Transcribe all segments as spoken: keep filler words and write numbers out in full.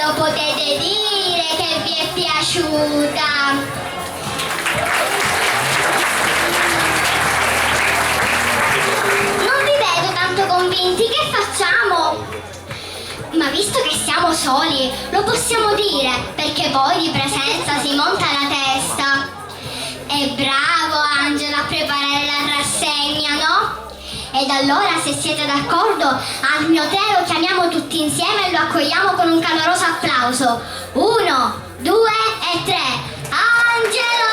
Lo potete dire che vi è piaciuta. Non vi vedo tanto convinti, che facciamo? Ma visto che siamo soli, lo possiamo dire, perché poi di presenza si monta la testa. E bravo Angelo a preparare la rassegna, no? Ed allora, se siete d'accordo, al mio tè lo chiamiamo tutti insieme e lo accogliamo con un caloroso applauso. Uno, due e tre. Angelo!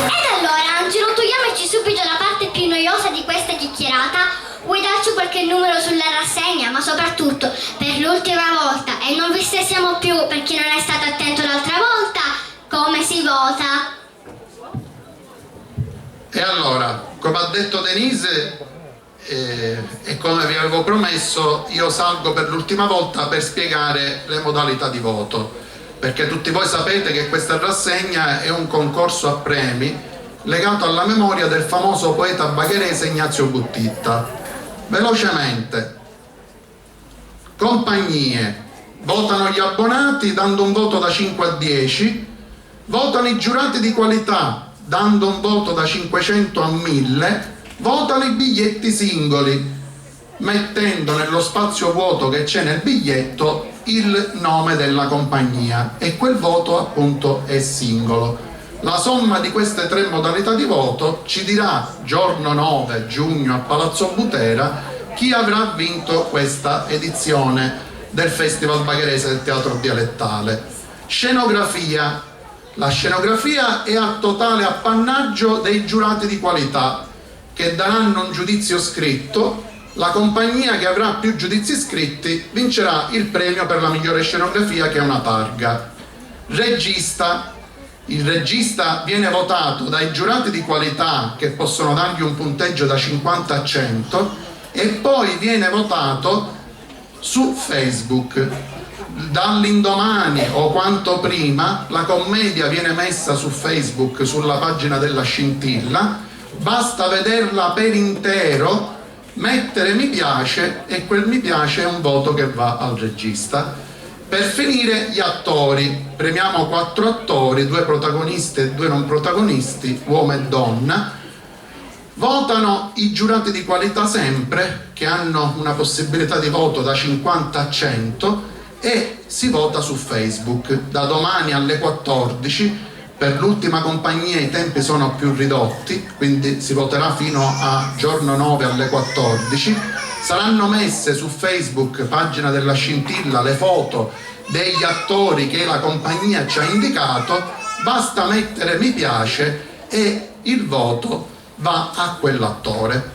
Ed allora, Angelo, togliamoci subito la parte più noiosa di questa chiacchierata. Vuoi darci qualche numero sulla rassegna, ma soprattutto, per l'ultima volta, e non vi stressiamo più per chi non è stato attento l'altra volta, come si vota? E allora, come ha detto Denise, eh, e come vi avevo promesso, io salgo per l'ultima volta per spiegare le modalità di voto, perché tutti voi sapete che questa rassegna è un concorso a premi legato alla memoria del famoso poeta bagherese Ignazio Buttitta. Velocemente, compagnie, votano gli abbonati dando un voto da cinque a dieci, votano i giurati di qualità dando un voto da cinquecento a mille, votano i biglietti singoli, mettendo nello spazio vuoto che c'è nel biglietto il nome della compagnia, e quel voto appunto è singolo. La somma di queste tre modalità di voto ci dirà, giorno nove giugno a Palazzo Butera, chi avrà vinto questa edizione del Festival Bagherese del Teatro Dialettale. Scenografia. La scenografia è a totale appannaggio dei giurati di qualità, che daranno un giudizio scritto. La compagnia che avrà più giudizi scritti vincerà il premio per la migliore scenografia, che è una targa. Regista. Il regista viene votato dai giurati di qualità, che possono dargli un punteggio da cinquanta a cento, e poi viene votato su Facebook. Dall'indomani o quanto prima la commedia viene messa su Facebook, sulla pagina della Scintilla. Basta vederla per intero, mettere mi piace, e quel mi piace è un voto che va al regista. Per finire, gli attori. Premiamo quattro attori, due protagonisti e due non protagonisti, uomo e donna. Votano i giurati di qualità sempre, che hanno una possibilità di voto da cinquanta a cento, e si vota su Facebook da domani alle quattordici. Per l'ultima compagnia i tempi sono più ridotti, quindi si voterà fino a giorno nove alle quattordici. Saranno messe su Facebook, pagina della Scintilla, le foto degli attori che la compagnia ci ha indicato. Basta mettere mi piace e il voto va a quell'attore.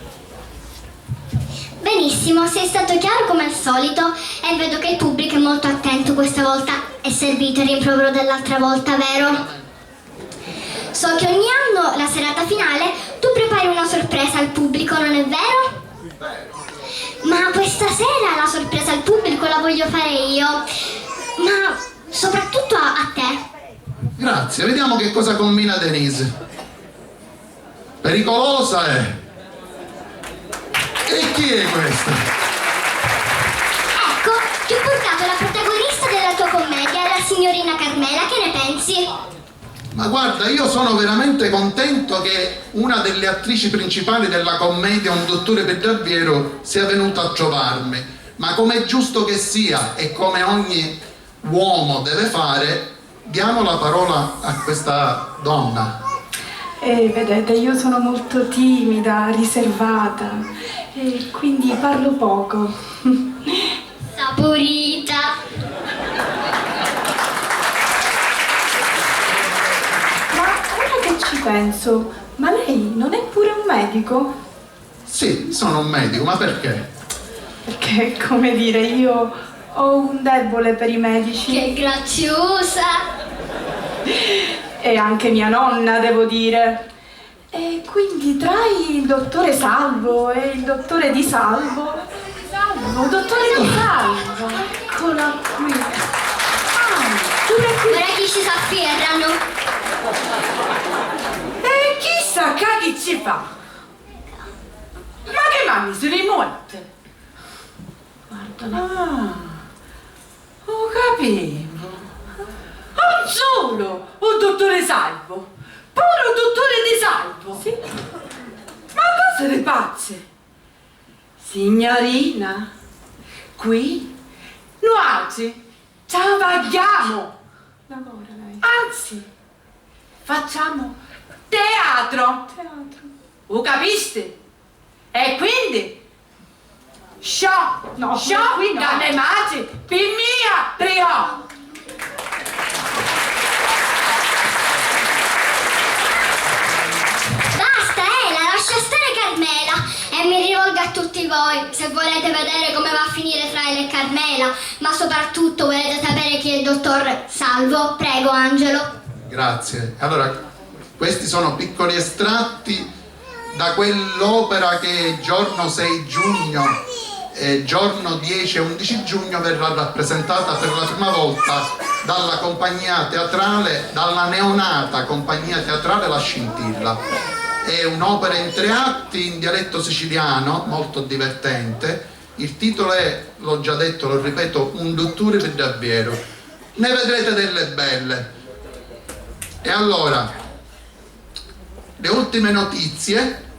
Benissimo, sei stato chiaro come al solito e vedo che il pubblico è molto attento questa volta. È servito il rimprovero dell'altra volta, vero? So che ogni anno, la serata finale, tu prepari una sorpresa al pubblico, non è vero? Ma questa sera la sorpresa al pubblico la voglio fare io, ma soprattutto a, a te. Grazie, vediamo che cosa combina Denise. Pericolosa è! E chi è questa? Ecco, ti ho portato la protagonista della tua commedia, la signorina Carmela, che ne pensi? Ma guarda, io sono veramente contento che una delle attrici principali della commedia Un dottore per davvero sia venuta a trovarmi, ma come è giusto che sia e come ogni uomo deve fare, diamo la parola a questa donna. Eh, vedete, io sono molto timida, riservata, e quindi parlo poco. Saporita. Ma ora che ci penso, ma lei non è pure un medico? Sì, sono un medico, ma perché? Perché, come dire, io ho un debole per i medici. Che graziosa! E anche mia nonna, devo dire. E quindi tra il dottore Salvo e il dottore Di Salvo, Salvo, dottore Di Salvo, eccola qui. Ah, pure qui. Ora chi si s'afferrano. E chissà, caghi si fa? Ma chi m'ha misu di muorti? Guarda, ah, u capivu. Non sulu u dutturi Salvu, puru u dutturi Di Salvu. Sì. Ma cosa di pazzi? Signorina, qui nuatri travagghiamu. Lavora lei. Anzi, facciamo teatro. Teatro. U capisti? E quindi, sciò, no, sciò, qui no. Dalle matri, pi mia, Dio! Basta, Ela, lascia stare Carmela. E mi rivolgo a tutti voi, se volete vedere come va a finire fra Ela e Carmela, ma soprattutto volete sapere chi è il dottor Salvo, prego, Angelo. Grazie. Allora, questi sono piccoli estratti da quell'opera che giorno sei giugno e giorno dieci e undici giugno verrà rappresentata per la prima volta dalla compagnia teatrale, dalla neonata compagnia teatrale La Scintilla. È un'opera in tre atti in dialetto siciliano, molto divertente. Il titolo è, l'ho già detto, lo ripeto, Un dutturi pi davveru. Ne vedrete delle belle. E allora, le ultime notizie,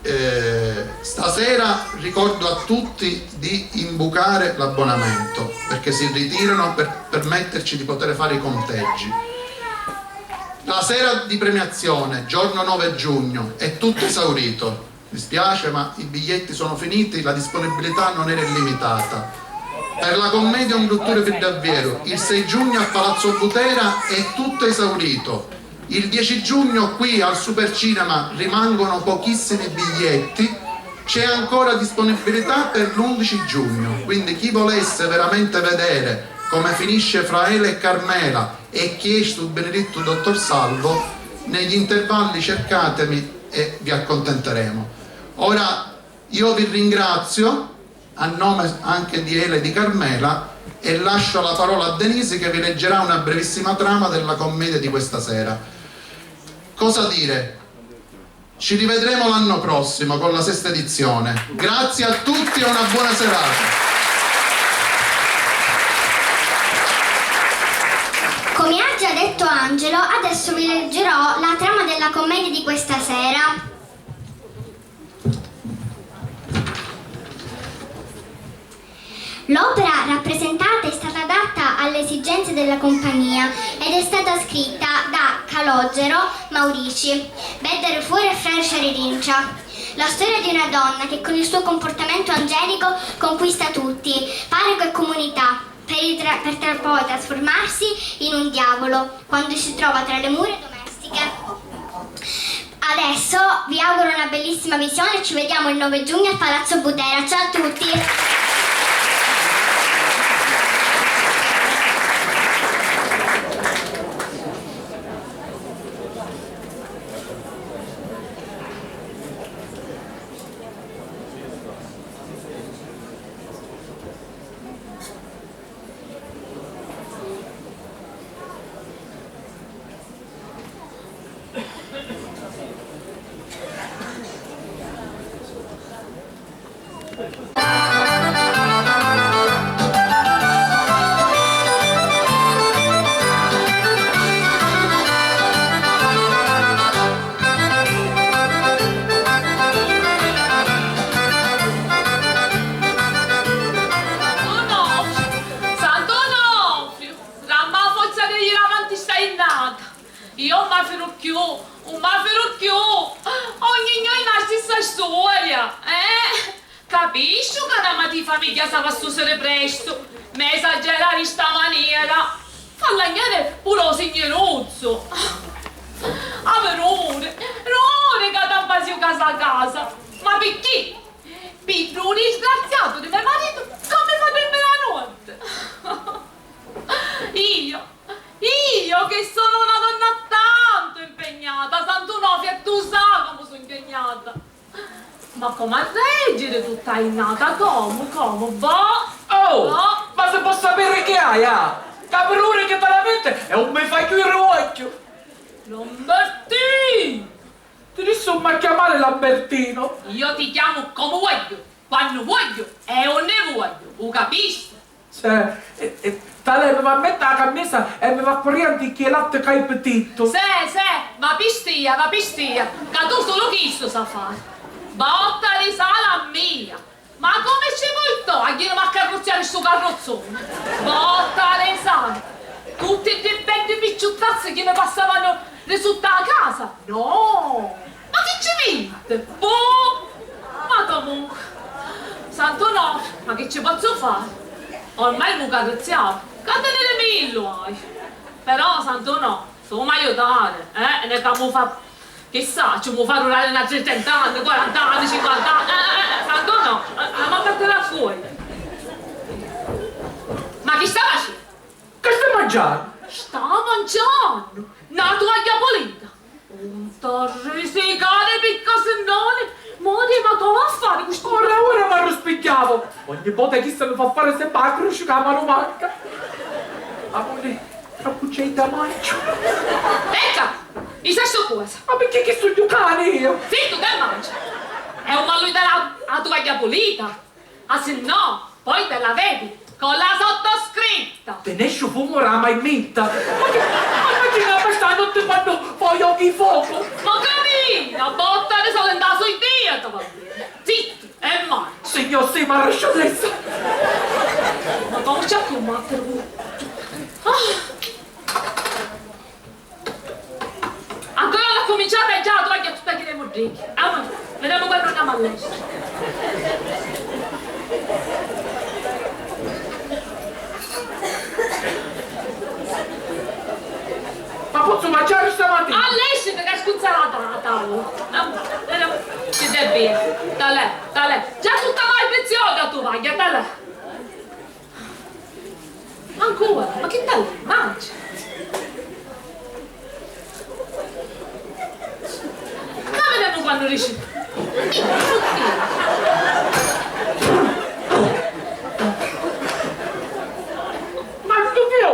eh, stasera ricordo a tutti di imbucare l'abbonamento, perché si ritirano per permetterci di poter fare i conteggi. La sera di premiazione, giorno nove giugno, è tutto esaurito. Dispiace, ma i biglietti sono finiti, la disponibilità non era illimitata. Per la commedia Un dutturi pi davveru, il sei giugno a Palazzo Butera è tutto esaurito. Il dieci giugno qui al Supercinema rimangono pochissimi biglietti, c'è ancora disponibilità per l'undici giugno, quindi chi volesse veramente vedere come finisce fra Ela e Carmela e chi è stu benedittu dottor Salvo, negli intervalli cercatemi e vi accontenteremo. Ora io vi ringrazio a nome anche di Ela e di Carmela e lascio la parola a Denise che vi leggerà una brevissima trama della commedia di questa sera. Cosa dire? Ci rivedremo l'anno prossimo con la sesta edizione. Grazie a tutti e una buona serata. Come ha già detto Angelo, adesso vi leggerò la trama della commedia di questa sera. L'opera rappresentata è stata adatta alle esigenze della compagnia ed è stata scritta da Calogero Maurici, Bedda Dufour e Frari Sciaririncia. La storia di una donna che con il suo comportamento angelico conquista tutti, parroco e comunità, per, il tra- per tra- poi trasformarsi in un diavolo quando si trova tra le mura domestiche. Adesso vi auguro una bellissima visione e ci vediamo il nove giugno al Palazzo Butera. Ciao a tutti! Sant'Onofriu! Sant'Onofriu! Dammi a forza di jiri avanti sta jinnata! Io 'un ma firu cchiù, 'un ma firu cchiù! Ogni jornu la stissa storia, eh? Capisciu ca na matri di famigghia s'ava a stusiri prestu, ma esagerari di sta manera, fa lagnari puru ô signuruzzu. Avi ruri, ruri ca t'abbasiu casa casa, ma picchì? Pi ddu disgraziatu di me maritu ca mi fa durmiri a notti. Io, io che sono una donna tanto impegnata, Sant'Onofriu, e tu sai comu su impegnata. Ma comu a reggiri tutta a jinnata? Comu, comu? Boh! Oh! Boh! Ma si po sapiri chi hai, ah? Ca pi ddu uri chi ti lamenti e 'un mi fai cchiui ri uocchiu! Lambertì! Ti dissi un m'ha chiamari Lambertino. Io ti chiamu comu vogghiu, quannu vogghiu e unni vogghiu, u capisti? Sì, e, e talè mi va a metti a cammisa e mi va a curiri anticchì i latti ca hai pitittu. Sì, sì, va pistìa, va pistìa, ca tu sulu chistu sa fari. Botta di sali a mia! Ma comu ci purtò a ghirimi a carruzziari stu carruzzuni? Botta di sali! Tutti ddi beddi picciuttazzi chi mi passavanu di sutta a casa! No! Ma chi ci mitti? Boh! Ma comunque, Santu Nò, ma chi ci pozzu fari? Ormai mu carruzziavu, ca teniri millu hai! Però, Santu Nò, tu m'hai aiutari, eh? Nè ca mu fa Chissà, ci mu fa durari n'atri trenta anni, quaranta anni, cinquanta anni, eh, eh, eh, Santu Nò, eh, eh, ma mettila a fuocu. Ma chi sta facennu? Chi sta mangiannu? Sta mangiannu na tuagghia pulita. Un t'arrisicari picca sinnò, mori, ma tu va a fari cu stu... Ora, ora m'arruspigghiavu! Ogni vota chista mi fa fari sempri a cruci cu a manu manca. Amuri, troppu c'è da mangiu. Pecca! Isa stu cosa? Ma picchì chi sugnu cani io? Zittu, che mangi? E un m'allui dari a, a tuagghia pulita, a sinnò poi te la vedi con la sottoscritta. Te nesci u fumu ra mai minta. Ma chi, ma chi la stanotti quannu voi ochi focu? Ma camina, botta di sali nta suitia, va bene. Zittu! E mai! Signò, sì, marasciallessa! Ma comu ci ha cummattiru? Ah! Ancora non ha cominciato e già la toglie tutta china di muddichi. Ah, ma vedemu quannu andiamo all'estero. Ma pozzu mangiari stamatina? Allesciti che scunza la tata! Ah, vedemu. Ci devi. Talè, talè. Già tutta mai pizioca tu vai, talè. Ancora? Ma chi talè? Mangia. Ma vedemu quannu dici. Ma stu fiu!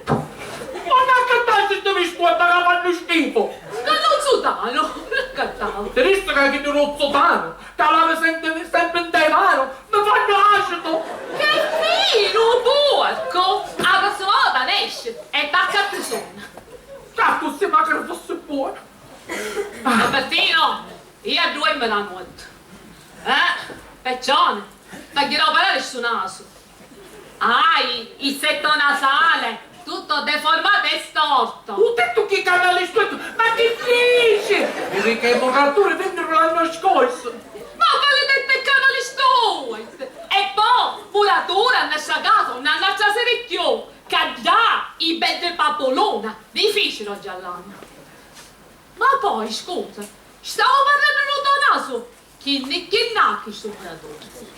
Ma non accattasti sti biscotti ca fannu schifo! Ca non su tanu, non accattau! Ti dissi ca chi non su tanu, ca l'avi sempri, sempri nta i manu, mi fannu acitu! Che finu, porcu! A prossima vota nesci e t'accatti sonna! Ca accussì macari fussi buona! Albertino, io a due me la notte. Eh? Peccione, t'agghiu da operari stu nasu. Hai il setto nasale tutto deformato e storto. U tettu chi canali stortu? Ma chi dici? Vidi che i muratori vennuru l'annu scorsu. Ma quali tettu e canali stortu? E po' muratura nna sta casa non hannu a trasiri cchiù, ca già i beddi pappuluna difficili oggi all'anno. Ma poi, scusa, stavo parrannu dû to nasu? Chinni chinnachi stu muraturi.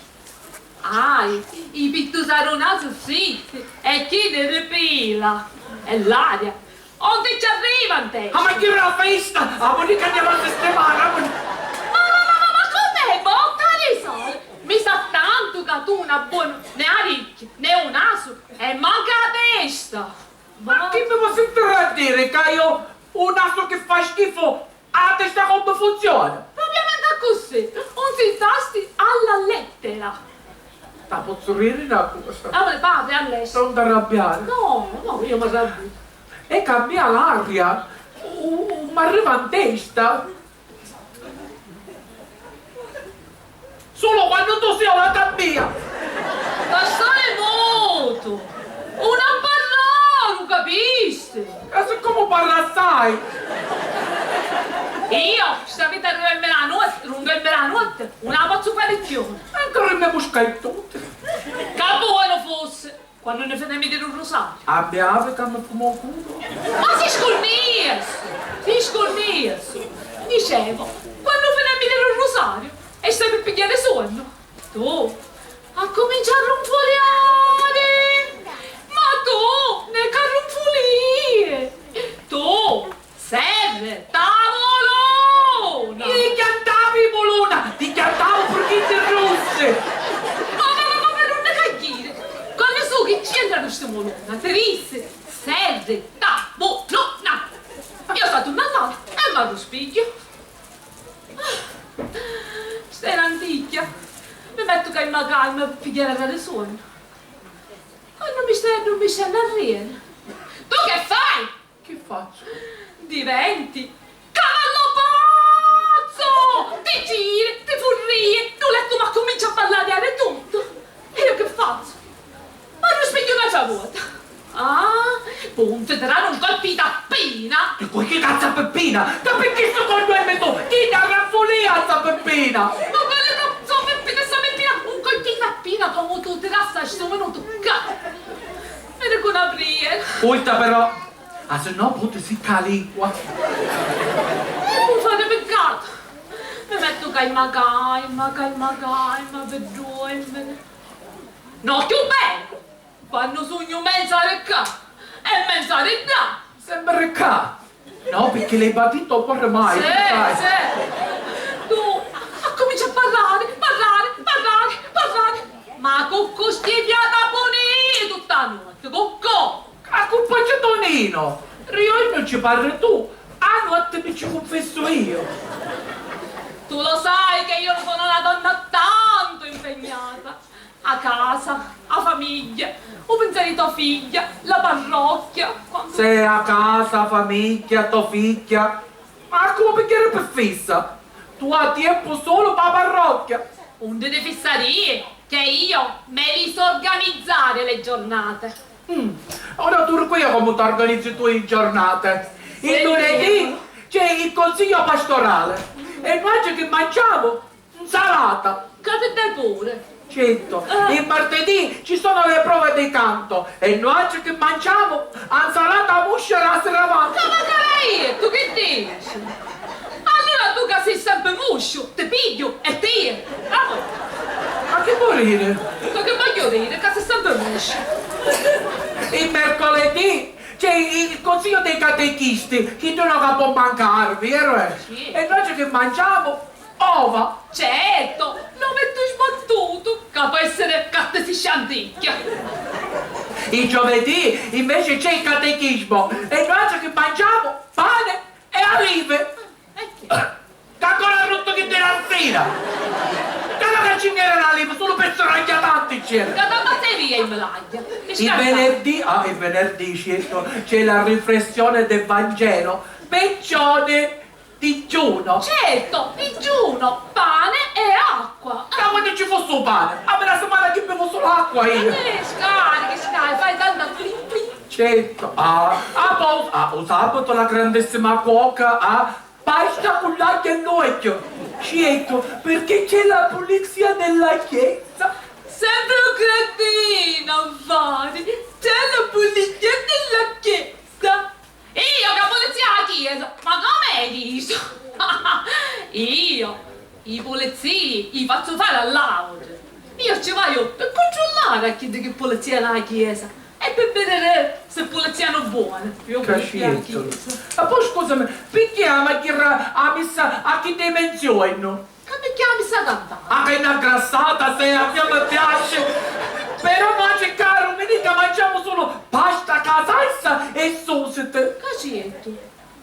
Ahi, i pittusa dû nasu stritti e chini di pila. E l'aria. Unni ci arriva, nte? Ah, ma chi era la festa? Ah, vuoi che andiamo a sistemare? Ma, ma, ma, ma, ma com'è? Botta di sali? Mi sa tantu ca tu una buona né aricchi, né u nasu e manca a testa. Ma chi mi vuoi sentire a dire ca io u nasu chi fa schifo A testa comu funziona? Propriamenti accussì, un sintasti alla lettera. Ta pozzu diri na cosa? Amuri, parri, Alessi. Non t'arrabbiari. No, no, io m'arrabbiu. E cambia l'aria, u, u, m'arriva in testa. Sulu quannu tu si a la cabbia! Ma stai mutu! Una parrà, lu capisti? E siccomu parra assai! Io, sta vita di dormire la notte, non dormire la notte, non la posso fare più! Anche dormiamo scaittuti! Che buono fosse! Quannu ni finimmi di lu rusariu? A biavi ca mi fumu u culu. Ma si scunnissi! Si scunnissi! Dicevo, quannu finimmi di lu rusariu e stai pi pigghiari suonnu, tu accumincia a runfuliari! Ma tu, neca runfulii! Tu, Serri, tavuluna! Ti chiantavi, vuluna! Ti chiantavu purchiddi russi! Ma, ma, ma, ma, ma, non ne cagghieri! Quannu su chi c'entranu sti vuluna? Ti dissi, serri, tavuluna! Io statu nna casa e m'arruspigghiu. Certu ca imma calma pi pigghiari aria di suonnu. Quannu mi stai addummiscennu a rìri. Tu che fai? Chi fazzu? Diventi cavallu pazzu! Ti giri, ti furrìi, dû lettu m'accumincia a ballariari tuttu. E io chi fazzu? M'arruspigghiu n'atra vota. Ah, poi mi dai un colpu di tappina. Di cu chi cazzu a Peppina? Ca picchì stu connu è me tu? Chi t'arraffulìa a sta Peppina? Ma quali cazzu Peppina, sta Peppina? Un colpu di tappina comu tu ti lascia stu minutu ccà. Vedi cu n'aprìa. Asculta però, ah, se no poi ti sicca a lingua. E poi fari piccatu. Mi mettu calma, calma, calma, calma, pi duermiri. No, chiù bellu! Quannu sugnu menza di ccà e menza di ddà. Sempri ccà? No, picchì l'hai batito o corre mai, sì, sai. Sì. Tu accuminci a parrari, parrari, parrari, parrari. Ma cu cu sti fiata puni tutta notti, cu cu? A cu poi Tonino, riornu ci parri tu, a notti mi ci cunfessu io. Tu lo sai che io sono una donna tanto impegnata. A casa, a famigghia, u pinseri di to figghia, la parrocchia, quantu... Se a casa, a famigghia, to figghia, ma a cu pigghiari pi fissa? Tu hai tiempu sulu pa parrocchia. Undi ti fissarìi che io me li so organizzare le giornate. Mm. Ora tu ricuia comu t'organizzi tu i giornate. Il lunedì c'è il consiglio pastorale e noi che mangiamo? Nsalata! Ca ti dai pure! Certo, il martedì ci sono le prove di canto e noi che mangiamo? A nsalata muscia ra sera avanti! Ca ma cara io, tu chi dici? Allura tu ca sei sempre musciu, ti pigghiu e ti... Ah, ma chi vuoi dire? Ma che voglio dire? Ca sei sempre musciu! Il mercoledì c'è il consiglio dei catechisti, chi tu non può mancare, vero? Sì. E noi che mangiamo? Ova! Certo! L'ovettu sbattutu, ca pò essiri ca ti si scianticchia! Il giovedì invece c'è il catechismo e noi che mangiamo pane e alive! E chi? Ca ancora ruttu chi di la sera! Ca la canciniera l'alive, solo per seragliatanti c'era! Ca da batteria in blaglia! Il venerdì, ah, il venerdì, certo, c'è la riflessione del Vangelo, piccione! Digiuno! Certo, digiuno, pane e acqua! Ca quannu ci fussi u pani, a mi la simana chi bivu sulu acqua io! Eh, scarichi, scarichi, fai tanta plin plin! Certo, ah, ah, po, ah, u sabatu la grandissima cuoca, ah, pasta cu l'agghiu e l'uogghiu! Certo, perché c'è la pulizia della chiesa! Sempre un cretino a fare! C'è la pulizia della chiesa! Io ca pulizia a chiesa? Ma comu è chistu? Io i pulizii i fazzu fari a l'autri. Io ci vaiu pi cuntrullari a chiddi chi pulizianu a chiesa e pi vidiri si pulizianu buoni. Io pulizia a chiesa. Ma poi scusami, picchì a magghiera a missa a chi dimensioni? Ca mi chiami sta cantata? Ah, che è una grassata, se a mia mi piace! Però noi, caro, mi dica, mangiamo solo pasta, casalsa e susite! Ca ci è tu?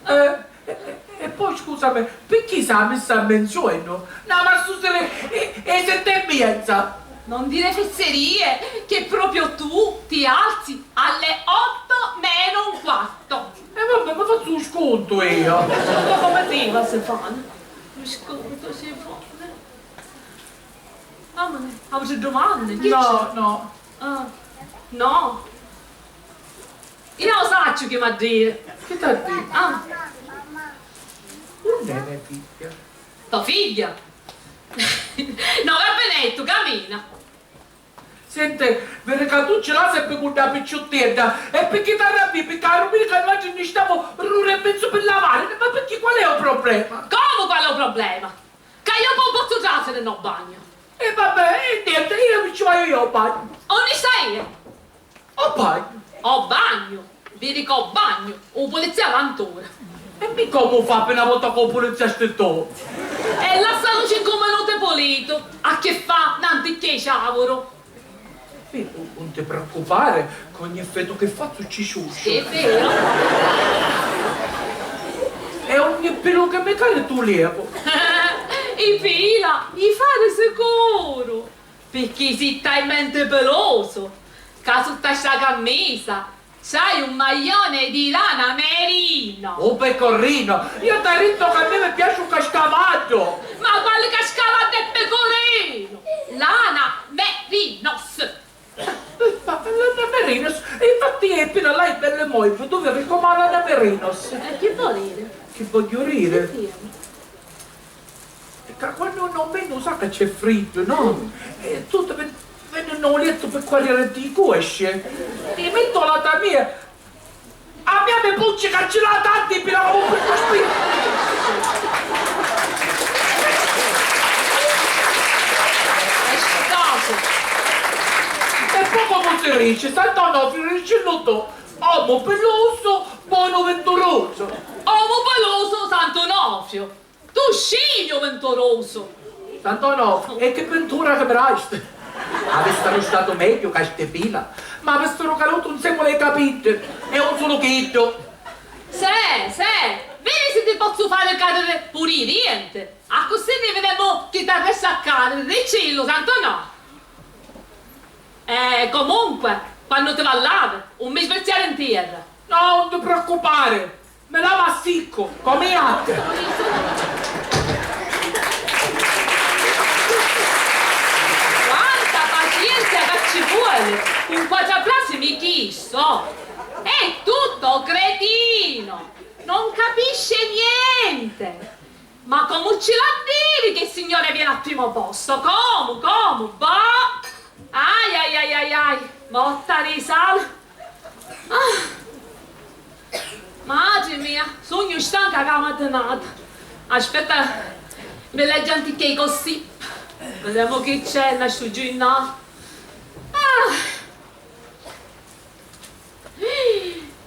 Eh, e, e, e poi scusami, perché sa messa a menzione? No, ma scusami, e, e sette e mezza? Non dire fesserie, che proprio tu ti alzi alle otto meno un quarto! E vabbè, mi faccio un sconto io! Ma come ti va, Stefano? Lu scontu si fa. Mamma mia, autri dumanni? Chi c'è? No, no. Ah. No? Io lo saccio chi m'ha diri. Chi t'ha diri? Ah. Unn'è me figghia? To figghia? No, va benettu, camina. Senti, viri ca tu ci l'ha sempri cu dda picciuttedda, e picchì t'arrabbii? Picchì a duminica nuatri nni stamu r'ura e menzu pi lavari, ma picchì, qual è u problema? Comu qual è u problema? Ca io po' pozzu trasiri no bagnu? E vabbè, e niente, io mi ci vaiu io o bagnu. Unni stai? O bagnu. O bagnu? Viri ca o bagnu, u pulizia l'antura. E mi comu fa pi na vota ca u pulizia sti tu? E lassalu cincu minuti pulitu, a chi fa n'anticchia i ciavuru. Sì, u-, un ti preoccupare, ca ogni effettu chi fazzu ci ciusciu. Sì, è vero. E ogni pilu chi mi cali tu lievu. I pila, i fari sicuru. Picchì si talmente peloso ca sutta sta cammisa c'hai un maglione di lana merino! U pecorino! Io t'ha dittu ca a me mi piaci u cascavaddu! Ma quali cascavaddu e pecorino! Lana merinos! Ma lana merinos! E infatti è pina là è belle mobile, tu vedi come lana merinos! E chi vuoi dire? Chi voglio dire? Chi dire? Ca quannu non veni u sa ca c'è friddu, no? E tutti ven-, venenu a u lettu pi quarriari di cosce. Ti mettu a lata mia. A mia mi pucci ca ci l'ha tanti pi la bocca e pi spirtu. E po' comu si dici, Sant'Onofriu dici lu tu, omu pilusu, bonu vinturusu. Omu pilusu, Sant'Onofriu. Tu scegli u vinturusu! Sant'Onofriu, e chi pintura chi mi dasti! Avessero statu megghiu ca sti pila m'avessero cadutu nsèmmula ai capiddi, e un sulu chiddu! Sè, sè, vidi si ti pozzu fari cadiri puru i dienti! Accussì ni videmu chi t'arresti a cadiri, diccillu, Sant'Onofriu! Eh, comunque, quannu ti va lavi, un mi svirziari n tierra! No, un ti preoccupari! Mi lavu a siccu, comu i jatti! Quanta pacienza ca ci vuole! Cu quattru frasi mi chisto! È tutto cretino! Non capisce niente! Ma comu ci l'ha a diri chi il Signore viene al primo posto? Comu? Comu? Boh! Ai ai ai ai ai! Motta di sale! Ah! Matri mia, sugnu stanca ca matinata. Aspetta, mi leggiu anticchia i gossip. Videmu chi c'è nta stu giurnali. Ah!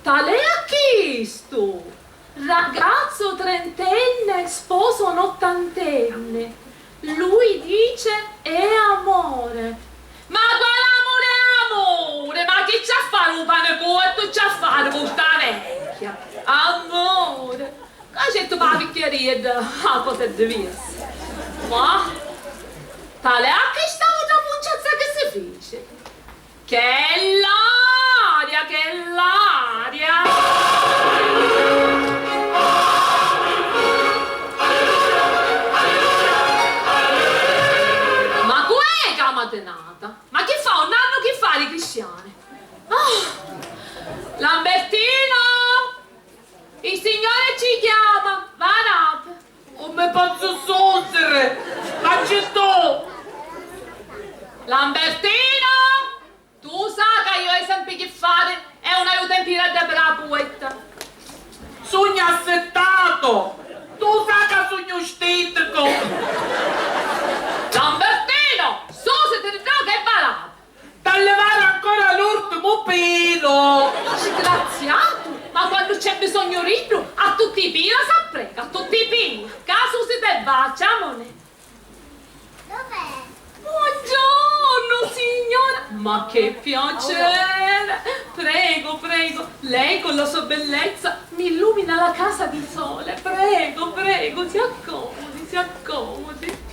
Talè a chistu! Ragazzo trentenne, sposo un ottantenne. Lui dice è amore. Ma quale amore è amore? Ma chi c'ha a fari u pani cottu c'ha a fari cu sta vecchia? Amore! Ca certu pâ picchiaridda a cosa è diversa. Ma talè a chista autra munciazza chi si fici? Che l'aria, che l'aria! Ma cu è ca matinata? Ma chi fa, un annu chi fa li cristiani? Ah! Lambertino! Il Signore ci chiama, va ad apri. Nun mi pozzu sùsiri! Facci tu! Lambertino! Tu sa ca io haiu sempri chi fari e un haiu tempi di addabirari a puetta. Sugnu assittatu! Tu sa ca sugnu stiticu! Lambertino! Sùsiti di ddocu e va ad apri! T'ha livari ancora l'urtimu pilu! Sgraziatu! Ma quannu c'è bisognu d'iddu, a tutti i pila s'apprega, a tutti i pila! Ca sùsiti e va, ciamuni! Buongiorno, signora! Ma che piacere! Prego, prego, lei con la sua bellezza mi illumina la casa di sole. Prego, prego, si accomodi, si accomodi.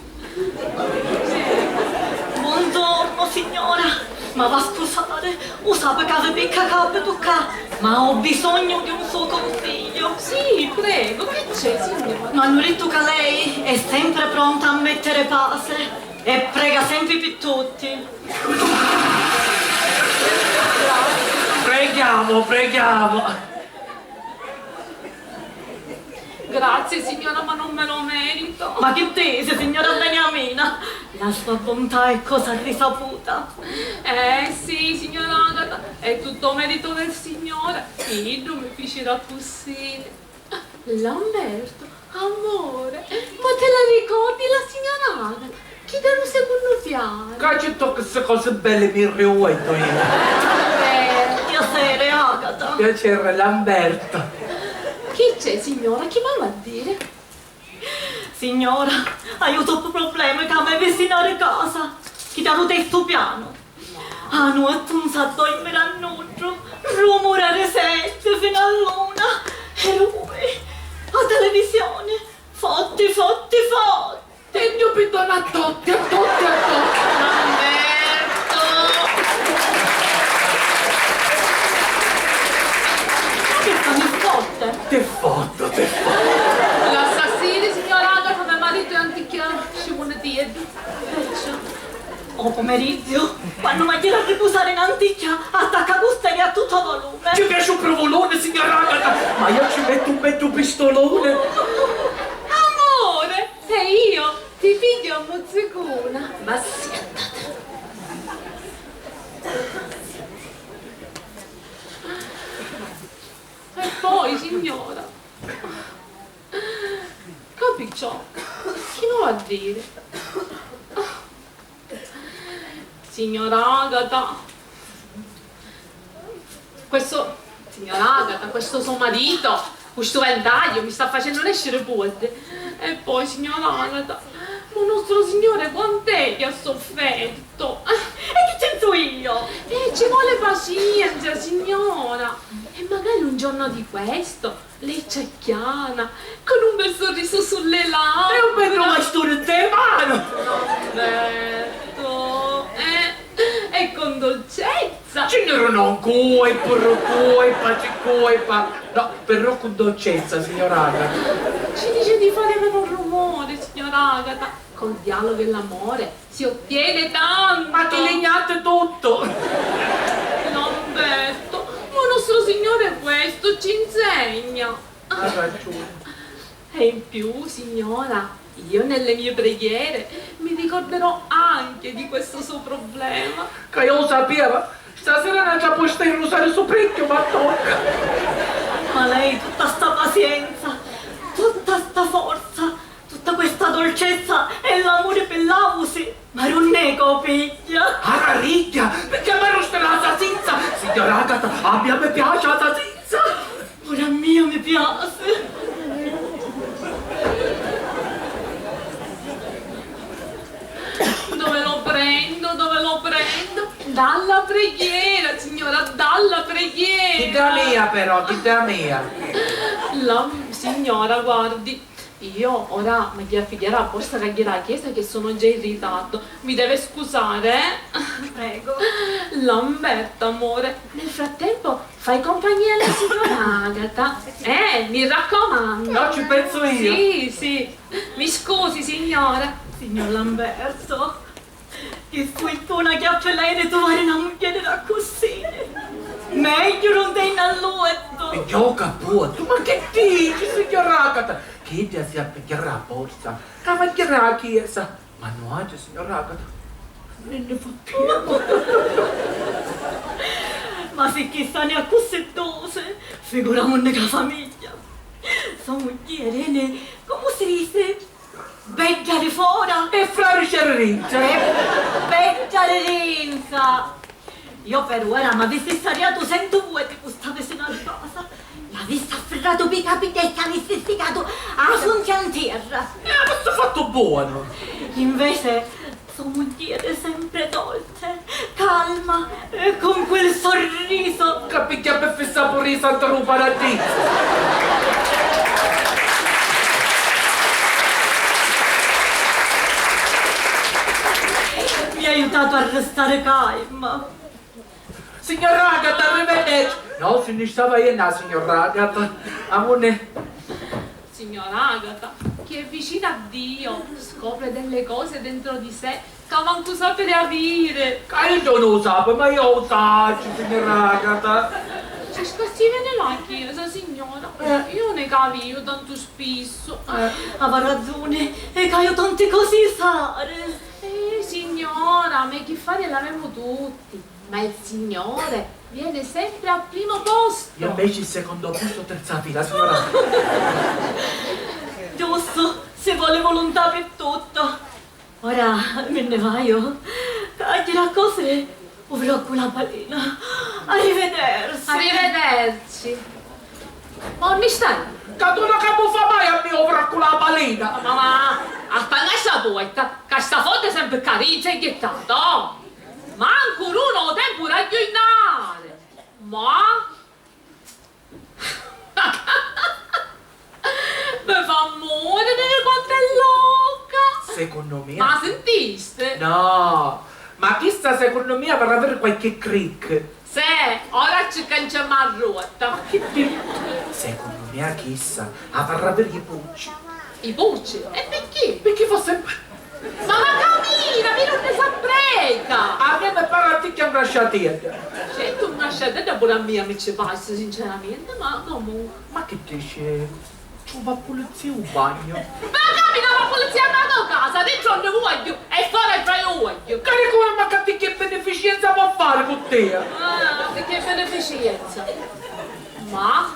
Buongiorno, signora. Ma va scusare, u sapi ca vi picca ca vi tucca, ma ho bisogno di un suo consiglio. Sì, prego, che c'è, signora? M'hanno detto che lei è sempre pronta a mettere pace e prega sempre per tutti. Preghiamo, preghiamo. Grazie, signora, ma non me lo merito. Ma chi dici, signora Beniamina? La sua bontà è cosa risaputa. Eh sì, signora Agata, è tutto merito del Signore. Iddu mi fici d'accussì. Lamberto, amore, ma te la ricordi la signora Agata? Chi da lu secunnu pianu. Ca ci tocca sti cosi belli mi riuoitu io. Eh, piacere, Agata. Piacere, Lamberto. Chi c'è, signora? Chi m'aveva a dire? Signora, haiu troppu problemi ca me vicina di casa, chi da lu testu pianu. A notti un sa dormiri a nuddu, rumura di sette fino a l'una, e lui, a televisione, forti, forti, forti. E io vi dono a tutti, a tutti, a tutti. Pomerigghiu, quannu m'agghiu a ripusari n'anticchia, attacca a custeri a tuttu volume. Ci piaci un pruvolone, signora Agata, ma io ci metto un beddu pistolone. Amore, e io ti pigghiu a muzzicuna. Ma siéntate. E poi, signora, capì ciò, chi mi va a diri? Signora Agata, questo, signora Agata, questo suo marito, cu stu ventagliu, mi sta facennu nesciri puorti. E poi, signora Agata, ma nostro Signore quant'è che ha sofferto? E chi c'entru io? E ci vuole pazienza, signora. E magari un giorno di questo lei ci acchiana con un bel sorriso sulle labbra. E un beddu bastuni nte manu! Lamberto, eh, e con dolcezza. Ci n'erano ancora, e purru cuoi, paci cuoi, pa... No, però con dolcezza, signora Agata. Ci dice di fare meno rumore, signora Agata. Col dialogo e l'amore si ottiene tanto! Ma ti lignate tutto! Lamberto, ma nostro Signore questo ci insegna! Ha ragione. E in più, signora, io nelle mie preghiere mi ricorderò anche di questo suo problema. Ca io u sapeva! Stasera n'aggio a pusta il rusario supricchio, ma tocca! Ma lei, tutta sta pazienza, tutta sta forza, tutta questa dolcezza e l'amore per l'ausi, ma non è copiglia! Ararigghia! Perché a me rusta la salsizza? Signora Agata, a mia mi piace la salsizza! Pure a mia mi piace! Dove lo prendo? Dove lo prendo? Dalla preghiera, signora, dalla preghiera! Ti dà mia però, ti dà mia! La signora, guardi, io ora mi devo pigghiari a borsa ca ghiri a chiesa che sono già in ritardo. Mi deve scusare, eh? Prego. Lamberto, amore, nel frattempo fai compagnia alla signora Agata. Eh, mi raccomando. No, ci penso io. Sì, sì. Mi scusi, signora. Signor Lamberto, chi sfurtuna chi a ppi lei ritruvare na mugghieri d'accussì! Megghiu nun tenni a lettu! Gioca puotu, ma che dici, signor Agata? Che idea si a pigghiari a borsa, ca va a ghiri a chiesa? Ma nuatri, signor Agata, nun ni ne fottimu. Ma si chista ni accussì dosi, figuramunni ca famigghia. So mugghieri eni, comu si dici? Bedda di fora e frarici di dintra. E bedda di dintra. Io per ora m'avissi stariatu sentu vuoti cu sta vicina di casa, l'avissi affirratu pi capiddi e c'avissi sicatu a funti a nterra. E avissi fattu buonu. Invece so mugghieri sempre dolce, calma e con quel sorriso. Ca pigghia pi fissa puru i santi ru paradisu. Mi ha aiutato a restare calma. Signor Agata, arrivederci! No, si nni stava jennu a signor Agata. Amore. Signor Agata, chi è vicina a Dio, scopre delle cose dentro di sé ca mancu sapiri aviri. Ca iddu nun u sapi, ma io u sacciu, signor Agata. Ci sta si veni la chiesa, signora? Eh. Io ne cavio tantu spissu. Eh. Ava ragiuni, e c'haiu tanti cosi i fari. Eh, signora, ma chi fari l'avemu tutti. Ma il Signore viene sempre al primo posto. Io invece il secondo posto, terza fila, signora. Giusto, ci voli vuluntà pi tuttu. Ora mi nni vaiu. Ca a ghiri a cosi u vroccu la balina. Arrivederci. Arrivederci. Ma unni stai? Ca tu no ca mu fa mai a mia u vroccu la balina. Ma, ma, attanga sta puerta, ca sta fonte sempre carizza e ghittata, oh! Mancu unu o tempu d'agghiugnari! Ma mi fa muriri quantu è loca! Secunnu mia. Ma sintisti? No, ma chista secunnu mia avarrà aviri qualchi crick. Sì, ora ci canciamu a ruota. Ma chi di... Secunnu mia chissa avarrà aviri i pucci. I pucci? E picchì? Picchì fa sempre Ma va camina, viri unni s'abbreca! A mia mi pari a ticchia ngrasciatedda. Certu, ngrasciatedda puru a mia mi ci pari, sinceramenti, ma comunque. Ma chi dici? Ci va pulizia u bagnu. Ma camina, va pulizia nta to casa, dentru unni vogghiu e fora tra iu vogghiu. Cari, comu, ma ca ticchia beneficienza po fari cu tia? Ah, ticchia beneficienza. Ma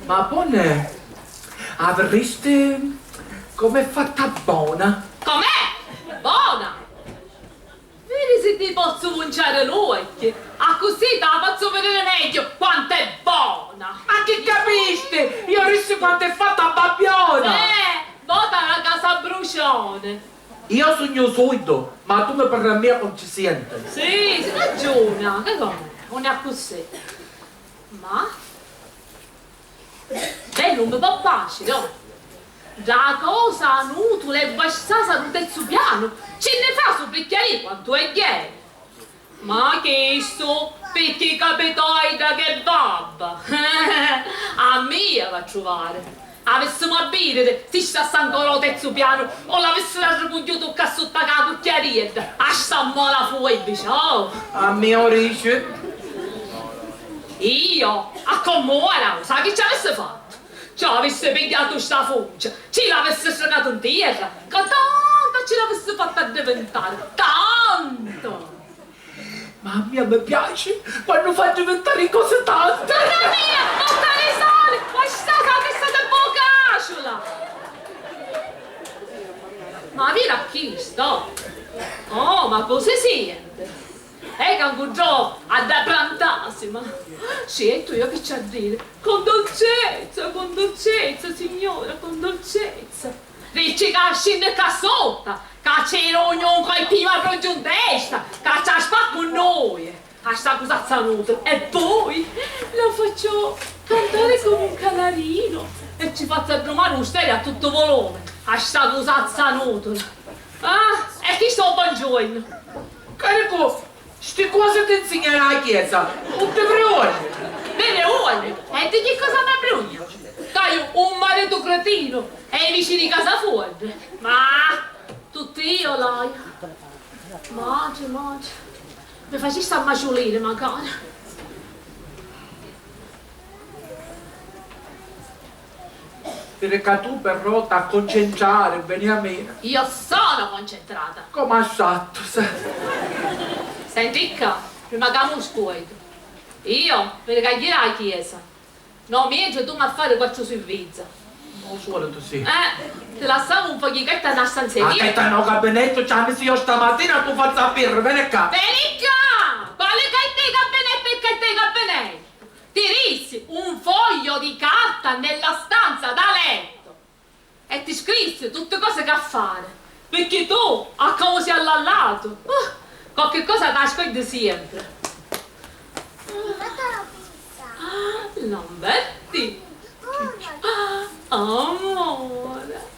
Ma bone, avirristi com'è fatta bona. Com'è? Bona? Viri si ti pozzu vunciari l'uocchi, accussì ta fazzu vidiri megghiu quant'è bona. Ma chi capisti? Io rissi quant'è fatta babbiona. Eh, vota la casa brucione. Io sugnu surdu, ma tu mi parri a mia, non ci senti. Sì, si ragiuna, che com'è? Non è accussì. Ma Beh, nun mi pò piaciri, oh! Dda cosa nutula e basciasa dû terzu pianu, ci nni fa su bicchiarì quantu è gheni! Ma chistu picchì capitò a idda che babba! A mia va a truvari! Avissimu a vidiri si stassi ancora ô terzu pianu o l'avissiri arricugghiutu ccà sutta câ cucchiariedda, a sta mola fuebici, oh! A mia u dici! Io, a comu era, u sai chi ci avissi fattu? Ci avissi pigghiatu sta funcia, ci l'avissi stricatu 'n tierra, ca tantu ci l'avissi fattu addivintari, tantu! Ma a mia mi piaci quannu fa addivintari i cosi tantu! Mamma mia, botta di sali, ma sta sapessa de bocasciula! Ma vira a chisto! Oh, ma cosi sienti? E ca ncuddrò addaprantasima. Sciettu io chi ci a diri. Con dolcezza, con dolcezza, signora, con dolcezza. Dici ca scinni ccà sutta, ca c'era un gnuncu e prima proprio in testa, ca ci a spaccu noi. A sta cusazza nutula. E poi la faccio cantare come un canarino e ci fazzu addumari u stereo a tuttu volume. A sta cusazza nutula. Ah, e chistu è u bongiornu. Caricu, sti cosi ti insignarà a chiesa, nun ti priuni? Mi priuni? E di chi cosa mi priuni? C'haiu un maritu cretinu e i vicini di casa fuori. Ma tutti io l'haiu. Matri, matri. Mi facisti ammaciuliri, macari. Viri ca tu però t'ha concentrari, Beniamina. Io sono concentrata. Comu a sattu, se. Senti ccà, prima ca mu scuoitu. Io mi ricagghiu a chiesa. No, mientri tu m'ha fari quattru sirvizza. U solitu sì. Eh, ti lassavu un fogghichetta nna stanza. Ah, chetta nno gabinettu, ci a missi io stamatina, tu fazzu a birra, veni ccà. Veni ccà! Quali chetta i gabinettu e chetta i gabinettu? Ti rissi un foglio di carta nella stanza da letto e ti scrissi tutti cosi ch'ha fari, picchì tu, a comu si allallatu, uh, qualchi cosa t'ha scordi siempri. Ah, Lamberti! Amore!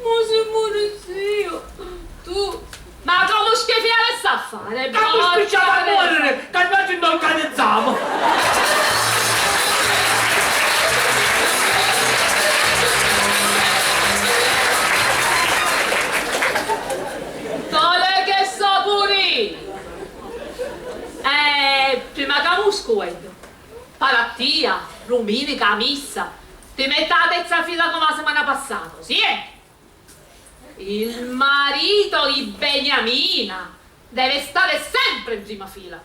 Mo si murissi io, tu Ma comu schifia avessi a fari? Ca tu spicciavi a muriri, ca noi ci n'organizzamu! Sole che sapuri! Eh, prima ca mu scuoitu, pari a tia, duminica a missa, ti mettu a terza fila comu a simana passata, sì? Il marito di Beniamina deve stare sempre in prima fila.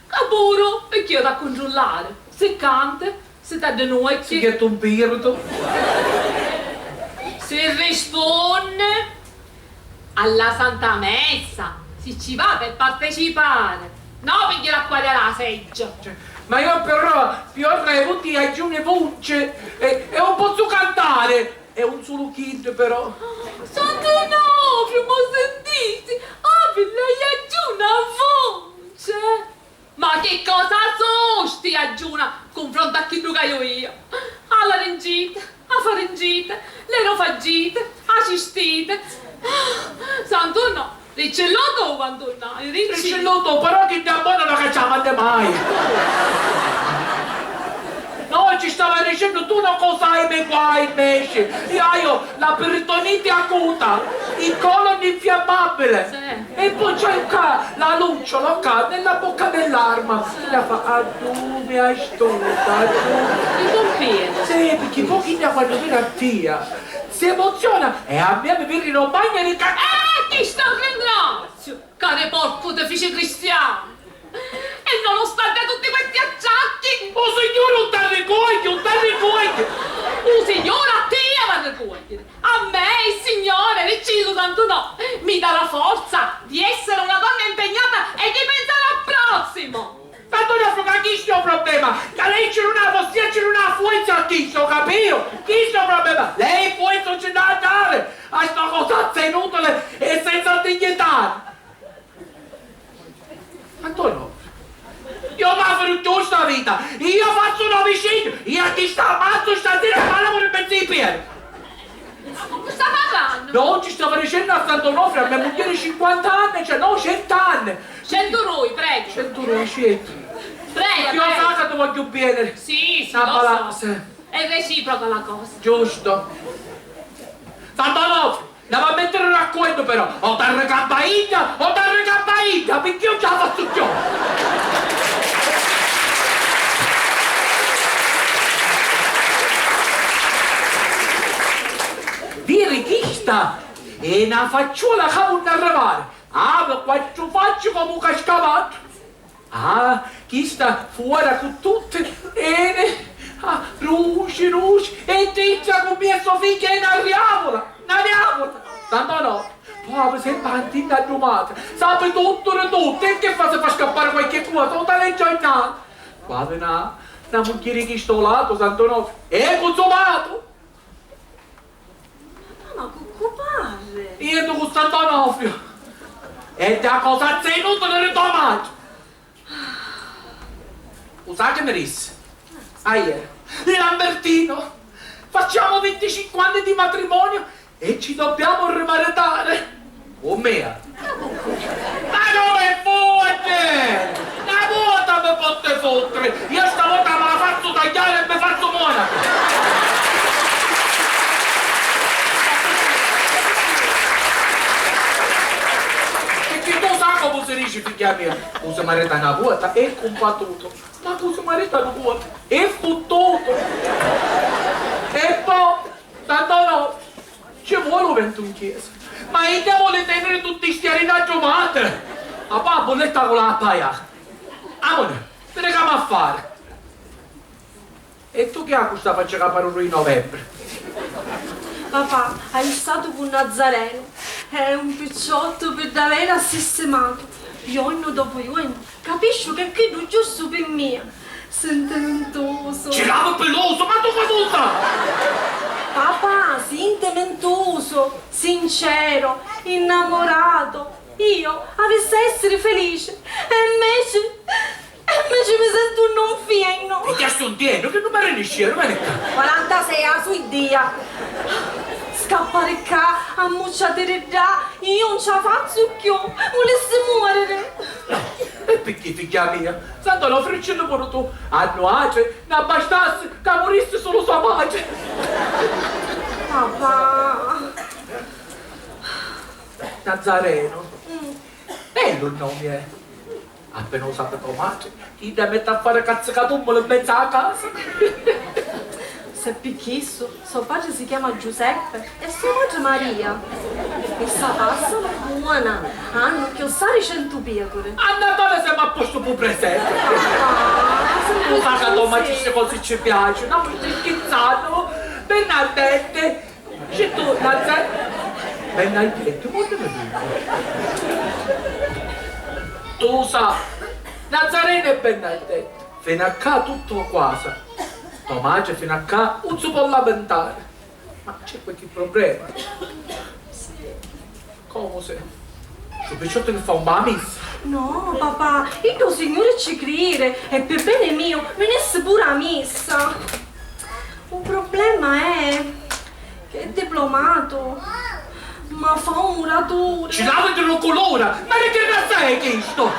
Ca puru, picchì io t'ha cuntrullari. Si canti, si t'addinuocchi. Si jettu un pirtu. Si rispunni alla Santa Messa, si ci va per partecipare, no per jiri a quadrari la seggia. Cioè, ma io però, pi ordini di tutti, agghiuni vuci e, e un pozzu cantari. E un sulu chiddu, però. Sant'Onofriu, mo sentisti? Avi, lei agghiuna vuci! Ma chi cosa susti agghiuna cunfrontu a chiddu ca haiu io? A laringiti, a faringiti, l'erofaggiti, a cistiti. Sant'Onofriu, Diccillu tu quantu nn'hai, dicci. Diccillu tu, però chidda bona non la cacciamu a te mai. No, ci stava Tu no cosa hai me guai invece? Io ho la peritonite acuta, il colon infiammabile. Sì. E poi c'è qua la lucciola qua nella bocca dell'arma. Sì. La fa, "Addù, mi hai stuta, addù." Mi conviene. Sì, perché poi chi ne quando viene a tia si emoziona e a me mi vedi non bagna di ca-. Eh, ti sto ringrazio! Care porcu, ti fici cristianu! E nonostante tutti questi acciacchi. O Signore, un t'arricuogliu, un t'arricuogliu! U Signore a tia v'arricuogliu! A me il Signore, dicilu Santu No, mi dà la forza di essere una donna impegnata e di pensare al prossimo! Santu No, ma chistu è un problema! Ca lei ci non ha, ossia ci non ha forza, chistu, capito? Chistu è un problema! Lei forza non ci dà a dare a sta cosazza inutile e senza dignità! Antonio, io mi fermo giusto a vita, io faccio un omicidio, io ti sta ammazzo stasera e parlo con il pensiero pieno. Ma con chi sta parlando? No, ci stava dicendo a Sant'Onofrio, a mia moglie cinquanta anni, cioè no, cento anni. Cento rui, prego. Cento rui, cento. Prego, io prego. Sa che ti voglio bene. Sì, sì, lo so. È reciproca la cosa. Giusto. Sant'Onofrio, Andiamo a mettere un racconto però, o t'arricappa idda, o t'arricappa idda, perché io ce la faccio più! Viri chista è na facciola ca vunni arrivari, avi quattru facci comu un cascavatu. Ah, chista fuora cu tutti, ene, ah, ruci, ruci, e tizia cu mia so figghia è na diavola, na diavola! Tanto no, poi sempre antinta addumata, sapi tutto di tutto, e che fa se fa scappare qualche cosa, o tale giornale! Qua vena na mugghieri chi sto lato, tanto no, è consumato! Ma cu cu parri? Io tu cu Sant'Onofrio! E da cosa sei inutile di tua madre! U sai che mi disse? Aieri, Lambertino, facciamo venticinque anni di matrimonio e ci dobbiamo rimaritare. O mia! Ma come fotte? Na vota mi potte fottere! Io stavolta me la faccio tagliare e mi faccio monaco! E che tu sai come si dice, figlia mia? Cu si marita na vota è cumpatuto, ma cu si marita du voti è futtuto! E po', tanto no, ci vuole u ventu in chiesa. Ma idda voli tenere tutti sti arini addumati? A po' a bulletta cu la paia. Amore, vedi che amo a fare. E tu chi hai cu sta faccia ca pari di novembre? Papà, hai statu cu Nazareno. È un picciotto per davvero assistemato. Giorno dopo giorno. Capisci che chiddu giustu pi mia. Sentimentuso. Ci l'avi piluso, ma tu cosa? Papà, sentimentuso, sincero, innamorato. Io avissi a essere felice e invece, e invece mi sento un infierno. Pigghiasti un tiennu, che numero nisci? Veni ccà. Quarantasei, a su iddia. Scappare ccà, ammucciati di ddà, io non ce la faccio più, vulissi morire. No, e picchì, figghia mia? Sant'Onofrio, ci lu puru tu, a nuatri n'abbastassi ca murissi sulu sua matri. Papà. Nazareno. Mm. Bellu il nome, eh. Appena u sapi to matri, idda metti a fari cazzi ca tummuli in mezzu a casa. Se pi chissu, so patri si chiama Giuseppe e so matri Maria. E sa passanu buona, hannu cchiù sa di centu piecuri. A Natale semu a postu pu presenti. Ah, tu sai ca to matri sti cosi ci piacinu, no? Schizzannu, Bernardette. Ci tu, Nazareno, Bernardetto, quantu mi dici? Tu sa, Nazareno e Bernardetto, fino a ccà tutto quasi. To matri fino a ccà non si può lamentare. Ma c'è qualche problema? Sì. Comu se? Stu picciottu chi fa un ba a missa? No, papà, iddu u Signuri ci criri e pi beni miu vinissi puru a missa. U problema è che è diplomato, ma fa u muraturi. Ci l'avi di lu culuri! Ma di chi razza è chistu?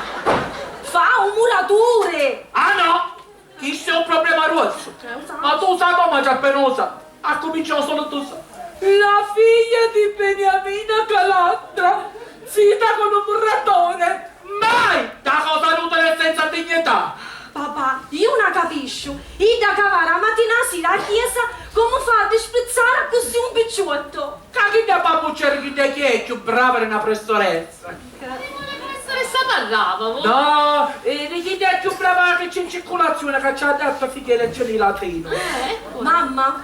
Fa u muraturi! Ah no! Chistu è un problema Ma tu sai, mamma, c'è appena usa. Accuminciò sulu tu sa. La figlia di Beniamina Calandra, zita con un muratore. Mai! Da cosa inutile e senza dignità! Papà, iu na capisciu. Idda ca va ra matina a sira a chiesa, comu fa a dispizzari accussì un picciottu? Ca chidda babbuccera, chidda chi è chiù brava di na prestoressa? Di quali prestoressa parrava, vo? No, eh, di chidda è chiù brava che c'è in circulazione, ca ci ha detto fighe lezioni di latino. Eh, ecco. Mamma,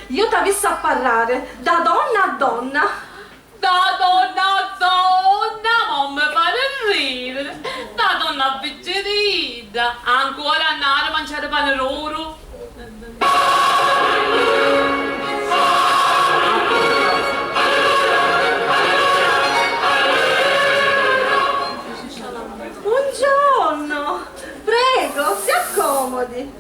io t'avissi a parrare da donna a donna. Da donna a donna, ma mi pare ridere. Da donna a picciridda, ancora annari manciare pane ruru. Buongiorno, prego, si accomodi.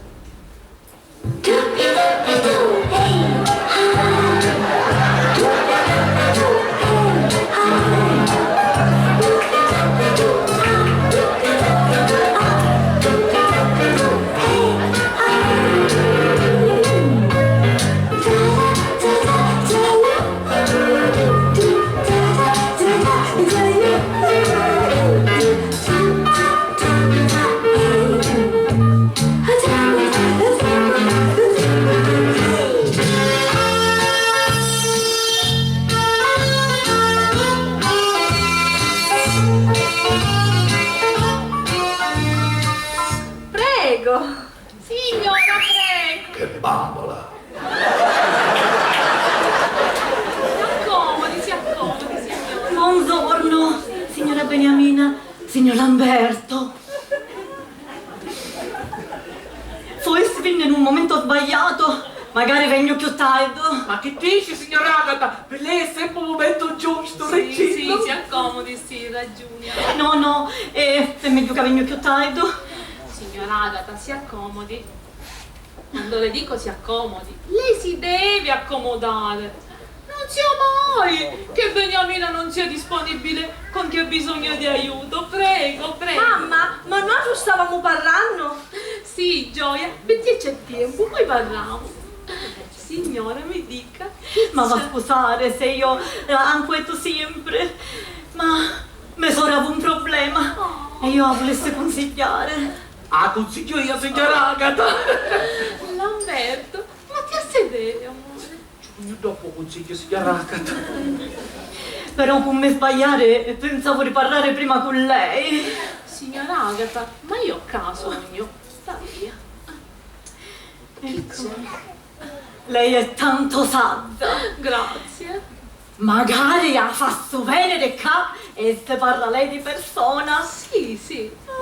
Prego. Signora, prego. Che bambola! Si accomodi, si accomodi, signora. Buongiorno, signora Beniamina, signor Lamberto. Forse venne in un momento sbagliato, magari vegnu chiù tardi. Ma chi dici, signora Agata? Pi lei è sempre un momento giusto, sì, sì, si accomodi, sì, ragiuni. No, no, eh, è meglio che vegnu chiù tardi. Signora Agata, si accomodi. Quando le dico si accomodi, lei si deve accomodare. Non sia mai che Beniamina non sia disponibile con chi ha bisogno di aiuto. Prego, prego. Mamma, ma nuatri stavamo parrannu? Sì, gioia, perché c'è tempo, poi parramo. Signora, mi dica. Ma va a scusare se io, eh, ancuetu sempre, ma me sora avu un problema e io a vulessi cunsigghiare. Ah, cunsigghiu io, signora Agata! Lamberto, ma ti assedere, amore. Ci vugnu doppu cunsigghiu, signora Agata. Però cu me sbagliare, pensavu di parrare prima cu lei. Signora Agata, ma io ccà sugnu. Sta via. Chi c'è? Lei è tanto saggia. Grazie. Magari a fassu veniri ccà e se parra lei di persona. Sì, sì. Ah.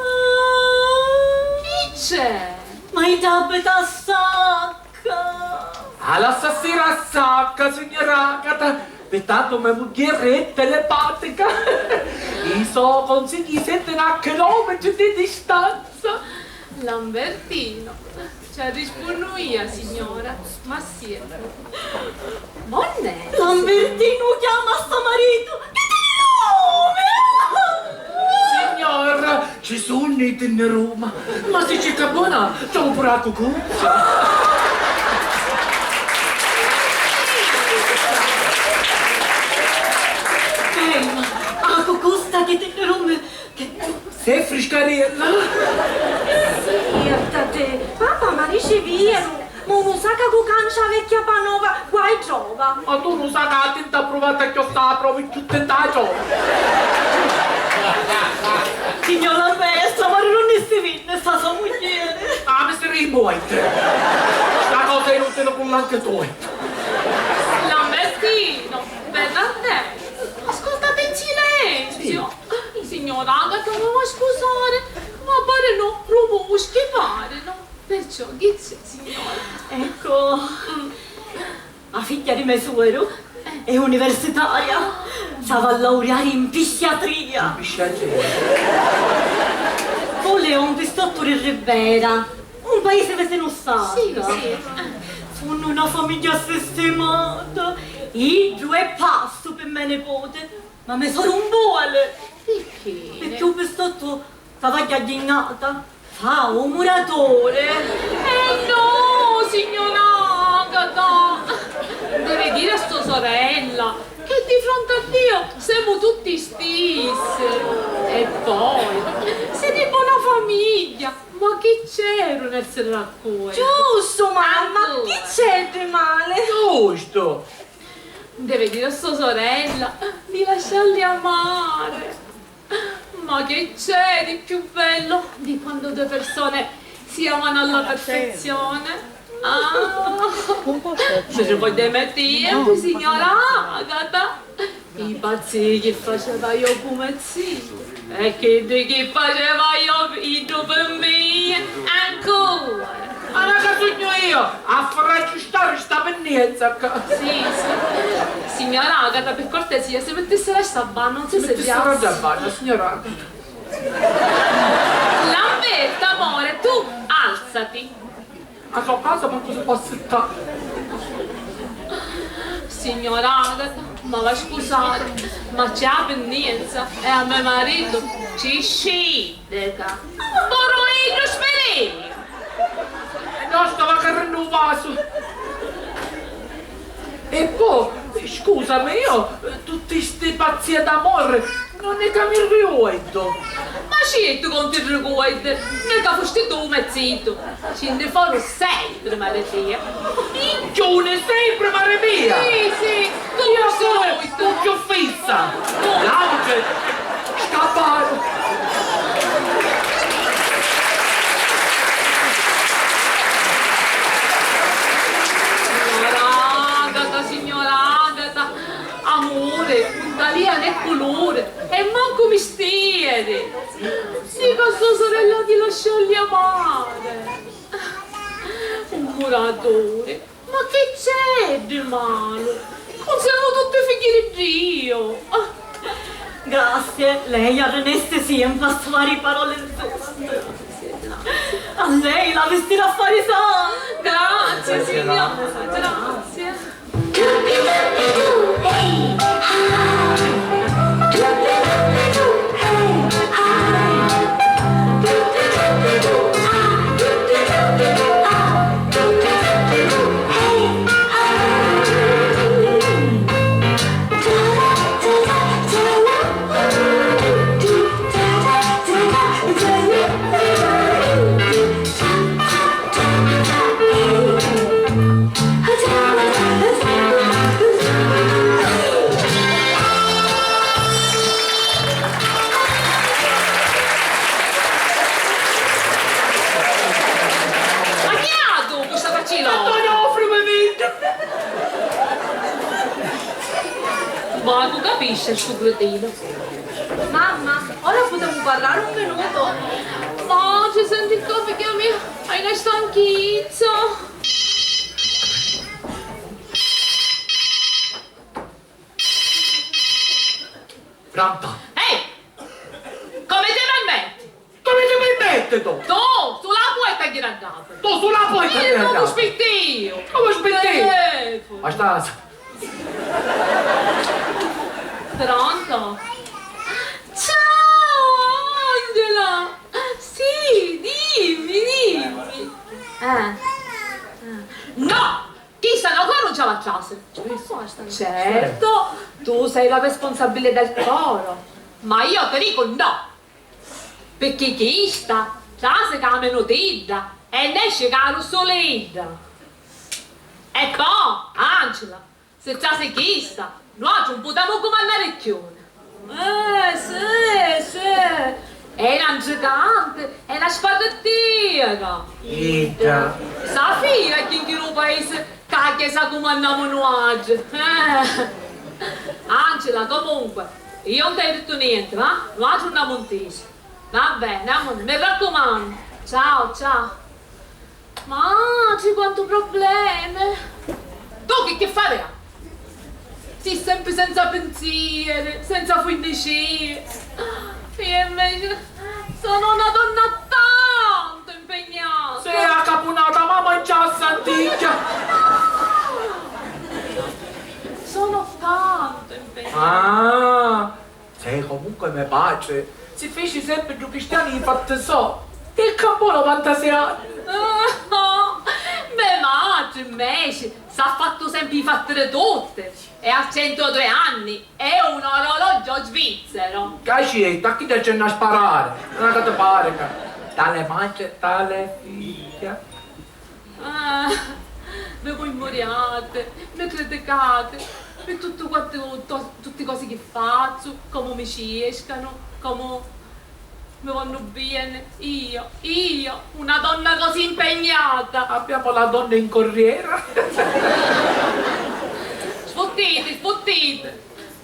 Chi c'è? Ma i tabita a sacca. Ah, lassa stira a sacca, signora Agata. Pi tantu me mugghieri è telepatica. I so consigli i sentinu a chilometri di distanza. Lambertino, ci arrispunnu io, signora, ma siete. Bonne! Lambertino chiama a so maritu! Chi ti numi! Signora, ci sunnu i tinni ruma, ma si ci sta bona, c'è un puracu cu. Ehi, ma a cucusta chi ti numi? Sei friscariella! Sì, tate, papà, ma dici vieru, ma unu saca cu cancia vecchia pa nova, guai trova. Ma tu nu saca a tinta pruvata e chiosta a provi chiù tinta a trova. Signora maestra, ma non ne si vede sta sua mugliera. Ah, mi si rimuoite. Sta cosa è inutile con l'anche tu. Lambertino, Bernardè, ascoltate in silenzio. Sì. Signora Agata, mi va a scusare, ma parenu rumuschi, parenu. Perciò, chi c'è, signora? Ecco, a figghia di me sueru è universitaria, s'ava a laureari in psichiatria. In psichiatria? Voli un pistottu di Ribera, un paese vicinu Sacca. Sì, sì. Funnu una famigghia sistimata, iddu è pazzu pi me nipote. Ma me soru un vuole! Picchì? Picchì u pistottu travagghia a jinnata, fa u muratore! Eh no! Signora Agata, deve dire a sua sorella che di fronte a Dio siamo tutti stissi. E poi, siamo una famiglia. Ma chi c'è di essere raccolti? Giusto, mamma, chi c'è di male? Giusto! Deve dire a sua sorella di lasciarli amare. Ma che c'è di più bello di quando due persone si amano alla perfezione? Ah, non ci può mettere niente, signora Agata. I pazzi chi faceva io come zio e chiddi chi faceva io figghiu per me ancora. Ma ca sugnu io a far aggiustare sta pennienza ccà. Sì, sì. Signora Agata, per cortesia, si mettesse la sciabbana, non si sente. Mettesse la sciabbana, signora Agata. Lamberto, amore, tu alzati. A so casa mancu si pò assittà. Signora Agata, ma va a scusare, ma c'è la pennienza e a me marito ci scideca. Puru iddu sfilìu! E no, stava carrennu u vasu. E po, scusami, io tutti sti pazzie d'amore non ne camirriu ueddu. Ma certu ca non ti ricuerdi, nica fusti tu u me zitu, ci nni foru sei prima di tia. Minchiuni, sei prima di mia? Sì, sì, tu. Io pure, u chiù fissa. L'auge, scapparu. Signora Agata, signora Agata, amore, non talia né culore e mancu mistieri. Dica a sua sorella di lasciarli amare. Un muratore. Ma chi c'è di malu? Non siamo tutti figli di Dio. Grazie, lei arreneste sempre a trovare i parole giuste. A lei la vestirà a fare sa. Grazie, signora, grazie. Ma chi è tu cu sta faccina? Antonio, offrimi vinti! Ma tu capisci stu cretino? Mamma, ora putemu parrari un minutu? Ma ci senti ccà, figghia mia, hai na stanchizza. Pronto? Ehi! Come ti permetti? Come ti permetti tu? Tu, sula puoi tagghiari a datu. Tu sula puoi tagghiari a datu. Io non spittiu. Come spittiu? Telefono. Ma sta... Pronto? Ciao, Angela! Sì, dimmi, dimmi. Eh. Eh. No! Chista no, qua non ci la trase. Certo, tu sei la responsabile del coro, ma io ti dico no, perché chista trase ca a minutidda e nesce ca a russulidda. E po, Angela, si trase chista, nuatri non putemu cumannari cchiù. Eh, sì, sì. E na ngicanti, e na sparrittiera. Idda. Sa fila chi nchiru paisi ca a chiesa cumannamu nuatri. Eh. Angela, comunque, io non ti hai detto niente, va? Nuatri non amu ntisu. Va bene, amore, mi raccumannu. Ciao, ciao. Matri, quantu problemi! Tu chi, chi fari? Si sempri senza pinzieri, senza fuinnicii. Io invece sono una donna tanto impegnata. Sì, a capunata, ma mangia a santigghia. Sono tanto impegnata. Ah! Sì, comunque me patri si fici sempri ddu cristianu di fatti so, e campò novantasei anni. Me Inveci s'ha fattu sempri i fatti di tutti e a centodue anni è un orologio svizzero. Ca cettu, a chidda c'è na sparari, una ca ti pari ca tale madre, tale figlia. Ah, mi voi muriati, mi criticati pi tuttu quantu, to-, tutti cosi chi fazzu, comu mi ciescanu, comu mi vonnu beni. Io, io, una donna così impegnata. Abbiamo la donna in corriera. Sfuttiti, sfuttiti.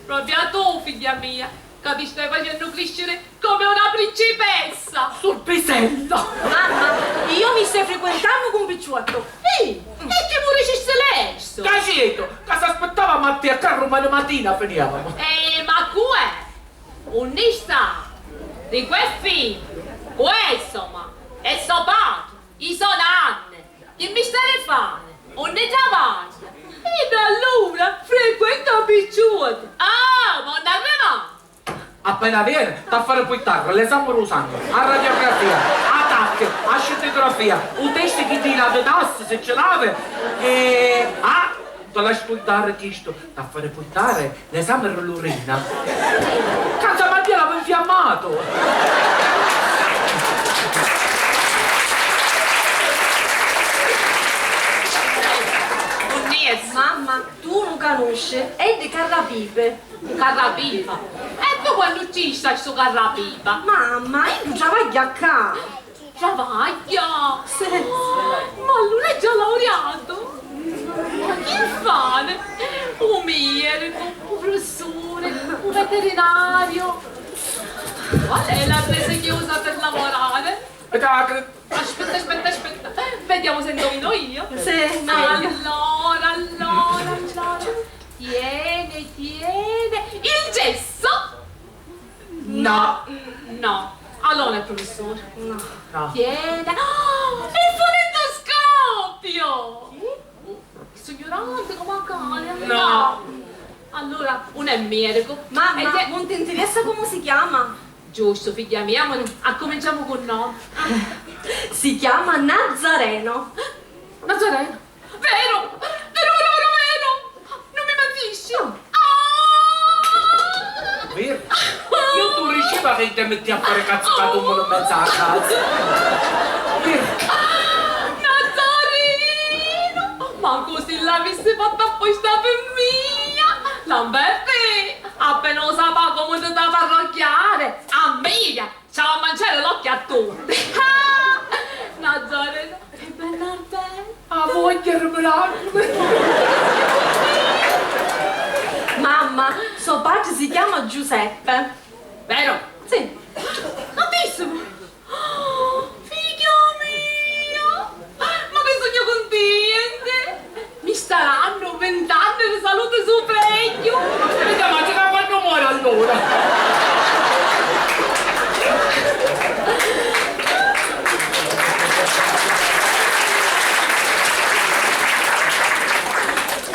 Proprio tu, figlia mia, ca ti stai facennu crisciri come una principessa! Surpisella! Mamma, io mi stai frequentannu cu un picciuottu! Sì, e chi mu dicisti lestu? Ca cettu, ca s'aspittavamu a tia ccà rumani matina finiamu. Eh, ma cu è? Unni sta? Di cu è figghiu? Cu è so ma? E so patri? I so nanni? Chi misteri fani? Unni travagghia? Ed allura frequenta picciuti! Ah, ma unni arriva? Appena vieni, t'ha fari purtari l'esami dû sangu, a radiografia, a tacchi, a scintigrafia, u testi chi dî la ditassi, si ci l'avi, e, ah, ti l'hai scurdari chistu, t'ha fari purtari l'esami di l'urina. Cazzu, ma Dio l'avi nfiammatu! Mamma, tu nun canusci, è di Carrapipi. Carrapipa? E tu quannu ci sta stu carrapipa? Mamma, iddu travagghia ccà! Travagghia? Sì. Ma allura è già laureato? Ma chi fani? U miericu, u prufissuri, u veterinariu. Qual è la resa chi usa per lavorare? Aspetta, aspetta, aspetta. Vediamo se indovino io. Sì, meglio. Allora, allora, allora. Tiene, tiene. Il gesso? No. No. Allora, professore. No. No. Tiene. Oh, il fonendoscopio! Chi? Sugnu grandi come a cani. No. Allora, un è mierico. Mamma, e te- non ti interessa come si chiama? Giusto, figghia mia, ma accuminciamo cu nomi. Si chiama Nazareno. Nazareno? Vero? Vero, vero, vero, vero! Non mi mentisci! Ah! Vero? Io tu diceva che te metti a fare cazzo ca tu me lo mezzo a casa. Vero? Nazareno! Ma così l'avissi fatto apposta per mia! Lamberti, appena lo sapà come ti da parrocchiare, a mia! Ci ha a manciari l'occhi a tutti! Nazareno, che bella bella! A vogghia di miraculi! Mamma, so patri si chiama Giuseppe. Vero? Sì. Avissimu! Figghia mia! Ma chi sugnu cuntienti! Mi starannu vint'anni di saluti sup'egghiu! E chiamati ca quannu mori allura!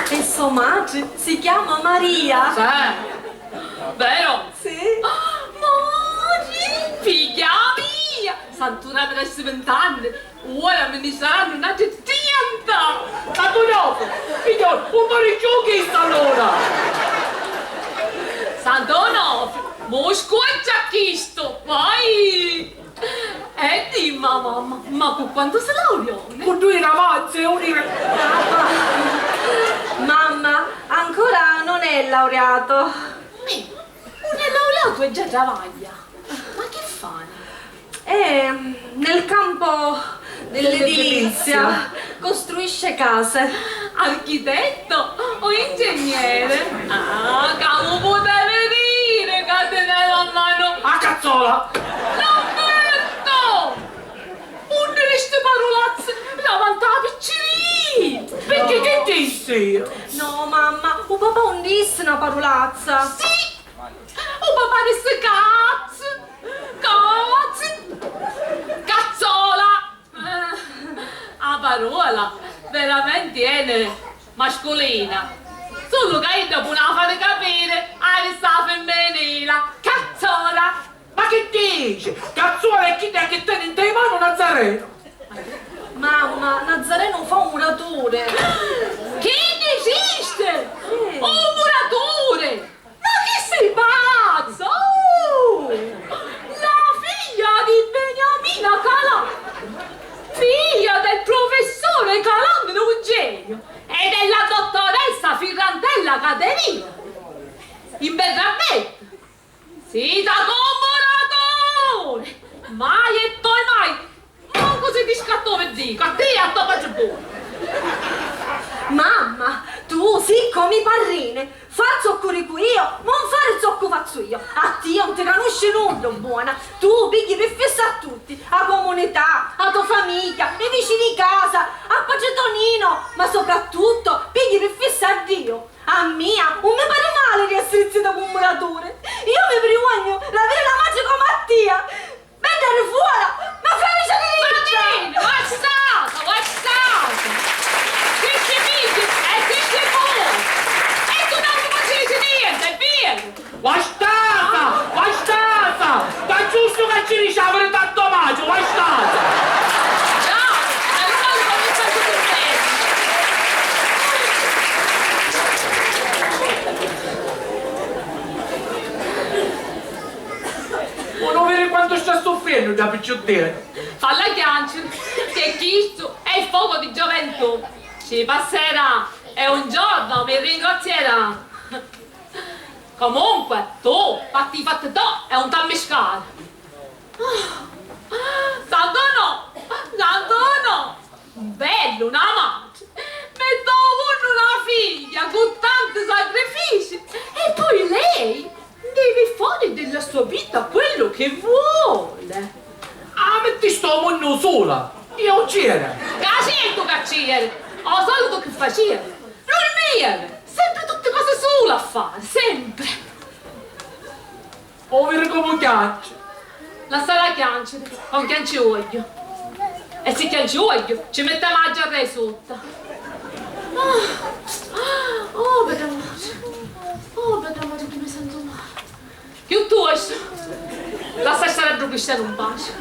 E so matri si chiama Maria! Sì. Vero? Sì. Mori, figghia mia! Santuna avissi vint'anni, ora mi nni sarannu n'atri trenta! Santuna, figghiò, un paricciu chistu allura! Santuna, mu scuorcia chistu, vai! E dimmi, mamma, ma cu quantu si laureò? Cu dui ravanzi e un... Mamma, ancora non è laureato. Mi, un è laureato e già travaglia. Ma chi fani? Eh, nel campo dell'edilizia, costruisce case. Architetto o ingegnere? Ah, ca lu putevi diri ca tineva a manu a cazzola! Lamberto! Unni di sti parulazzi? Davanti a la picciridda! Picchì chi dissi? No, mamma, u papà un dissi na parulazza. Sì! U papà dissi cazzi! Cazzi! Cazzola! Eh, a parola veramenti eni masculina, sulu ca idda puna fari capiri a rista fimminila. Cazzola! Ma chi dici? Cazzuola è chidda chi teni nta i manu Nazareno! Mamma, Nazareno fa un muratore. Chi dicisti? Sì. Un muratore? Ma chi sei pazza? Uh! La figlia di Beniamina Calandro, figlia del professore Calandro Eugenio e della dottoressa Firrantella Caterina. In Bergambetta. Sita commoratore! Mai e poi mai! Mancu si ti scattò vi dico, a tia e a to patri buono! Mamma, tu si comu i parrini, fa zoccu dicu io, non fari zoccu fazzu io, a tia non ti canusci nuddu, buona, tu pigli pi fissa a tutti, a comunità, a to famigghia, i vicini i casa, a patri Tonino, ma soprattutto pigli pi fissa a Dio. A mia un mi pari mali di essiri zita cu un muraturi. Io mi priugnu d'aviri na matri comu a tia. Pi andari fora, ma fari cianirigghiu! Marina, guastata, guastata! Chi ci pigghia e chi ci poi! E tu non mi dici niente, è vero! Guastata! Guastata! Ma giustu ca ci diciavi di tanto macio, guastata! No, ma non lo mi faccio per te! Uno viri quantu sta suffrennu da picciuttinu! Falla chianciri, che chistu è il fuoco di gioventù! Ci passerà e un giorno mi ringrazierà! Comunque, tu, fatti i fatti to e un t'ammiscari. Ah, Sant'Anno! Sant'Anno! Bellu, na matri! Mettu a funnu na figlia cu tanti sacrifici e poi lei deve fare della sua vita quello che vuole. Ah, mettistu a funnu sula! Io c'era! Ca certu ca c'eri! O solitu che facevi? Dormivi! Sempre tutte cose sula a fare, sempre! O viri comu chianci! Lassala chianciri, non chianci uogghiu. E si chianci uogghiu, ci mettemu a giarra di sutta. Ah, oh, bedda matri. Oh, bedda matri, che mi sento male. Chiuttostu, lassa stari a ddu cristianu in paci.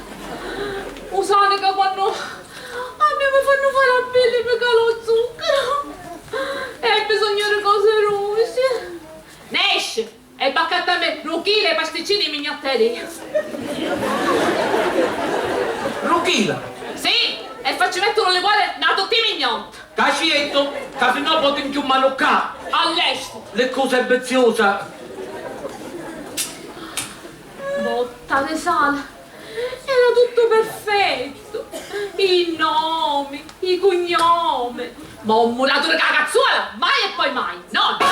U sani ca quannu a mia mi fannu fari a pilli mi cala u zuccaru. E hai bisogno di cose russi. Nesci! E p'accattami ddu chilu 'i pasticcini 'i mignotteria. Ddu chilu? Sì, e facci mettiri un liquore na tutti 'i mignotti. Ca certu, ca sinnò po' ti nchiummanu ccà. All'estru. Li ccusi biziusi. Botta di sali. Era tuttu perfettu! I nomi, i cugnomi. Ma un muraturi ca cazzuola, mai e poi mai! No, no!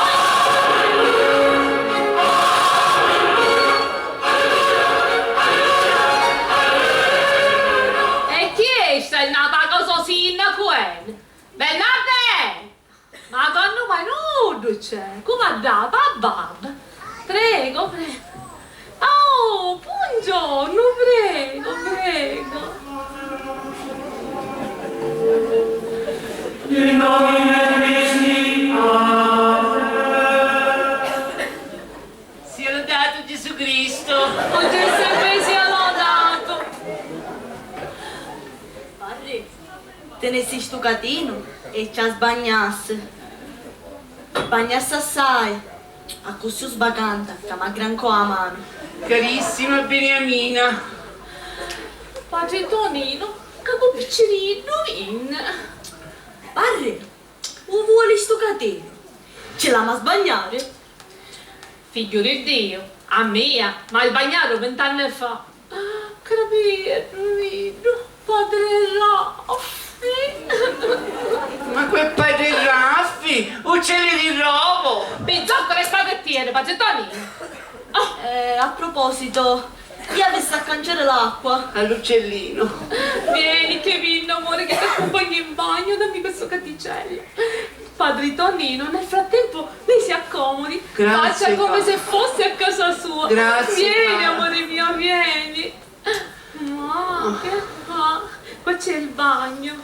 E chi è sta? È nata cosa sindacu, eh? Bernardè! Ma quannu mai nuddu c'è? Comu andava? Babba! Prego, prego. Oh, buongiorno, prego, prego. In nomine Christi, amen. Sia lodato Gesù Cristo. O Gesù sempre sia lodato. Parri. Tenessi stu catinu e ci a sbagnassi. Sbagnassi assai, accussì u sbacanta ca m'aggrancò a manu. Carissima Beniamina! Patri Tonino, ca cu picciriddu vinni. Parri, u vuoli stu catinu? Ci l'ama sbagnari? Figghiu di Diu, a mia m'ha sbagnatu vint'anni fa. Crapieddu, padre Raffi. Ma cu è padre Raffi? Uccelli di rovo! Pizzocco le spaghettiere, padre Tonino. Oh. Eh, a proposito, io avissi a canciari l'acqua. All'uccellino. Vieni, Kevin, amore, che ti accompagno in bagno, dammi questo catticello. Padre Tonino, nel frattempo, lei si accomodi, faccia come se fosse a casa sua. Grazie, cara. Vieni, amore mio, vieni. Ah, che fa? Qua c'è il bagno.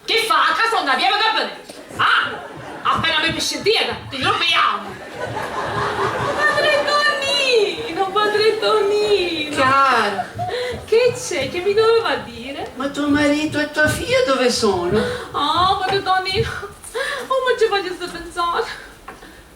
Chi fa? A casa non abbiamo gabinetto. Ah, appena mi pisciddina, ti troviamo. Padre Tonino, padre Tonino. Cara. Che c'è? Che mi doveva dire? Ma tuo marito e tua figlia dove sono? Ah, Padre Tonino, comu ci facissi pinsari?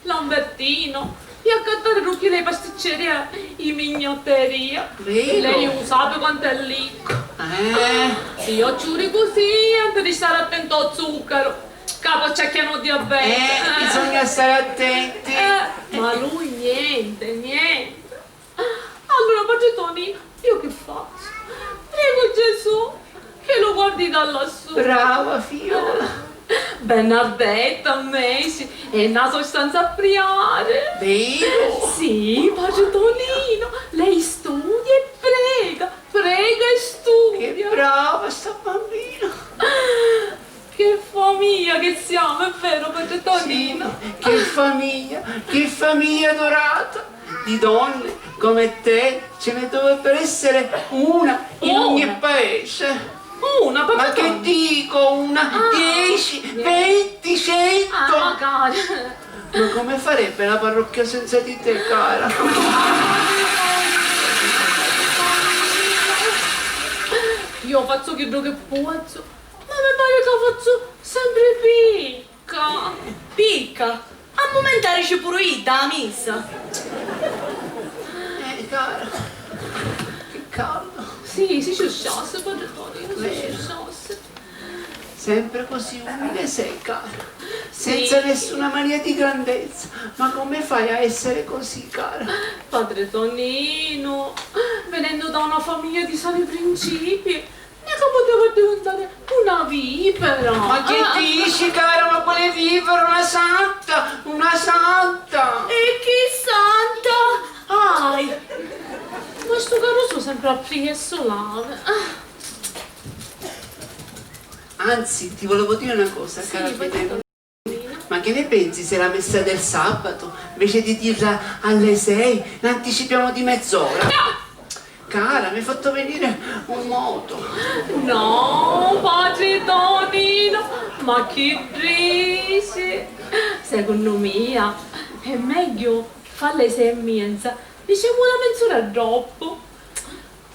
Lambertino, iu accattari dû chilu di pasticceria di mignotteria. Veru? Lei u sapi quantu è riccu. Eh. Iu ci u dicu siempri di stari attenti ô zuccaru, ca po' ci acchianu u diabete. Eh, bisogna stari attenti. Eh, ma lui niente, niente. Allura, Padre Tonino, iu chi fazzu? Prigu Gesù chi lu guardi da lassù. Brava, figliola. Bernardetta, Messi, è na sostanza a priari. Veru? Sì, Padre Tonino, lei studia e prega, prega e studia. Che brava sta bambina. Che famiglia che siamo, è vero, Padre Tonino? Sì, che famiglia, che famiglia dorata! Di donne come te ce ne dovrebbero essere una in ogni paese. Una? Una, Padre Tonino? Ma che dico, una, dieci, venti, cento! Ah, cara. Ma come farebbe la parrocchia senza di te, cara? Iu fazzu chiddu chi pozzu. Ma mi pari ca fazzu sempri picca. Picca? A mumenti dici puru idda a missa. Eh, cara, che caldo. Sì, si sciusciassi, Padre Tonino, si sciusciassi. Sempre così umile sei, cara. Sì. Senza nessuna mania di grandezza. Ma come fai a essere così, cara? Padre Tonino, venendo da una famiglia di sani principi, mica poteva diventare una vipera. Ma che dici, cara? Ma quale vipera? Una santa, una santa! E chi santa hai? Ma stu carusu sempre appriesso l'ave. Ah. Anzi, ti volevo dire una cosa, cara fedele. Ma che ne pensi se la messa del sabato, invece di dirla alle sei, l'anticipiamo di mezz'ora? No! Cara, mi hai fatto venire un moto. No, Padre Tonino, ma chi dici? Secunnu mia è megghiu falla alle sei e menza, dicemu una menz'ura doppu.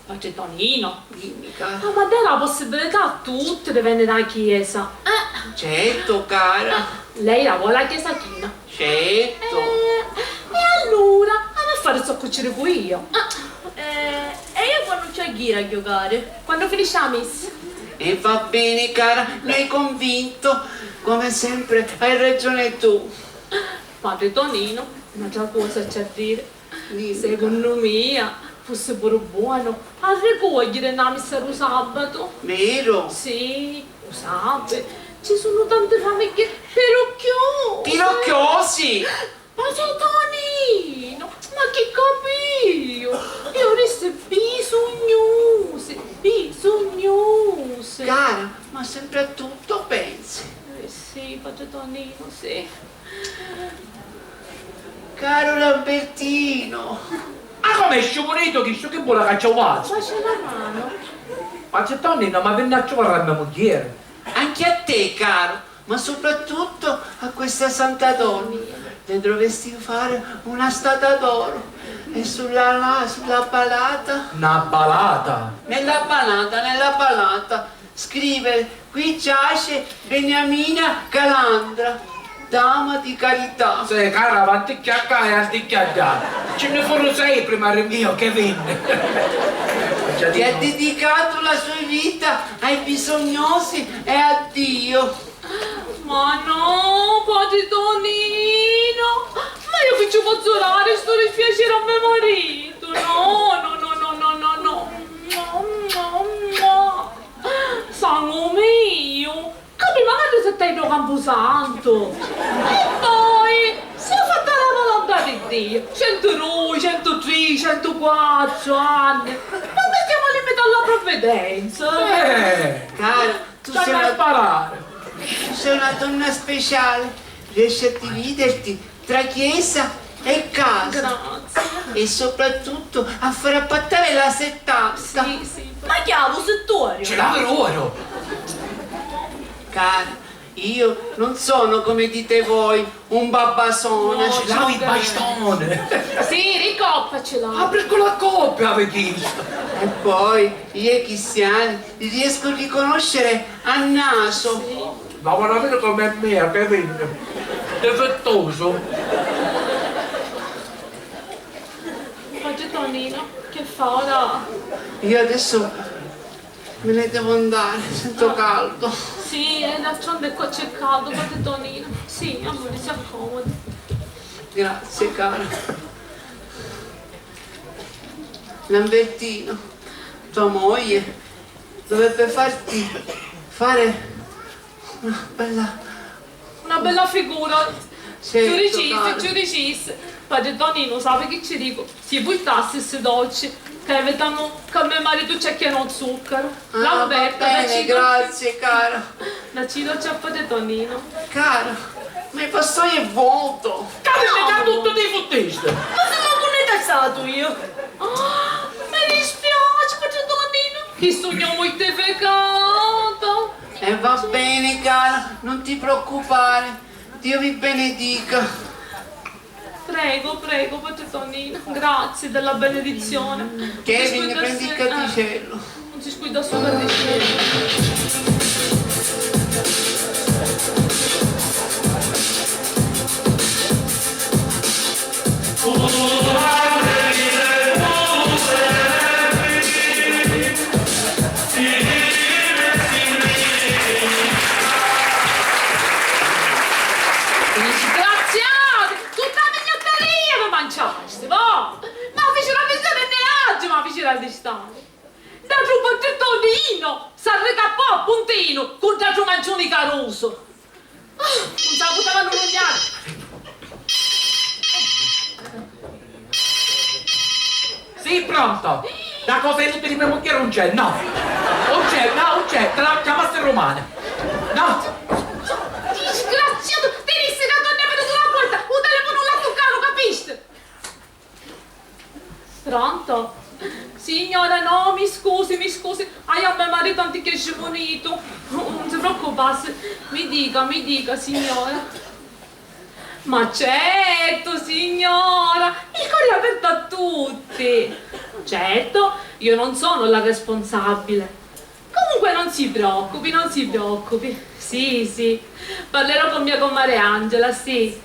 Padre Tonino. Dimmi, cara. Ah, ma dai la possibilità a tutti di venire a chiesa. Eh. Certo, cara. Lei la vuole la chiesa china? Certo. Eh, e allura, ha da fare ciò che ci dico io. Ah, eh, e io quando c'è ghira a giocare? Quando finisce la messa. E va bene, cara, mi hai convinto. Come sempre, hai ragione tu. Padre Tonino, un'altra cosa c'è a dire. Secunnu mia, fussi puru buonu a ricuogliiri nna missa dû sabatu. Veru? Sì, u sapi, ci sunnu tanti famigghi pirucchiosi. Pirucchiosi? Padre Tonino, ma chi capìu? Iu dissi bisugnusi, bisugnusi. Cara, ma sempre a tuttu pensi. Eh sì, Padre Tonino, sì. Caru Lambertino! Ah, com'è sciupuritu chistu, chi voli ca ci u vasu? Ma c'è la mano. Ma zitto Nino, ma vinni a truvari a me mugghieri. Anche a te, caro, ma soprattutto a questa santa donna. Le dovresti fare una statua d'oro. E sulla, là, sulla balata. Na balata? Nella balata, nella balata. Scrive: "Qui giace Beniamina Calandra, dama di carità." Sì, cara, va anticchia ccà e anticchia ddà. Ci nni furu sei prima di mio che vinni. Che ha dedicato la sua vita ai bisognosi e a Dio. Ma no, Padre Tonino! Ma io chi ci pozzu dari stu dispiaciri a me maritu? No, no, no. Sangu miu! Capi macari si t'hai ddu campusantu! E poi, si è fatta la volontà di Dio, centu dui, centu tri, centu quattru anni, ma mettiamo limite alla provvidenza! Eh! Cara, tu sei una, tu sei una donna speciale, riesci a dividerti tra chiesa e casa. Grazie. E soprattutto a far appattari la settanta. Sì, sì. Ma chiavu, sittuoru! Ci l'avi uru! Cara, Io non sono, come dite voi, un babbasone. No, ci l'havi il bastone! Sì, ricoppacela! Apri con la coppia, havi chiesto! E poi, gli egiziani li riesco a riconoscere a naso. Sì. Ma guarda, vedi com'è mia, che vedi? Difettoso. Padre Tonino, che fa ora? Io adesso me ne devo andare, sento caldo. Sì, e d'altronde qua c'è caldo, padre Tonino. Sì, amore, si accomodi. Grazie, cara. Lambertino, tua moglie dovrebbe farti fare una bella... Una bella figura. Certo, ci dicisti, cara. Ci dicisti. Padre Tonino, sapi chi ci dicu? Si purtassi sti dolci, ca evitanu ca me maritu ci acchiana u zuccaru. Ah, Lamberta, va bene, grazie, cara. Dacci i dolci a padre Tonino. Cara, ma il vassoio è vuoto. Capite ca tuttu ti futtisti! Ma se mancu nn'haiu tassatu io! Ah, mi dispiaci, padre Tonino, chi sugnu murtificata! E va bene, cara, non ti preoccupare, Dio vi benedica. Prego, prego, padre Tonino, grazie della benedizione. Kevin, prendi il canticello. Non si scuida su per Disgraziati! Tutta la mignotteria mi manciasti, va! Ma ficiru a miseria e oggi ma ficiru arristari! Ddà tru Patrittoninu s'arricappò a puntinu cu ddà tru manciuni carusu. Ah, nun s'avutava lu lugnari. Sì, pronto! Da cosa inutili me mugghieri un c'è, no! Un c'è, no, un c'è, te la chiamassi rumana. No! Disgraziatu, ti dissi ca torna a viri sulla porta, u telefonu la tuccanu, capisti? Pronto? Signora, no, mi scusi, mi scusi. Ai, a me maritu anticchia è scimunitu. Non si preoccupassi. Mi dica, mi dica, signora. Ma certo, signora, il cuore è aperto a tutti. Certo, io non sono la responsabile. Comunque non si preoccupi, non si preoccupi. Sì, sì, parlerò con mia comare Angela, sì.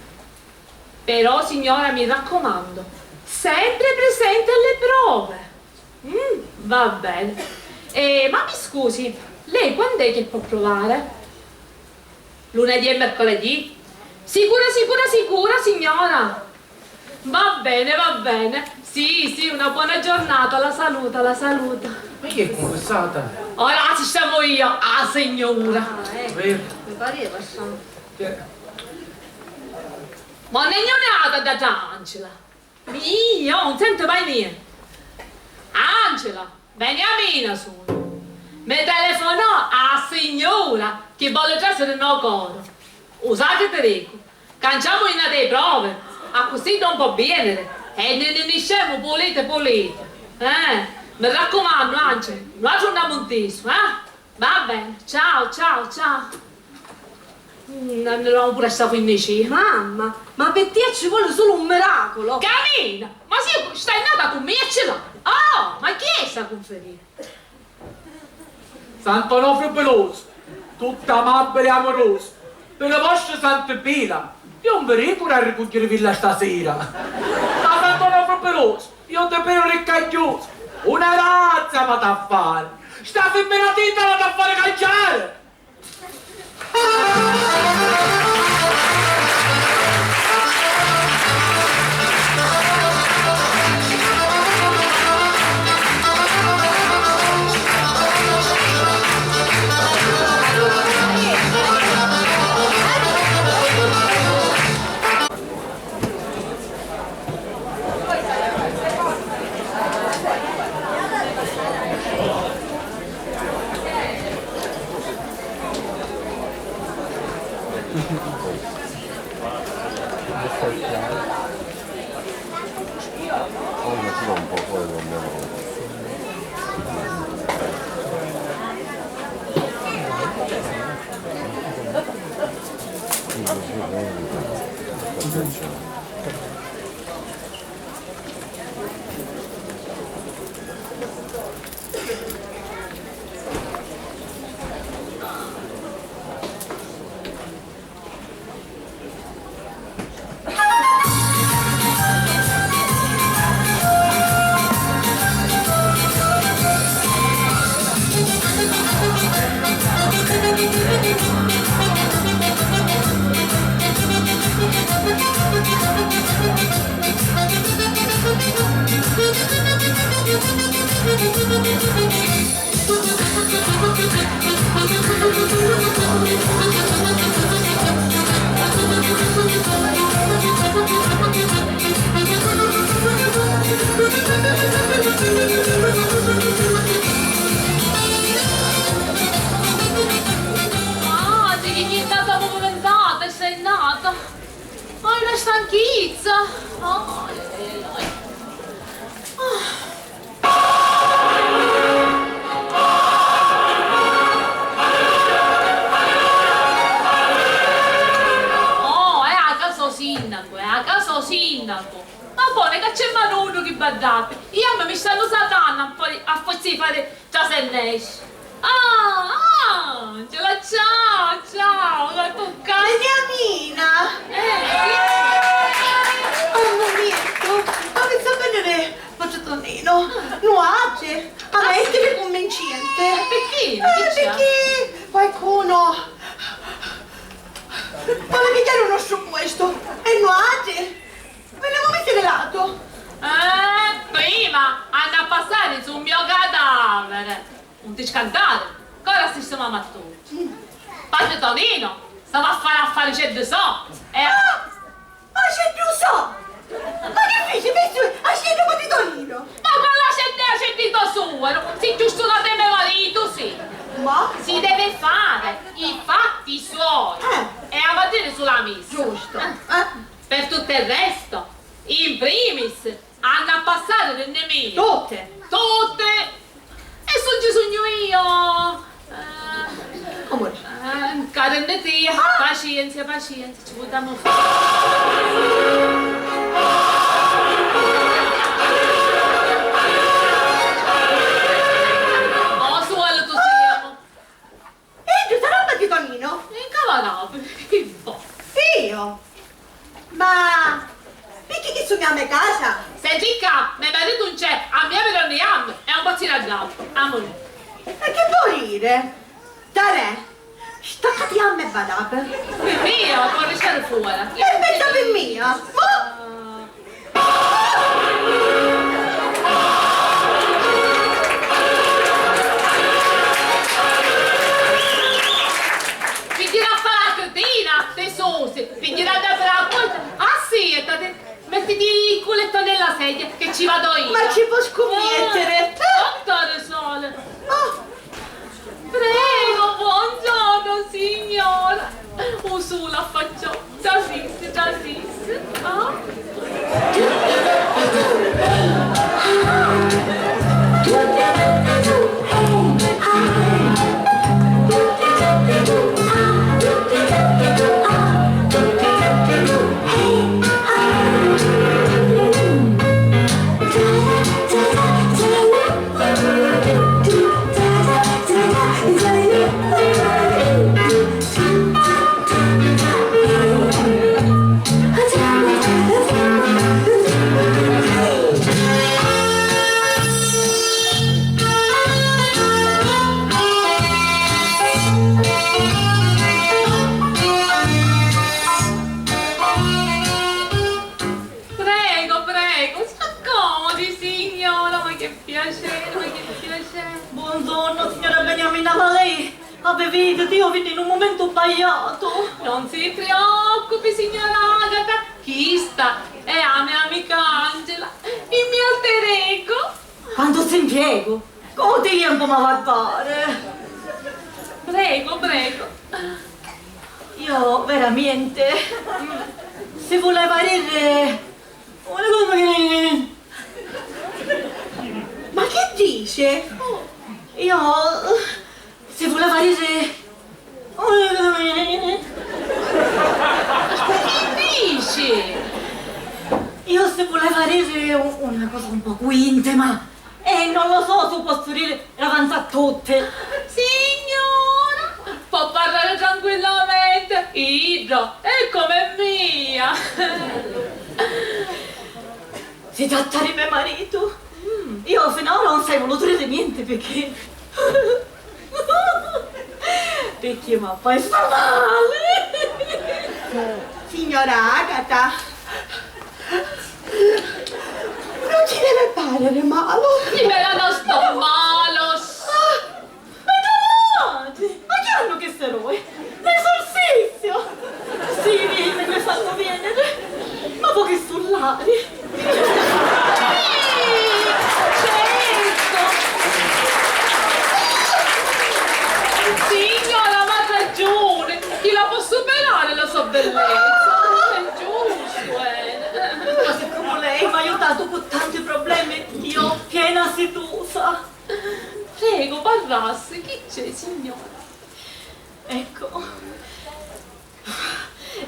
Però, signora, mi raccomando, sempre presente alle prove. Mm, va bene. Eh, ma mi scusi, lei quand'è che può provare? Lunedì e mercoledì? Sicura, sicura, sicura, signora? Va bene, va bene. Sì, sì, una buona giornata, la saluta, la saluta. Ma chi è cunfissata? Ora sistemo io, ah, signora. Ah, ecco, mi pareva strano. Cioè, Ma non è niunata da Angela. Mia, non sento mai niente. Angela, Beniamina sunu. Mi telefonò a signura chi voli trasiri no coro. U sai chi ti dicu? Canciamu i nati e i provi, accussì non po' bieniri e ni ni niscemu puliti puliti. Eh, mi raccumannu, Angela, nuatri unnamu ntisu, eh? Va bene, ciao, ciao, ciao. Mm, annilamu puru a sta finnicina. Mamma, ma pi tia ci voli sulu un miraculu! Camina! Ma si stai nata cu mia ci l'hai! Oh, ma chi è sta cunferina? Sant'Onofriu Pilusu, tuttu amabili e amurusu, pi li vostri santi pila, io un vi dicu di arricugghirivilla stasira. Ma Sant'Onofriu Pilusu, io ti piu riccagghiusu, una grazia m'hati a fari, sta fimmina tinta l'hati a fari canciari! Ah, di chi nata muvimintata e sei nata! Hai una stanchizza! Ai, ai, ai. Ah. Oh, è a casa o sinnacu, è a casa o sinnacu. Ma poi ca c'è manunu chi baddapi, iamma mi stannu satannu a fari, a fari, fari trasennèsci. Ah, ah, Angela, ciao, ciao, la tocca. Beniamina! Eh, chi c'è? Oh, un mumentu, ma mi sta bene. Poi Tonino, nuatri, a me ti cunvincente. Perché? Eh, perché qualcuno vuole pigliare il nostro posto e nuatri veniamo messi di lato. Eh, prima hanno a passare sul mio cadavere. Non ti scantare, ancora sistemiamo a tutti. Padre Tonino, stava a fare affariceddi so. E... Ah! Aceddu so! Ma chi fici, fici aceddu cu Titoninu? Ma quali aceddu, aceddu suo? Si giustu ca te me maritu, sì. Ma? Si deve fare i fatti suoi. Eh. E a vedere sulla messa. Giusto. Eh. Eh. Per tutto il resto, in primis, hanno a passare di nemico. Tutte. Tutte. E su ci sugnu io! Eh, come? Eh, carenne tia, pazienza, pazienza, ci vutiamo fare. Oh, suolo tu siamo. E giù sarà Titonino? E cavarapi, chi fa? Io? Ma picchì chi sugnu a me casa? Senti ccà, me maritu non c'è, a mia mi donni jammi e un pazzino a gamma. Amore. E chi vuoi dire? Tarè, staccati a me badape. Per mia, può restare fuori. E pensa per mia. Ma Pi tirà a fà la curdina, te susi, pi tirà a dà la porta, assittati, mettiti il culetto nella sedia che ci vado io. Ma ci può scommettere? Oh, dottore Sole. Oh. Prego, buongiorno signora. U sulu affacciò. Trasissi, trasissi. Ah. Prego, prego, s'accomodi, signora, ma che piacere, ma che piacere. Buongiorno, signora Beniamina, ma lei ha bevuto, io vedo in un momento sbagliato. Non si preoccupi, signora Agata, chista è a mia amica Angela, il mio alter ego. Quanto si impiego? Quanto tempo mi va a dare? Prego, prego. Io veramente si voleva dire una cosa che... Ma che dice? Io si voleva dire una cosa che... Che dici? Quintema, e non lo so se u pozzu diri davanti a tutti. Signora, pò parrari tranquillamenti, idda è comu è mia. Si tratta di me maritu. Mm. Io finora non s'haiu vulutu diri nienti picchì Picchì m'ha fai sta mali! Signora Agata, non ci deve parere male. Libera nostro malos! Ah, ma calati! Ma chi hanno che se noi? L'esorcisio! Sì, vieni, mi fanno venire! Ma poi che sullari! Certo! Signora, ma ha ragione! Chi la può superare la sua bellezza? È giusto, eh! Ma siccome lei mi ha aiutato con tanti problemi, io piena sedusa. Prego, parrassi, chi c'è, signora? Ecco.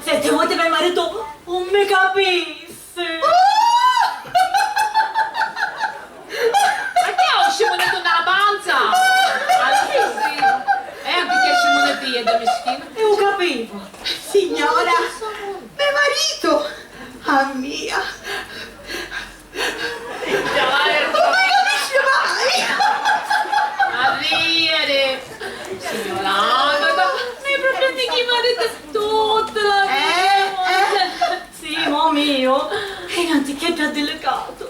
Senti, vuoi che me marito non mi capissi? Ma chi è, un scimunitu nna panza? Ah, sì, sì. E anche chi è scimunitu, è mischino. E lo capivo. Signora, me marito, a mia. Arrivederci. Signora Agata, ma i problemi chi m'ha detto tutta la vita. Eh, eh. Sì, mo mio, è un antichetto delicato.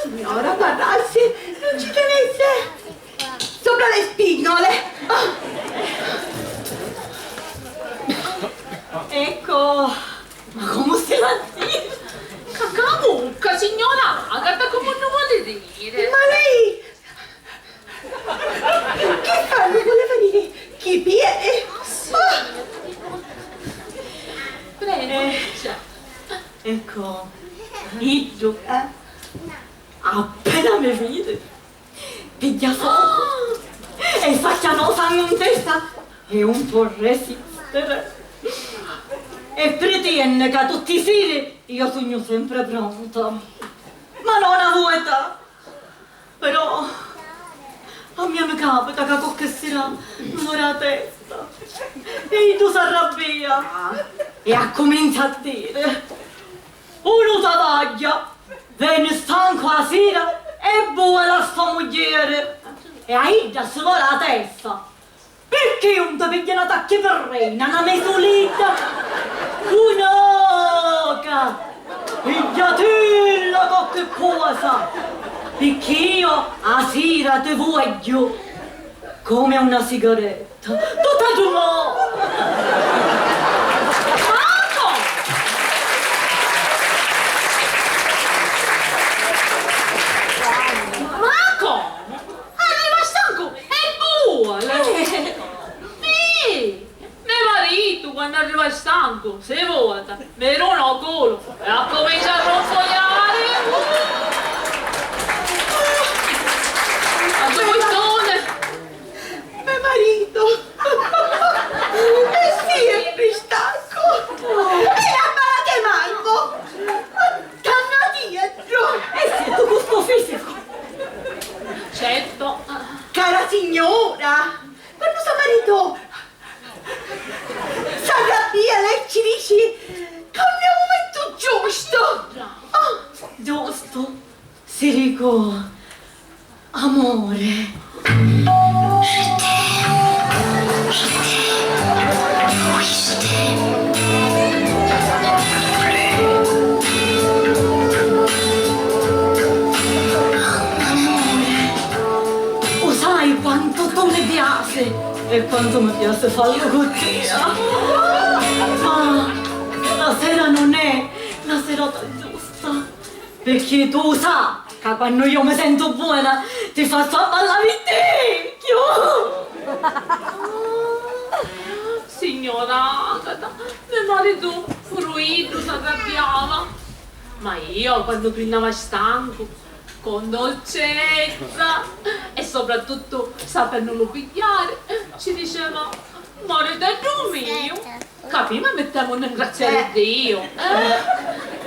Signora, guardassi, non ci tenesse sopra le spinole. Ah. Ecco. Ma comu si la diri? Cacca la vucca, signora Agata, comu non vuole dire? Ma lei che fa? Non voleva dire chi piede? Ah! Prego, eh, ecco, iddu, eh, appena mi vide, pigghia focu e s'acchianò sangu 'n testa e 'un pò resistere. E pritienne ca tutti i siri io sugnu sempre pronta. Ma non a vueta! Però a mia mi capita ca cocche sira mi vora a testa e iddu s'arrabbia e accuminza a diri: Unu travagghia, veni stancu a sira e buela a so mugghieri. E a idda si vola a testa. Picchì 'un ti pigghia na tachipirrina, na misulita, un'oca, pigghiatilla cocchi cosa, picchì io a sira ti vuogghiu comu una sigaretta. Tutta tu mo! Marco! Marco! Arriva stancu e vuole! Eh. Sì! Me maritu, quannu arriva stancu, si vota, mi runa u culu e accumincia a rumpugliari. Quantu puttuni! Me maritu è siempri stancu e la bala che manco stannu dietro. E si tu cu stu fisicu? Certo. Cara signora, quannu so maritu s'arrabbia, lei ci dici ca non è il momento giusto. Oh. Giusto, si dico amore. Amore, u sai quantu tu mi piaci e quantu mi piaci fallu cu tia. Ma la sera non è la serata giusta, picchì tu sa ca quannu io mi sentu buona ti fazzu abballari ticchiu. Signora Agata, me maritu puru iddu s'arrabbiava, ma io quannu turnava stancu, con dolcezza e soprattutto sapennulu pigghiari, ci diceva: Mariteddu miu, ca prima mittemu a ringraziari Diu, eh?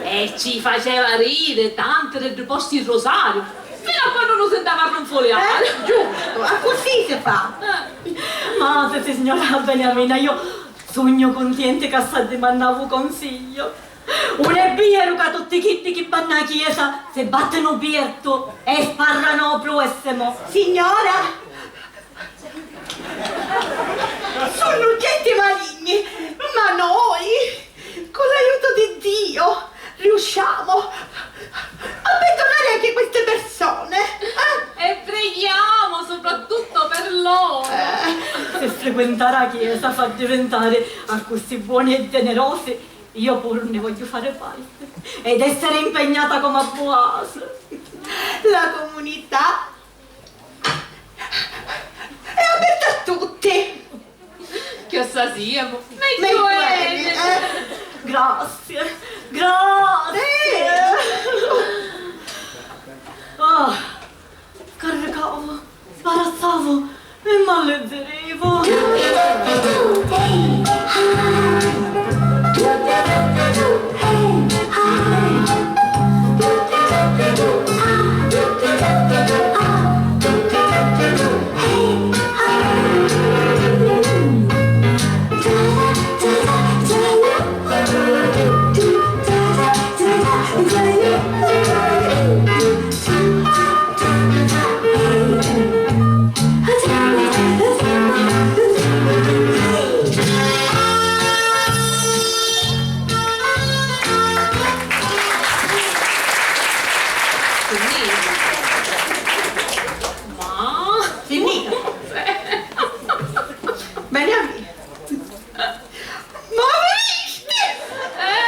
E E ci faceva riri tantu di ddu postu il rosario, finu a quannu nu sintava arrunfuliari. Eh, giustu, accussì si fa. Eh. Ma, Sissignora Beniamina, io sugnu cuntienti ca s'addimannavu consigliu. Un è bieru ca tutti chiddi chi vannu a chiesa si battinu piertu e sparranu o pruessimu. Signora! Sunnu genti maligni, ma noi, cu l'aiutu di Diu, riusciamo a perdonare anche queste persone, eh? E preghiamo soprattutto per loro. Eh, se frequentare a chiesa fa diventare accussì buoni e generosi, io puru ne voglio fare parte ed essere impegnata come a buasu. La comunità è aperta a tutti. Chiossà siemu megghiu eni. Megghiu eni, eh. Grazie, grazie. Sì. Ah, carricavu, sbarazzavo e m'allizzirivu. Ma... Finita. Beniamina. Ma viristi? Eh,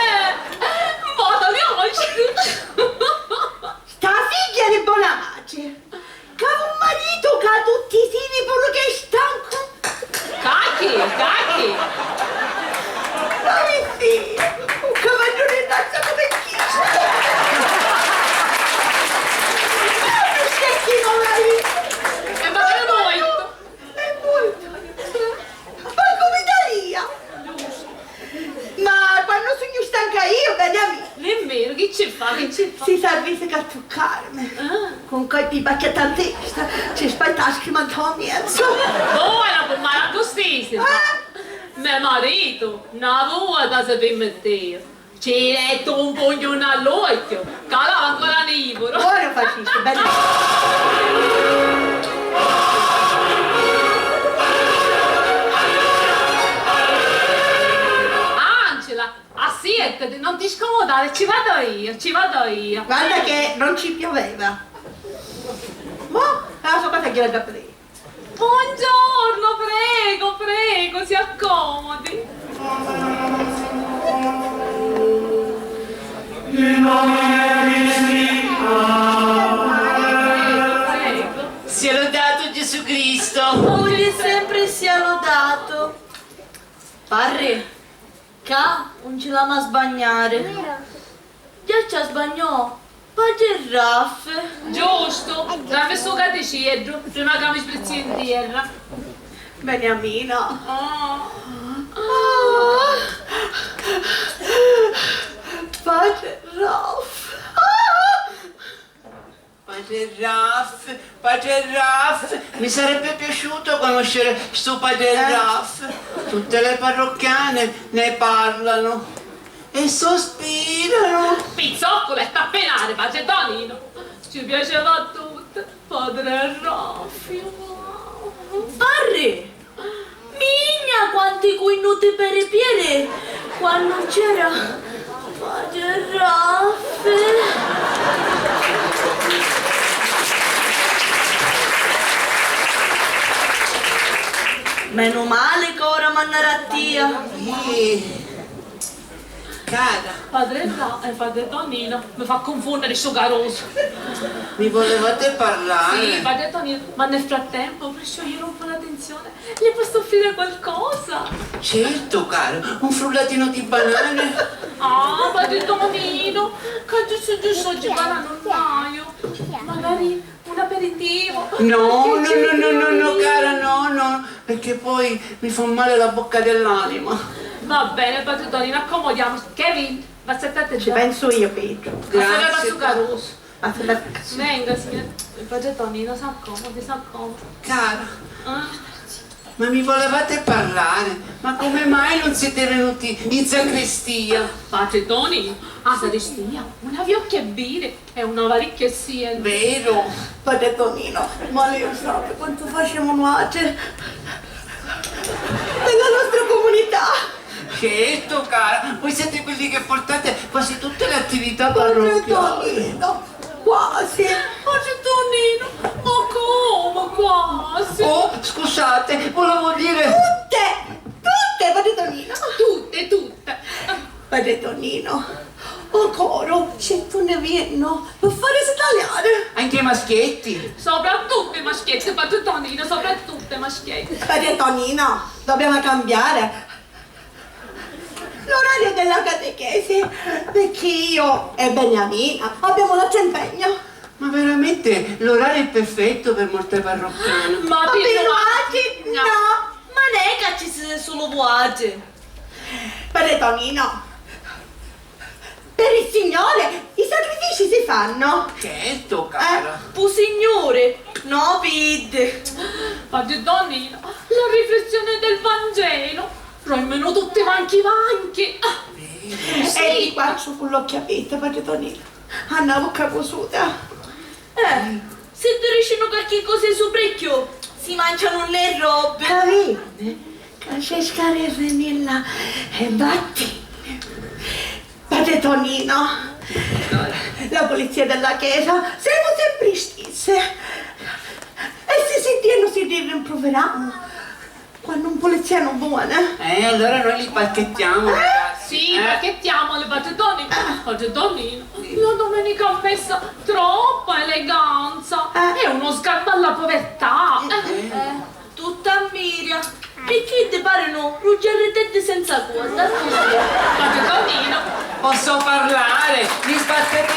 ma viristi? Sta figghia di bona matri, c'havi un maritu ca tutti i siri puru ch'è stancu. Cachi, cachi. Ma viristi? Un cavalluni nnanza comu chistu. Ma un scecchinu maritu. E magari muortu. È muortu. Mancu mi daria! Ma quannu sugnu stanca io, Beniamina! È veru, chi ci fa, chi ci fa? Si servisi a tuccarmi. Ah. Con colpi di bacchetta in testa, ci spettaschi manco a miezzo. Buona, cummara, tu stisi. Ah! Me maritu, na vota si permetteva. Ci dettu un pugnu nna l'uocchiu, ca l'ava ancora nivuru. Ora facisti, bellu. Angela, assittiti, non ti scomodare, ci vado io, ci vado io. Guarda che non ci pioveva. Mo, la sua casa gira da aprire. Buongiorno, prego, prego, si accomodi. Sia lodato Gesù Cristo. Oggi e sempre sia lodato. Parri. Ccà 'un ci l'ama sbagnari. Già ci sbagnò Patri Raffi. Giustu, dammi stu caticieddu, prima ca mi sprizzi in tierra. Beniamina. Ah. Ah. Patri Raffi. Ah. Patri Raffi, Patri Raffi, mi sarebbe piaciuto conoscere stu Patri Raffi. Tutte le parrocchiane ne parlano e sospirano. Pizzoccolo e tappenare, Patri Tonino. Ci piaceva a tutti, Patri Raffi. Parri! Migna quanti cunnuti peri pieri quannu c'era Patri Raffi. Menu mali ca ora mannari a tia. Cara. Patri Ra-, eh, Patri Tonino, mi fa cunfunniri stu carusu. Mi volevate parlare? Sì, Patri Tonino, ma nel frattempo, per sciogliere un po' la tensione, le posso offrire qualcosa? Certo, caro, un frullatino di banane. Ah, Patri Tonino, ca giustu giustu oggi banane non haiu. Magari un aperitivo. No, no, no, no, no, no, cara, no, no, perché poi mi fa male la bocca dell'anima. Va bene, Patri Tonino, accomodiamoci. Kevin, V'accettate. Ci già. Pensu io, Petru. Grazie. Assaggiate a sucarusu. Assaggiate. Venga, signor. Padre Tonino, s'accomodi, s'accomodi. Cara, ah? Ma mi volevate parlare? Ma come mai non siete venuti in sacrestia? Padre Tonino, a sacristia, una viocchia e vire. È una varicchia, sì, è vero. Padre Tonino, ma lei lo sa quanto facciamo nuoce per la nostra comunità? Certo, cara, voi siete quelli che portate quasi tutte le attività parrocchiali. Padre Tonino, quasi. Padre Tonino, ma come quasi? Oh, scusate, volevo dire... Tutte! Tutte, Padre Tonino! Tutte, tutte! Padre Tonino, ancora ci tu ne vienno per fare sbagliare. Anche i maschietti? Soprattutto i maschietti, Padre Tonino, soprattutto i maschietti. Padre Tonino, dobbiamo cambiare l'orario della catechesi, perché io e Beniamina abbiamo un altro impegno. Ma veramente l'orario è perfetto per morte parrocchiana. Ma... Ma per nuoci no, ma non è che ci sono solo vuoti. Padre Tonino, per il Signore i sacrifici si fanno. Certo, cara. Eh? Pu Signore, no piddi. Padre Tonino, la riflessione del Vangelo. Roimenu tutti vanchi vanchi. Sì. E di qua su cu l'occhia aperta, Padre Tonino. Hanna vucca cusuta. Eh, si ti dicinu qualchi cosa di supricchiu, si mancianu le robbe. Capite? Ca c'è scaresrenilla e batti. Padre Tonino, la polizia della chiesa, siamo sempre i stessi. E si sentiano si rimproverano. Quando un poliziano buono. Eh, allora noi li parchettiamo, eh? Ragazzi. Sì, eh? Parchettiamoli, Padre Tonino. Padre Tonino, la domenica a messa, troppa eleganza. Eh. È uno sgarbo alla povertà. Eh. Eh, tutta ammiria. Picchì ti parinu ruggierriteddi senza cuodda? Padre Tonino. Posso parlare? Mi sbattete,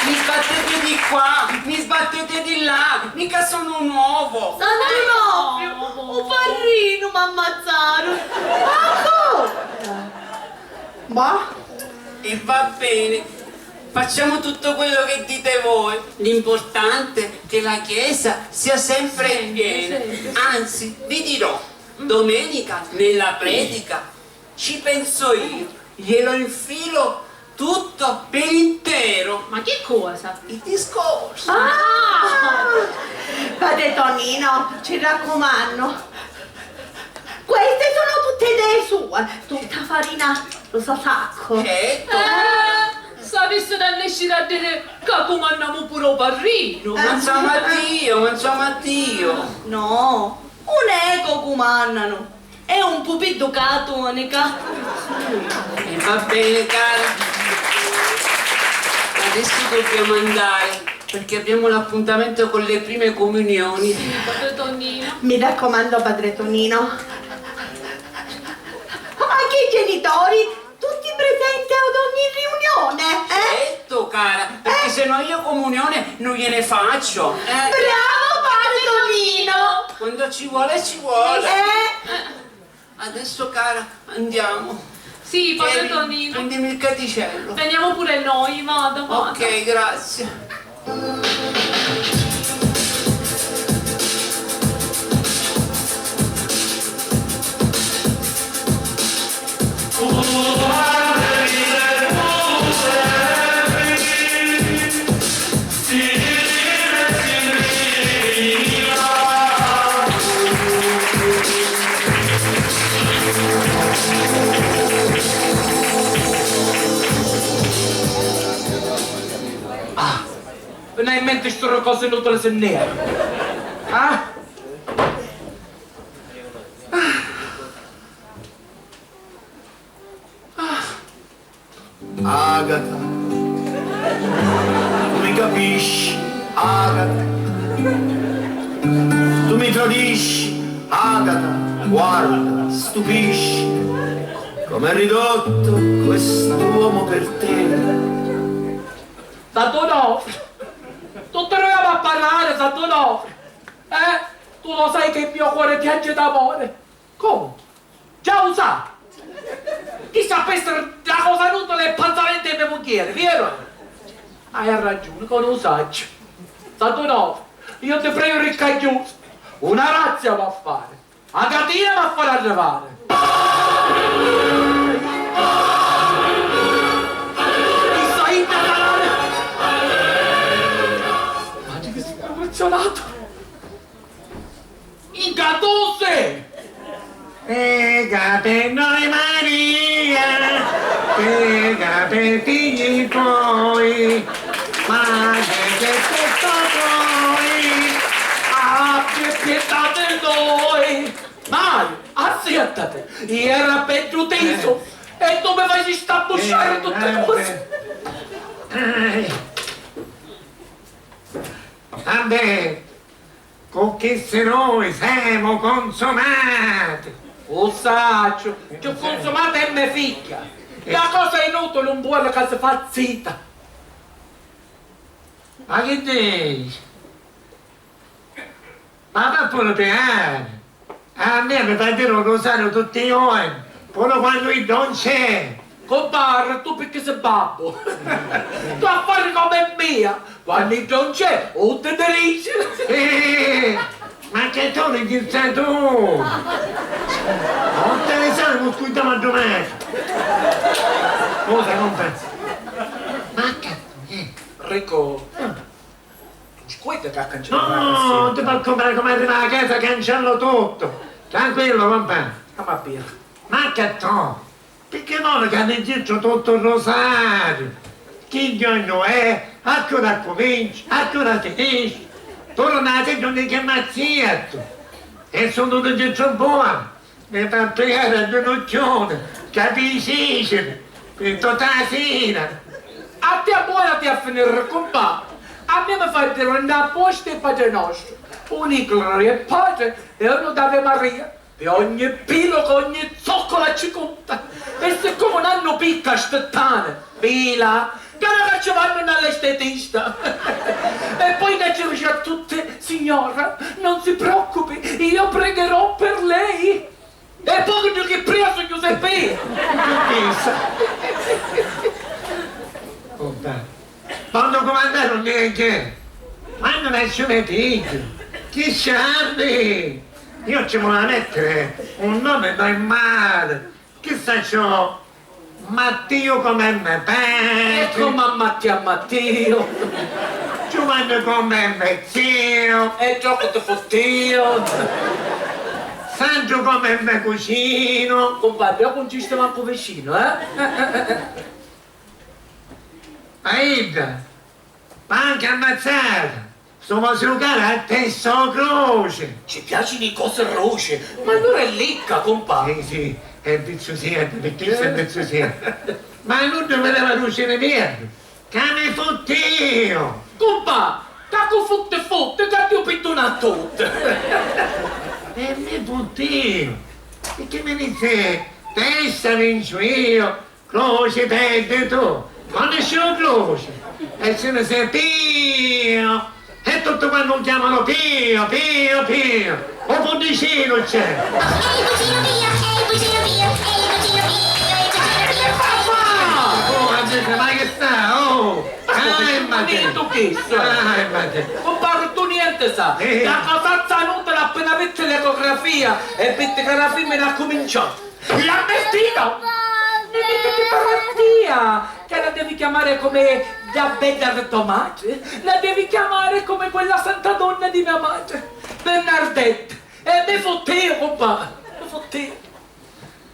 mi sbattete di qua, mi sbattete di là, mica sono un uovo. Sant'Onofriu, u parrinu m'ammazzaru. Ancora? Bah. E va bene, facciamo tutto quello che dite voi. L'importante è che la chiesa sia sempre piena. Sì, sì. Anzi, vi dirò, domenica nella predica ci penso io, glielo infilo tutto per intero. Ma che cosa? Il discorso. Ah! Padre Tonino, ci raccomando, queste sono tutte idee sue, tutta farina rosa sacco. Certo. Eh, s'avissero a nescire a dire ca cumannamu pure u parrinu. Ma insomma, Dio, ma insomma, Dio. No, un eco cumannano. È un pupiddu ca tunica. E va bene, cara. Adesso dobbiamo andare, perché abbiamo l'appuntamento con le prime comunioni. Sì, padre Tonino. Mi raccomando, padre Tonino. Anche i genitori, tutti presenti ad ogni riunione, eh? Certo, cara, perché se no io comunione non gliene faccio, eh? Bravo, padre Tonino! Quando ci vuole, ci vuole. Eh? Adesso, cara, andiamo. Sì, padre Tonino. Prendimi il caticello. Veniamo pure noi, vada, vada. Ok, grazie. Ah, veni in mente stu ricosu inutili si nera. Ah? Agata, tu mi capisci, Agata, tu mi tradisci, Agata, guarda, stupisci, com'è ridotto quest'uomo per te. Sant'Onofriu, tutti arriviamo a parlare, Sant'Onofriu, eh? Tu lo sai che il mio cuore piange d'amore. Come? Già u sa! Chi sapessi dda cosa nutili e panzalenti di me mugghieri, vieru? Hai ragiuni, ca nun u sacciu. Santu Novi, io ti pregu riccagghiusu, una razzia m'ha fari, a catina m'ha fari arrivari. Chissa idda sarà. Guardi chi si emozionatu. Inca tu si! Pega pi noi Maria, pega pi figli tuoi, madre che tutto puoi, abbi pietà di noi. Mario, assittati, ieri era beddu tisu e tu mi facisti abbusciari tutti cosi. Vabbè. Cu chissi noi semu cunsumati! U sacciu, cchiù cunsumata è me figghia! La cosa inutili un vuole ca si fa zita! Ma chi dici? Ma va puru pianu! A mia mi fa diri u rusariu tutti i jorni, puru quannu idda 'un c'è! Cumpari, tu picchì si babbu? Tu a fari comu è mia, quannu idda 'un c'è, 'un ti dirici! Eh, ma che tu registratu? Otta risali mu scuitamu a dumani! Cosa non pensi? Ma che tu, eh? Rico, tu scuiti che ha cancellato la canzone? No, non ti preoccupare, come arriva a casa cancello tutto. Tranquillo, compà. Stiamo a birra. Ma che tu? Picchì voli ca registru tuttu u rusariu? Chi giornu è? A ch'ura accumincia? A ch'ura finisci? Tu nun la senti unni chi m'azziettu? E su nu registru bonu mi fa piegari a ginocchioni, capisci? Pi tutta la sira. A tia buona ti a finiri, cumpà. A mia mi fa diri nna posta i Padre Nostri, u Nicola è Padre e unu d'Ave Maria. Pi ogni pilu ca ogni zoccola ci cunta. E siccomu n'hannu picca sti tani, pila, cara ca ci vannu nna l'estetista. E poi nna ci dici a tutti: "Signora, non si preoccupi, io pregherò per lei." E poi chi pria su Giuseppina? Chi pensa? Vabbè. Vonnu cumannari un nienti? Quannu nasciu me figghiu, chi sciarri! Io ci voli a mettiri un nomi normali, chi sacciu, Mattiu comu me patri. E comu a Mattiu a Mattiu. Giuvanni comu me ziu. E ciò chi ti futtiu. Sandru comu me cucinu. Cumpari, io 'un ci sti mancu vicinu, eh? Aidda, panca ammazzata, stu vosiu cari a testa o croci. Ci piacinu i cosi roci, ma allura è licca, cumpà. Sì, sì, è viziusiedda, pi chissa è viziusiedda. Ma nuddu mi leva duci di viernu, ca mi futtiu! Cumpà, ca cu futti futti, ca Diu pidduna a tutti. E mi futtiu, picchì mi dissi, testa vincu io, Croci peddi tu! Quannu sciu Croci? E si ni si Pio! E tutti quanti u chiamanu Pio, Pio, Pio! U puddicinu c'è! Ehi, cuginu Pio, ehi, cuginu Pio, ehi, cuginu Pio, ehi, cuginu Pio, ehi, cuginu Pio. Oh, ma che sta? Oh! Calmati! Niente, chi sa? Calmati! Cumpari, tu niente sa! Eh. La cosa zanutila appena vitti l'ecografia e vitti ca la fimmina accuminciò! L'avvertito! Mi mettete in malattia! Che la devi chiamare come la bella di tua madre? La devi chiamare come quella santa donna di mia madre, Bernardetta! E mi fotteo, compà! Mi fotteo!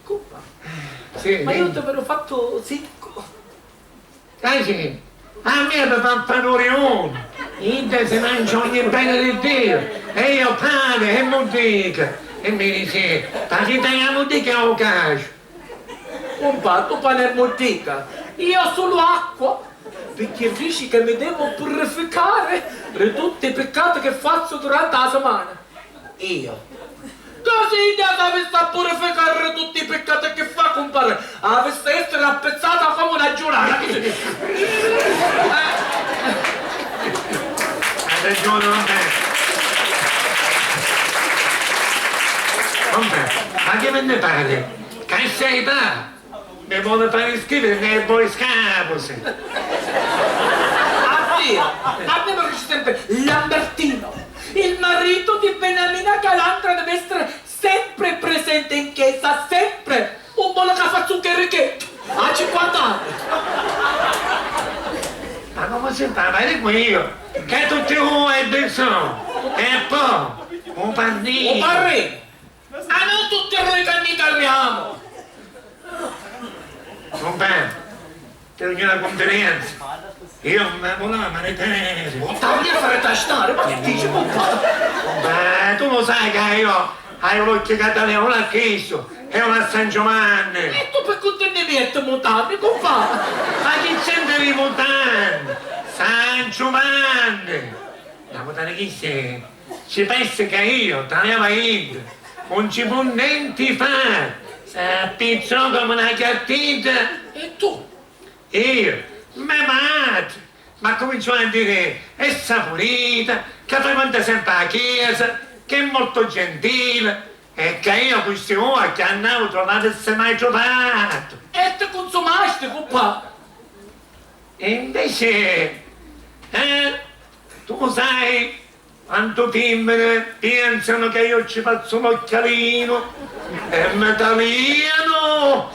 Compà! Sì, ma io ti avrò fatto secco! Caci, a mia mi fa fari u riuni, idda si mancia ogni beni di Diu, e io, pari, e muddica, e mi dici, ma chi t'haiu a muddica o caciu? Cumpà, tu pani e muddica, io sulu acqua, picchì dici che mi devo purificare di tutti i piccati che fazzu durante la settimana. Io. Così idda s'avissi a purificari di tutti i piccati chi fa, cumpari, avissi a essiri appizzata comu na giurata, chi si dici? Eh. Hai ragione, vabbè. Vabbè, ma chi mi nni pari? Cassetta! Mi voli fari scriviri nei voi scapusi! A tia! A mia mi dici sempri Lambertino, il marito di Beniamina Calandra deve essere sempre presente in chiesa, sempre! Un bonu ca fazzu un chirricheddu a cinquanta anni! Ma comu si fa? Ma dicu iu ca tutti dui bizzò e po' un parrinu! Un parrinu! Ma non tutti noi che ne parliamo! Compà, ti vogghiu na cunfidenza. Io non me voleva maritare. Non t'avrei a fare tastare, ma che dici, compà? Compà, tu lo sai che io hai l'occhio che da Leone a Cristo e uno a San Giovanni. E tu per contenimento mutanni, compà? Ma chi c'entra i mutanni? San Giovanni! La mutani chi si ci pensi ca io, taliava iddu, non ci fu nenti fa, s'appizzò comu na chiattidda. E tu? Io? Me matri m'accuminciò a diri è sapurita, ca frequenta sempri a chiesa, che è molto gentile, e ca io cu sti uocchi a n'autru l'avissi mai truvatu. E ti cunsumasti, cumpà? E invece, eh, tu sai, quantu fimmini piensanu ca io ci fazzu l'occhialinu e mi talianu!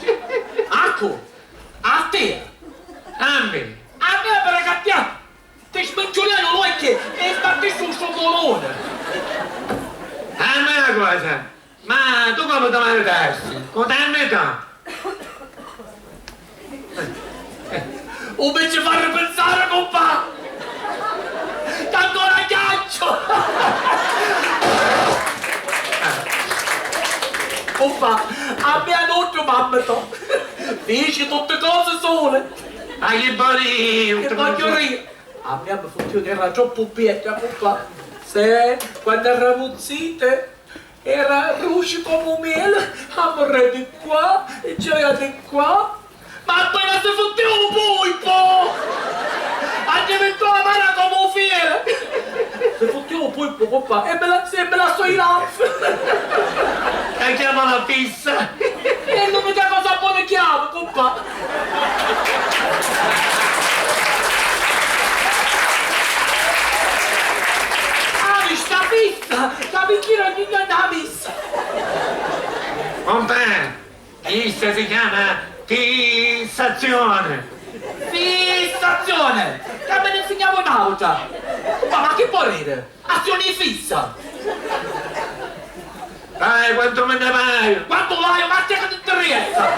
Accu! A tia! A mia! A mia per cattià! Ti sminciulianu l'occhi e sbattissi un sciumulone! A mia cosa! Ma tu comu ti maritasti? Cu tanni età? U mi ci fa ripensari, cumpà! Ca ancora chianciu! Cumpà, a mia nuddu m'ammitò. Fici tutti cosi suli. Ma chi voli? Chi vogghiu ri? A mia mi futtiu ca era troppu bedda, cumpà. Sì, quannu eramu ziti. Era ruci comu mieli, amurrè di qua e gioia di qua. Ma appena si futtiu u puipu! Addivintò amara comu u fieli! Si futtiu u puipu, cumpà, e mi la, e mi lassò i lampi! Ca chiama la fissa! E l'unica cosa bona chiama, cumpà! Avi sta fissa! Ca mi gira ogni giornu a missa! Compà, chista si chiama fissazione! Fissazione! Ca mi n'insignava un'autra! Ma, ma chi pò riri? Azioni fissa! Vai, quantu mi nni vaiu! Quantu vaiu? Ma a tia chi ti ntiressa?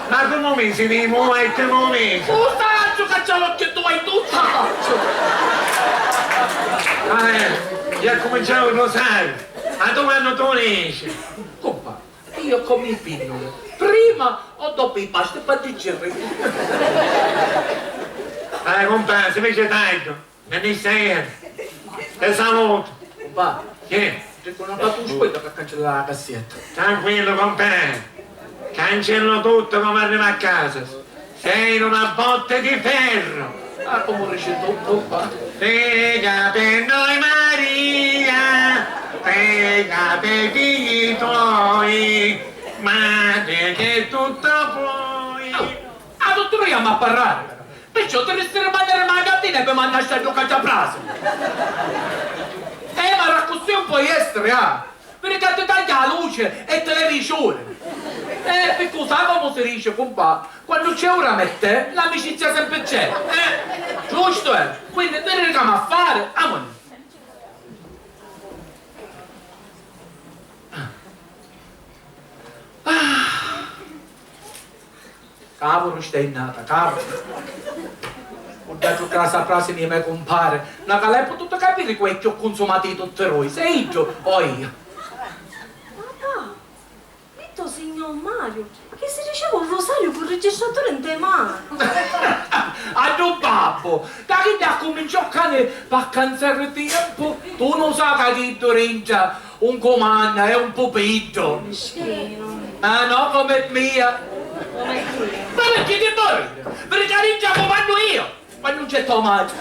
Ma comu misi di muetti, mu misi? U sacciu ca c'ha l'occhiu tuoi, tu sacciu! Ma eh, già cuminciau il rosario, ma tu quannu tu nici? Cumpà, io comu i pinnuli, prima o dopu i pasti p'addiggiriri. Eh, cumpà, si veci tardu. Ministeri, ti salutu. Cumpà, chi? Dicu, non fate un squillo che cancello la cassietta. Tranquillo, compà. Cancello tutto come arrivo a casa. Sei una botte di ferro. Ah, comu dici tu, cumpà. Prega per noi, Maria, prega per i figli tuoi, madre che tutto puoi. Oh, a tuttu riamu a parrari. Perciò ti rissi di mannari magatina e vi mannasti a giucari a brasa. Eh, ma d'accussì un poi essiri, ah! Viri ca ti tagghia a luci e televisioni. Eh, picchì u sai comu si dici, cumpà? Quannu c'è u ramettè, l'amicizia sempri c'è, eh? Giustu, eh? Quindi viri ca m'ha fari, amunì. Ah. Cavulu, sta innata, cavulu. Cu dda giucrasa frasi mia me cumpari, na ca l'hai pututu capiri cu è cchiù cunsumatu di tutti dui, sei iddu o io? Papà, mi to signò Mariu, chi si diceva un rosariu cu registraturi nte manu. A ddu babbu, da chidda accuminciò cani p'accanzari tiempu, tu nu sa ca chiddu dintra un cumanna è un pupiddu. Mischinu. Ah, no, come mia. Come mia. Ma perché ti poi? Perché ringia cumannu io, quando non c'è tua madre.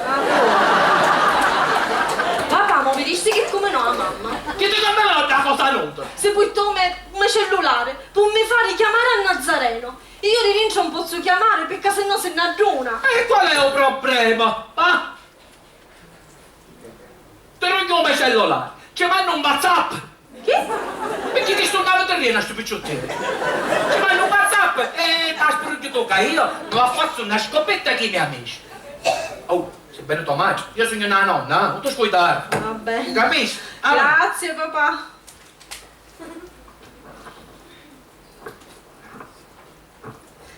Papà, mo vidisti che come no a mamma. Che ti cambiano da cosa nuda? Se poi tu me, me cellulare, pu mi fari chiamari a Nazareno. Io di dintra non pozzu chiamari, picca se no si n'adduna. E qual è u problema? Ah? Ti rugnu u me cellulari, ci mannu un WhatsApp! Chi? Picchì ti stunnava tirrenu a stu picciuttinu? Ci mannu un WhatsApp e t'ha sprugghiutu ca io m'ha fazzu na scoppetta chi i me amici. Oh, si veni to matri, io sugnu na nonna, eh? Non ti scuidari. Vabbè. Ti capisci? Ah. Grazie, papà.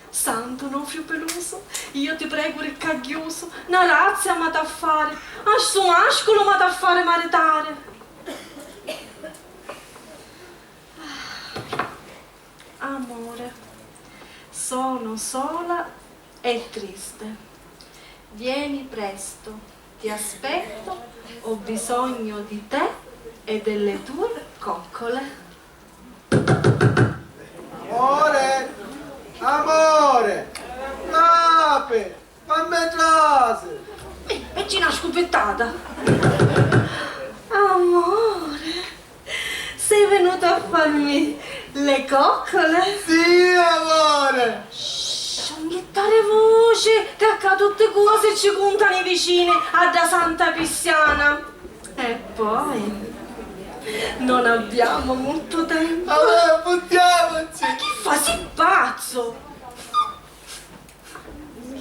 Santu Nofriu pelusu, io ti pregu riccagghiusu, na razia m'hati a fari, a stu masculu m'hati a fari maritari. Amore, sono sola e triste. Vieni presto, ti aspetto, ho bisogno di te e delle tue coccole. Amore! Amore! Apri! Fammi trasi! Eh, e ci na scupittata! Amore, sei venuto a farmi le coccole? Sì, amore! Shh, non ghittare voce, ca ccà tutti cosi ci cuntanu i vicini a dda santa cristiana. E poi, non abbiamo molto tempo. Allora, buttiamoci! Ma chi fa? Si pazzo!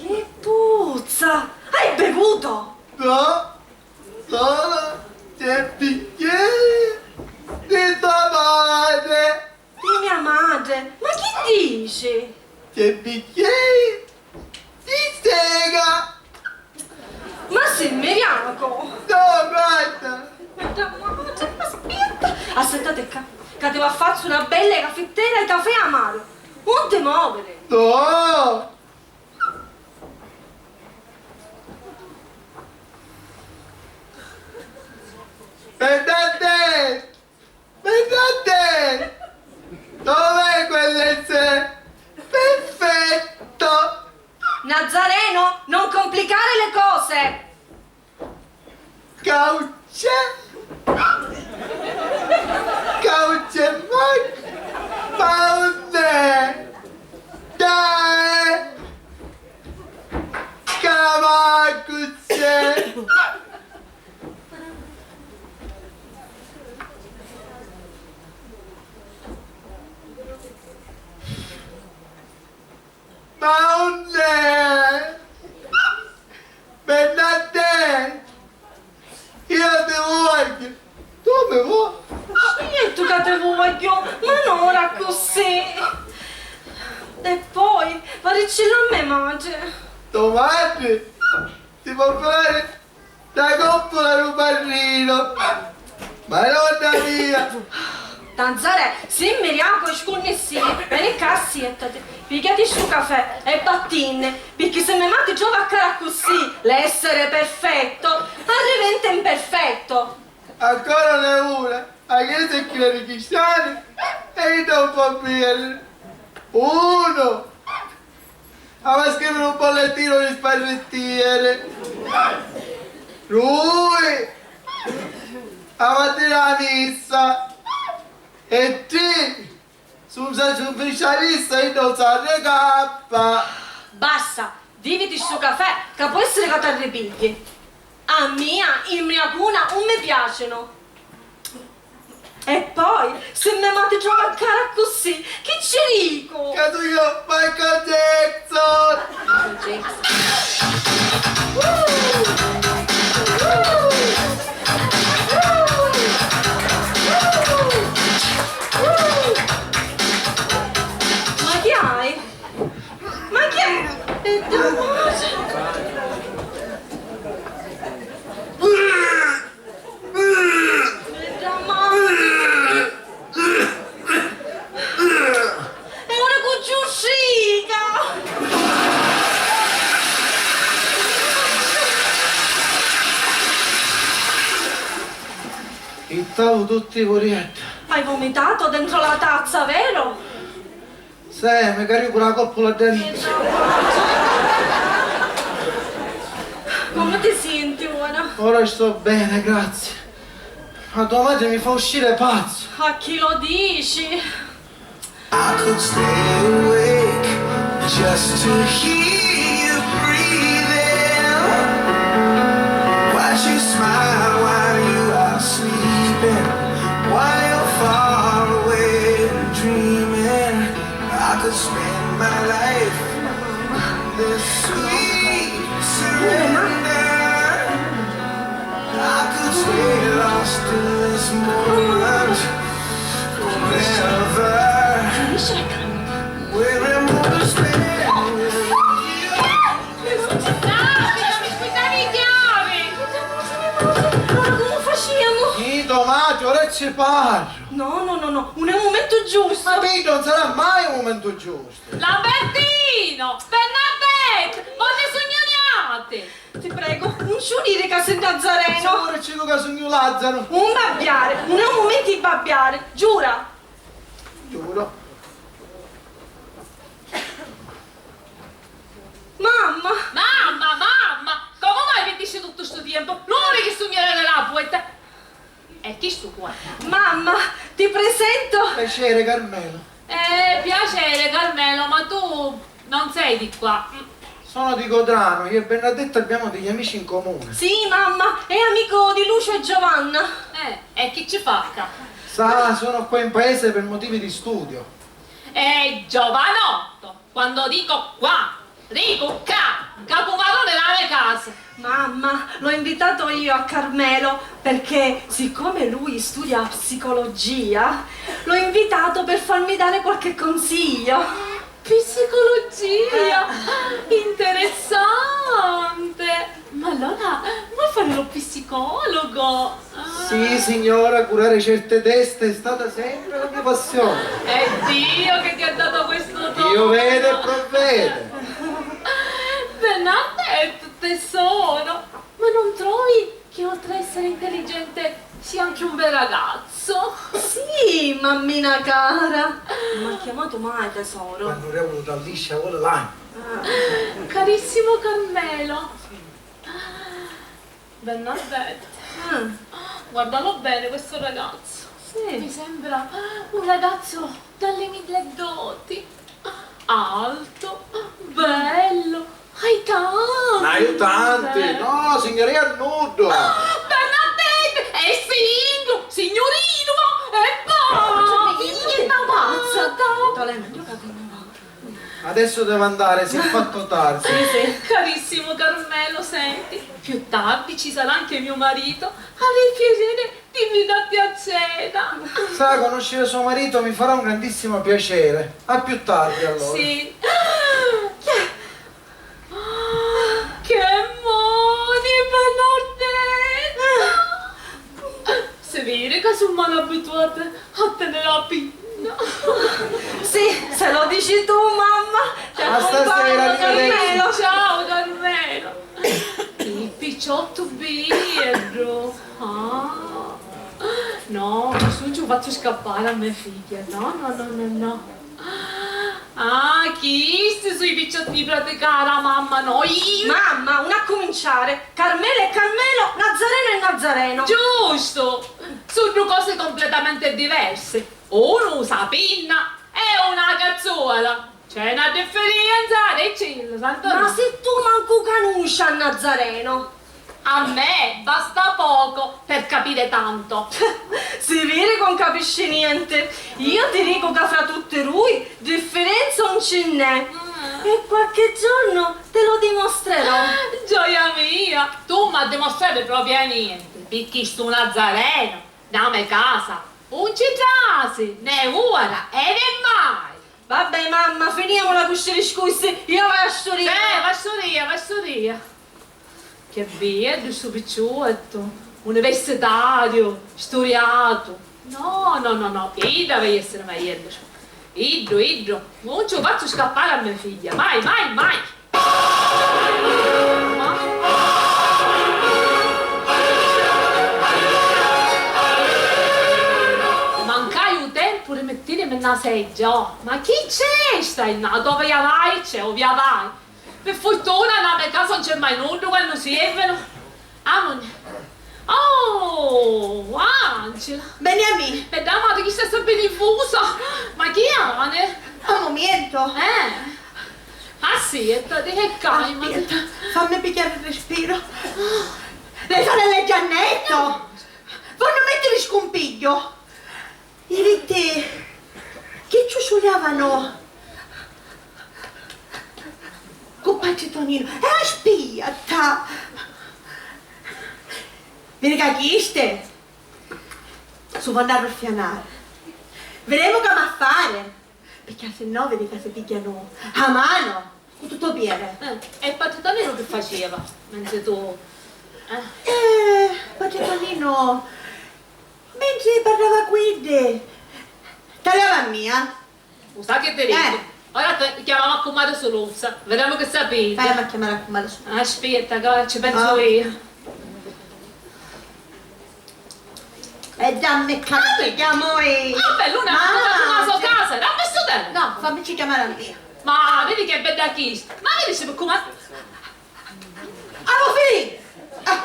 Che puzza! Hai bevuto? No, solo tre bicchieri di tua madre! Di mia madre? Ma chi dici? Tre bicchieri di sega! Ma si miriaco! No, guarda! Madonna, aspetta! Assettate ccà, ca ti va fazzu na bella cafittera e cafè amaro! Non ti movere! No! Aspettate! Pensate! Dov'è quell'essere perfetto? Nazareno, non complicare le cose! Cauce? Cauce mai? Paure! Dai! Cavacuce! Ma unn'è? Bernardè! Io ti voglio! Tu mi vuoi? Certu ca ti vogghiu, ma non ora accussì! E poi, va riccillu a me matri! To matri? Ti pò fari na coppola lu parrinu! Madonna mia! Tanzarè, si miriacu e scunnissi, veni ccà, assiettati, pigghiati stu cafè e battinni, picchì si me matri trova a cara accussì l'essere perfetto, arriventa imperfetto! Ancora n'è una, a chiesa è china di cristiani e io non può bere. Uno! Aveva scrivere un bollettino di sparrittiere. Lui aveva dire la missa. E ti, su, su, su, missa, io non so recappa. Basta, viviti stu cafè, ca può essere ca t'arripigli. A mia, i mriacuna, un mi piacinu. E poi, si me matri trova a cara accussì, chi ci dicu? Ca sugnu Michael Jackson! Michael Jackson. Ma chi hai? Ma chi è? È da morte! È da morte! È una cucciustrica! Jittavu tutti i vurieddi. Hai vomitato dentro la tazza, vero? Sì, mi cariu cu la coppola dentro. Come ti senti ora? Ora sto bene, grazie. Ma tua madre mi fa uscire pazzo. A chi lo dici? I could stay awake just to hear you breathing. Watch you smile while you are sleeping, while you're far away and dreaming. I could spend my life in this sweet surrender. I could stay lost in this moment forever. Where I'm gonna spend with you. Dai, mi scuddai i chiavi! Ora comu facemu? Nito, Mati, ora ci parlo. No, no, no, no, non è un momento giusto. Ma Vito, non sarà mai un momento giusto. Lambertino! Bernadette! Unni sugnu niati? Ti prego, non ci unire ca sei Nazareno! Signore, ci dico ca sugnu Lazzaro! Un babbiare! Non è un momento di babbiare! Giura! Giuro. Mamma! Mamma, mamma! Comu mai piddisci tuttu stu tiempu? Non vidi chi sugnu io la puetta? E chi stu qua? Mamma, ti presento! Piacere, Carmelo. Eh, piacere, Carmelo, ma tu non sei di qua. Sono di Cotrano, io e Bernadetta abbiamo degli amici in comune. Sì, mamma, è amico di Lucio e Giovanna. Eh, e chi ci fa ccà? Sa, sono qua in paese per motivi di studio. Eh, giovanotto, quando dico qua, dico ccà, capupadrone della mia casa. Mamma, l'ho invitato io a Carmelo perché, siccome lui studia psicologia, l'ho invitato per farmi dare qualche consiglio. Psicologia? Eh. Interessante! Ma allora vuoi fare lo psicologo? Ah. Sì, signora, curare certe teste è stata sempre la mia passione. E Dio che ti ha dato questo dono! Dio vede e provvede. Bernadette, tesoro, ma non trovi che oltre a essere intelligente sia anche un bel ragazzo? Sì, mammina cara. Non mi ha chiamato mai tesoro. Quando reputo da liscia vuole l'anima. Ah. Carissimo Carmelo. Bernadette, ah, guardalo bene questo ragazzo. Sì. Mi sembra un ragazzo dalle mille doti. Alto, bello, aiutante. Aiutante? No, signorina, a nuddu. Bernadette, è signu, signorino, e poi... Cioè, ma chi è sta pazza? Talena, io capisco. Adesso devo andare, si è fatto tardi. Sì, sì. Carissimo Carmelo, senti, più tardi ci sarà anche mio marito. Avrei il piacere di invitarti a cena. Sa, conoscere suo marito mi farà un grandissimo piacere. A più tardi, allora. Sì. Che moni, Bernadette! Si viri ca su' malabituata a tenere la pinna. Sì, se lo dici tu, mamma, ti accompagno, Carmelo. Ciao, Carmelo. Il picciotto birro. Ah. No, non ci faccio scappare a mia figlia. No, no, no, no, no. Ah, chisti su i picciotti di praticare a mamma, no, io... Mamma, non accuminciare. Carmelo è Carmelo, Nazareno è Nazareno. Giusto! Sono cose completamente diverse. Uno usa pinna e una cazzuola. C'è una differenza, diccillu, Sant'Antonio. Ma si tu mancu canusci a Nazareno. A me basta poco per capire tanto. Si viri ca 'un capisci niente. Io ti dico ca fra tutti dui differenza 'un ci nn'è. Ah. E qualche giorno te lo dimostrerò. Gioia mia, tu m'ha dimostrare proprio niente, picchì stu Nazareno, na me casa, 'un ci trasi, né ora e né mai. Vabbè, mamma, finiamola cu sti discussi, io vaiu a studià. Eh, va a studià, va a studià. Che beddu stu picciottu, universitariu, studiatu. No, no, no, no, iddu havi a essiri megghiu. Iddu, iddu, non ci u fazzu scappari a me figghia, mai, mai, mai. Mancai u tempu di mittirimi nna seggia, oh. Ma chi c'è? Stai nna, dove vai? C'è, ovia vai. Pi furtuna nna me casa 'un c'è mai nuddu quannu siervinu. Amuni. Oh, Angela! Beniamì! Bedda mati, chi stai assai binifusa! Ma chi ani? Giannetto. Eh? Ah sì, e t-, e calma. Aspetta, fammi pigghiari il respiro. Le sorelle Giannetto! Vonnu mettiri scumpigghiu! I vitti chi ciuciuliavanu cu patri Toninu. E aspetta! Viri ca chisti su vonnu arruffianari. Viremu ca m'ha fari, picchì se no viri ca si pigghianu a manu cu tuttu u pieri. Eh, e patri Toninu chi faciva? Mentri tu, eh? Eh, patri Toninu, mentri parrava cu iddi, taliava a mia. U sa chi ti dicu? Eh. Ora te-, chiamamu a cummari Suluzza, videmu chi sapiti. Fai a chiamari a cummari Suluzza. Aspetta, ca ci pensu io. E dammi ca ti chiamu io. Vabbè, Luna, ah, ma tu la so casa, dammi stu telefono. No, fammici chiamari a mia. Ma vidi che bedda chista. Ma vidi si pi cumandari. Ah, vo finì! Eh.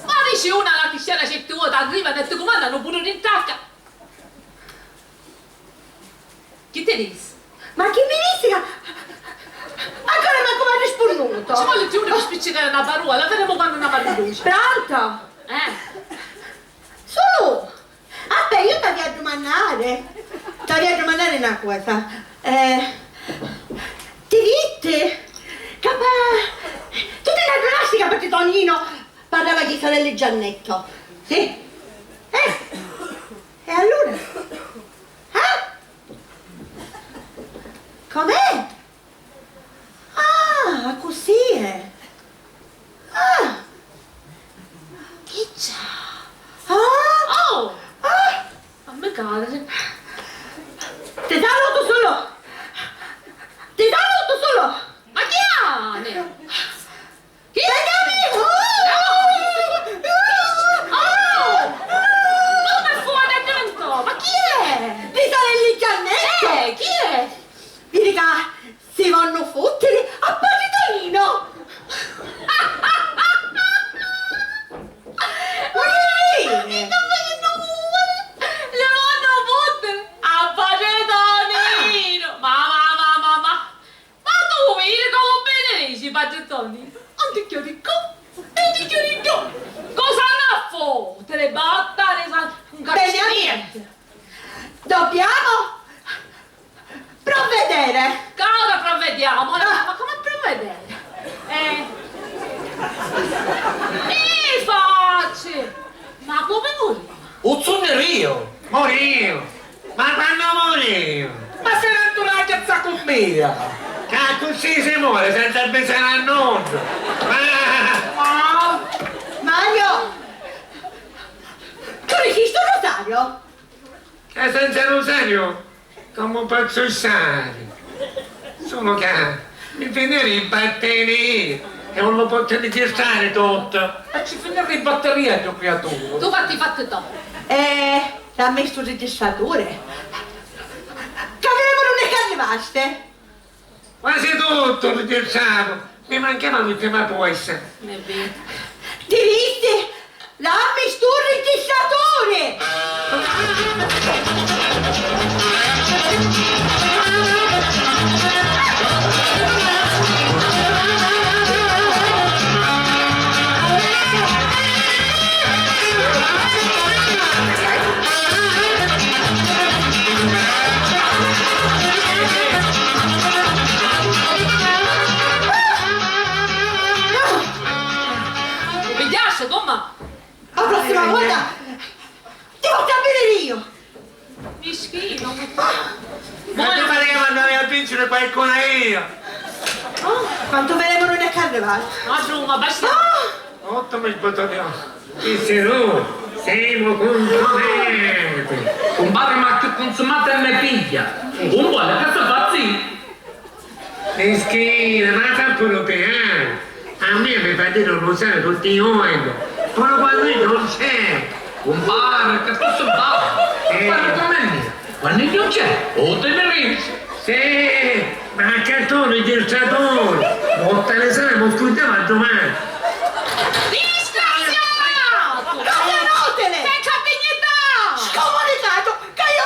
Ma dici una la cristiana certi voti arriva e ti cumanda, non puru rintracca. Chi ti dissi? Ma chi mi dissi ca ancora mancu m'ha rispunnutu? Ci voli più di spiccicari na parola, la vedemu quannu na marriduci. Pronto? Eh? Su! Vabbè, io t'avia a dumannari. T'avia a dumannari na cosa. Eh, ti vitti? Ca pa-, tu ti n'addunasti ca patri Tonino parlava di sorelle Giannetto? Sì? Eh? E allura? Eh? Com'è? Ah, accussì è. Ah! Chi c'ha? Ah! Oh! Ah! Fammi cadiri. Ti salutu sulu! Ti salutu sulu! Ma chi è? Chi? Vedi! Oh! Ma come fu addiventò? Ma chi è? Di sorelli Giannetto! Eh, chi è? Vidi ca si vonnu futtiri a patri Toninu! Li vonnu futtiri a patri Toninu! Ma, ma, ma, ma, ma! Ma tu viri comu benedici, patri Toninu? Un ticchiu di cu, un ticchiu di cu! Cosa n'ha futtiri, battari, sa-, un cazzu di nienti! Dobbiamo provvedere! Ca ora provvediamo, ora, ma come provvedere? Eh. Mi facci! Ma come murì? U zunnu Riu! Murìu! Ma quannu murìu? Ma si n'anturaggia zza cummia! Ca accussì si mori senza bisognu a nuddu! Ma... Ma... Mario! Tu dicisti u rosario? Ca senza rusariu comu pozzu stari? Sulu ca mi finiri i battini e un lu pozzu rigistrari tuttu. E ci finiri i batteria ddu criaturu. Tu fatti i fatti to. Eh, dammi stu rigistraturi. Ca viremu dunni ca arrivasti. Quasi tuttu rigistratu, mi mancava l'ultima posta. È vero. Ti visti? Dammi stu rigistraturi! U pigghiasti, comma? A prossima volta ti vò a vidiri io! Mischinu! Ma ti pareva quannu avia a vinciri qualcuna io? Oh, quantu velenu nun è ca arrivatu! Ma Giuma, basta! Ottu mi sbottoneò. Chi si tu? Simu cunzumati! Cumpari, ma cchiù cunzumati e me pigghia! Un vuole ca si fa zittu! Mischina, ma fa puru pianu! A mia mi fa diri u rusariu tutti i jorni, puru quannu iddu nun c'è! Cumpari, ca tu si brava! Eh. Cumpari comu è mia, quannu iddu c'è, u teni ricci! Sì, ma a cartuni, registraturi, motta li sali, mu scurdava dumani! Disgraziatu! Cosa inutili! Senza dignità! Scomunicato! Ca io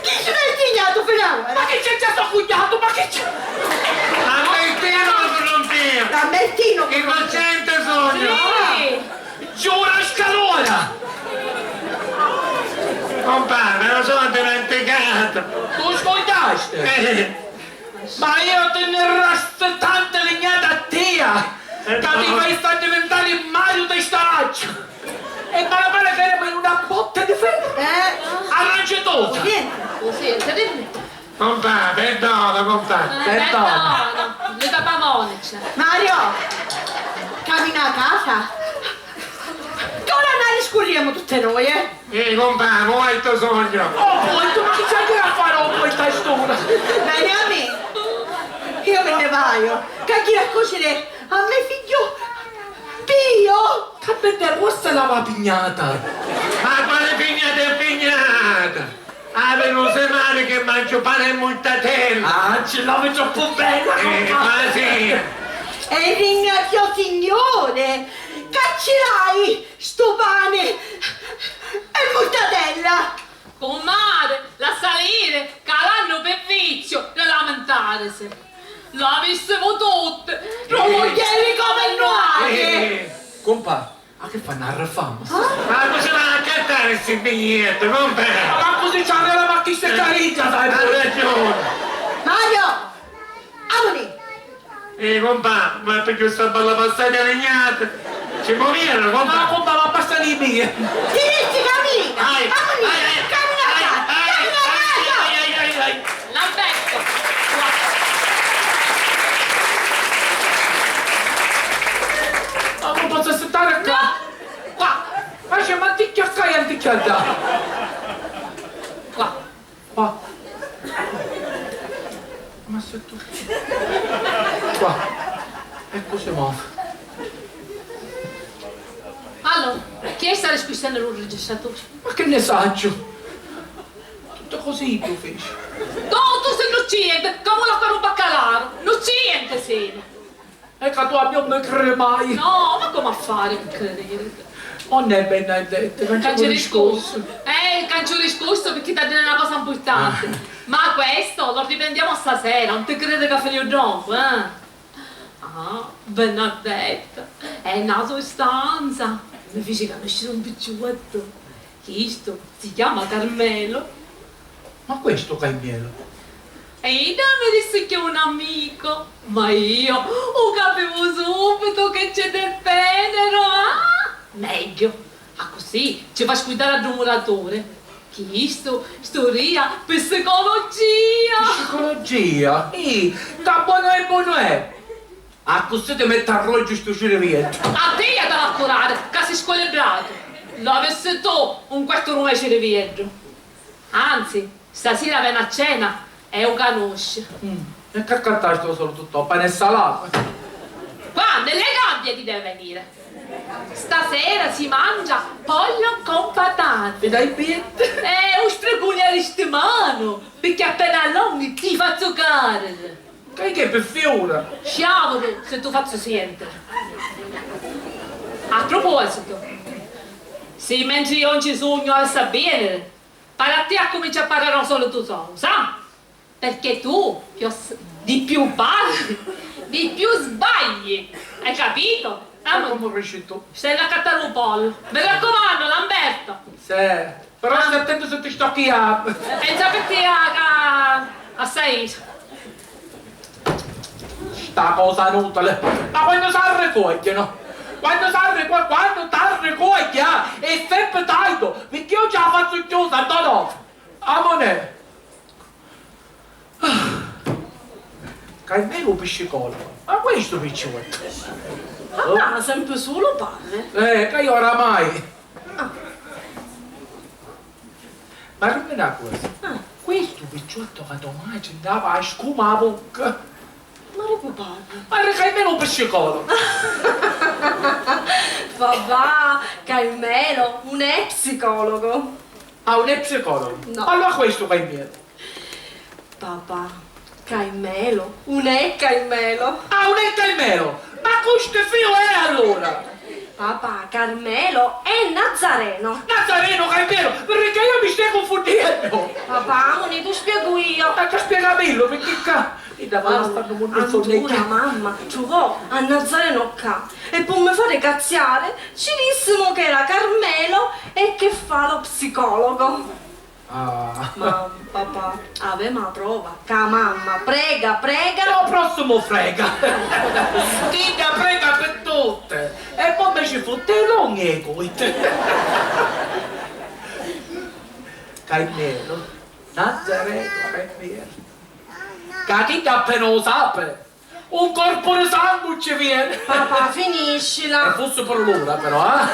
chi si n'è intignatu fino a ora? Ma chi c'è Cugnatu, ma chi c'è? Ammettinu ca currumpiu! Ammettinu ca currumpiu! Innocenti sugnu! Sì! Giura scalora! Compà, mi lu sò dimenticatu! Tu scugnasti? Eh. Ma iu ti nni rasti tanti lignati a tia, ca ti fai sta divintari Mario Testaracciu! E mala mala ca eremu in una botta di ferru! Eh. Arrancitusa! Sì, sì, sì. Compà, perdona, compà. Eh, perdona. Perdona, li capavonici. Mario, camina a casa. Ora nni scurriemu tutti noi, eh? Eh, compà, mu vai to sognu. Oh, poi tu chi c'hai a fari, oh, poi stai st'ura? Bene a me. Io me ne vado. Che gira a cucire a me figlio Pio. Che bella rossa la va pignata. Ma quale pignata e pignata? Avi lu semari chi manciu pani e murtatella! Ah, ci l'havi troppu bella! Eh, ma sì! E ringraziu Signore ca ci l'hai stu pani e murtatella! Cummari, lassa iri, ca l'hannu pi viziu di lamentarisi. L'avissimu tutti, lu mugghieri comu nuatri! Eh, eh, eh. Cumpà, ma chi fannu, arraffamu? Ah? Ma cu si va a accattari sti biglietti, compà? Ma mancu si ci arriva, ma chi si carizza, sai? Ha ragiuni. Mario! Amuni! Eh, compà, ma è picchì sta bella passata lignata. Ci movieru, compà? No, compà, ma passati i pia. Ti dissi camina! Ai, amuni! Ai, ai, camina ai, ai, ai, ai, ai, ai, ai. L'Alberto! Ma non posso stare qua! No! Qua! Ma c'è, ma ti chiacca e ti chiacca! Qua! Qua! Ma se tu... Qua! E così mo. Allora, chi è sta risquissennu lu registraturi? Ma che ne sacciu? Tutti così tu feci. No, tu sei innocente, come la fare un baccalaro. Innocente sei. E ca tu a mia non mi criri mai. No, ma come a fari pi cridiri? Non è Bernadette, canciu riscursu. Eh, canciu riscursu picchì t'ha diri na cosa mpurtanti. Ah. Ma questo lo riprendiamo stasera, non ti criri ca finiu ddocu, eh? Ah, Bernadette, è na sustanza. Mi fici canusciri un picciuottu. Chistu si chiama Carmelo. Ma questo Carmelo? E idda mi dissi chi è un amico, ma io u capivu subitu chi c'è di veneru, ah! Megghiu, accussì ci fa scurdari a ddu muraturi. Chistu studia psicologia! Psicologia? Ih, ca bonu è, bonu è! Accussì ti metti a roggiu stu cirivieddu. A tia t'havi a curari, ca si squilibratu. L'avissi tu un quartu d'una cirivieddu. Anzi, stasira veni a cena e u canusci. Mm. E c'accattasti lu solitu to, pani e salata? Quannu? E le gambie ti deve venire. Stasera si mangia pollo con patate. E dai piatti? E u stricuniaristi manu, picchì appena all'omini ti fazzu cariri. Ca chi è pi fiura? Sciavutu si tu fazzu sientiri. A propositu, si mentri io non ci sugnu, avissi a veniri, pari a tia accumincia a parrari o solitu sonu, sa? Perché tu più s-, di più parri, di più sbagli. Hai capito? Ma comu dici tu? Stai a accattari u pollu. Mi raccumannu, Lamberto. Sì. Però sta attentu si ti stocchi i gambi. Pensa pi tia ca assai. Sta cosa nutili. Ma quannu s'arricuogghiu? Quannu s'arricuogghiu? Quannu t'arricuogghiu, ah? E sempri tardu, picchì io ci la fazzu chiusa, no, no. Amunè. Carmelo u piscicologu. Ma questu picciuottu? A casa sempri sulu parri. Eh, ca io oramai. Ah. Ma dimmi na cosa, ah, questu picciuottu ca to matri ndava a scuma a vucca. Ma di cu parri? Ma di Carmelo u piscicologu. Papà, Carmelo un è psicologu. Ah, un è psicologu? No. Allura questu Carmelo. Papà, Carmelo un è Carmelo. Ah, un è Carmelo! Ma cu sti fiu è allura? Papà, Carmelo è Nazareno. Nazareno, ca è veru, pirchì io mi staiu cunfunniennu. Papà, mo ni tu spiegu io. Ma ca spiegamillu, pirchì ca i davali stannu munnu. Allura, mamma truvò a Nazareno ccà e pu mi fari cazziari ci dissimu ca era Carmelo e che fa lo psicologo. Ah. Ma, papà, avemu a prova ca mamma prega, prega. E o prossimu frega. Chidda prega pi tutti. E po mi ci futti i longhi e i cuitti. Carmelo, Nazareno, Carmelo. Ca chidda appena u sapi. Un corpu di sangu ci vieni! Papà, finiscila! E fussi puru l'ura, però, eh!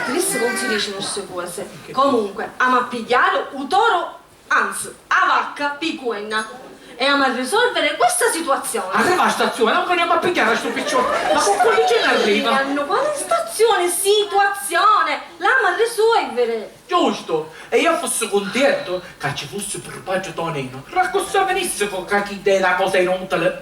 Crissi non si dicinu sti cosi. Comunque, amu a pigghiari u toru, anzi, a vacca pi cuenna. E amu a risolvere questa situazione. Arriva a stazione, non veniamo a pigghiare a sto piccione. Ma con quali ce ne arriva? Quale stazione? Situazione! L'amu a risolvere! Giustu! E io fussi cuntientu ca ci fussi puru patri Tonino, raccussà vinissi cu ca chidda è na cosa inutili.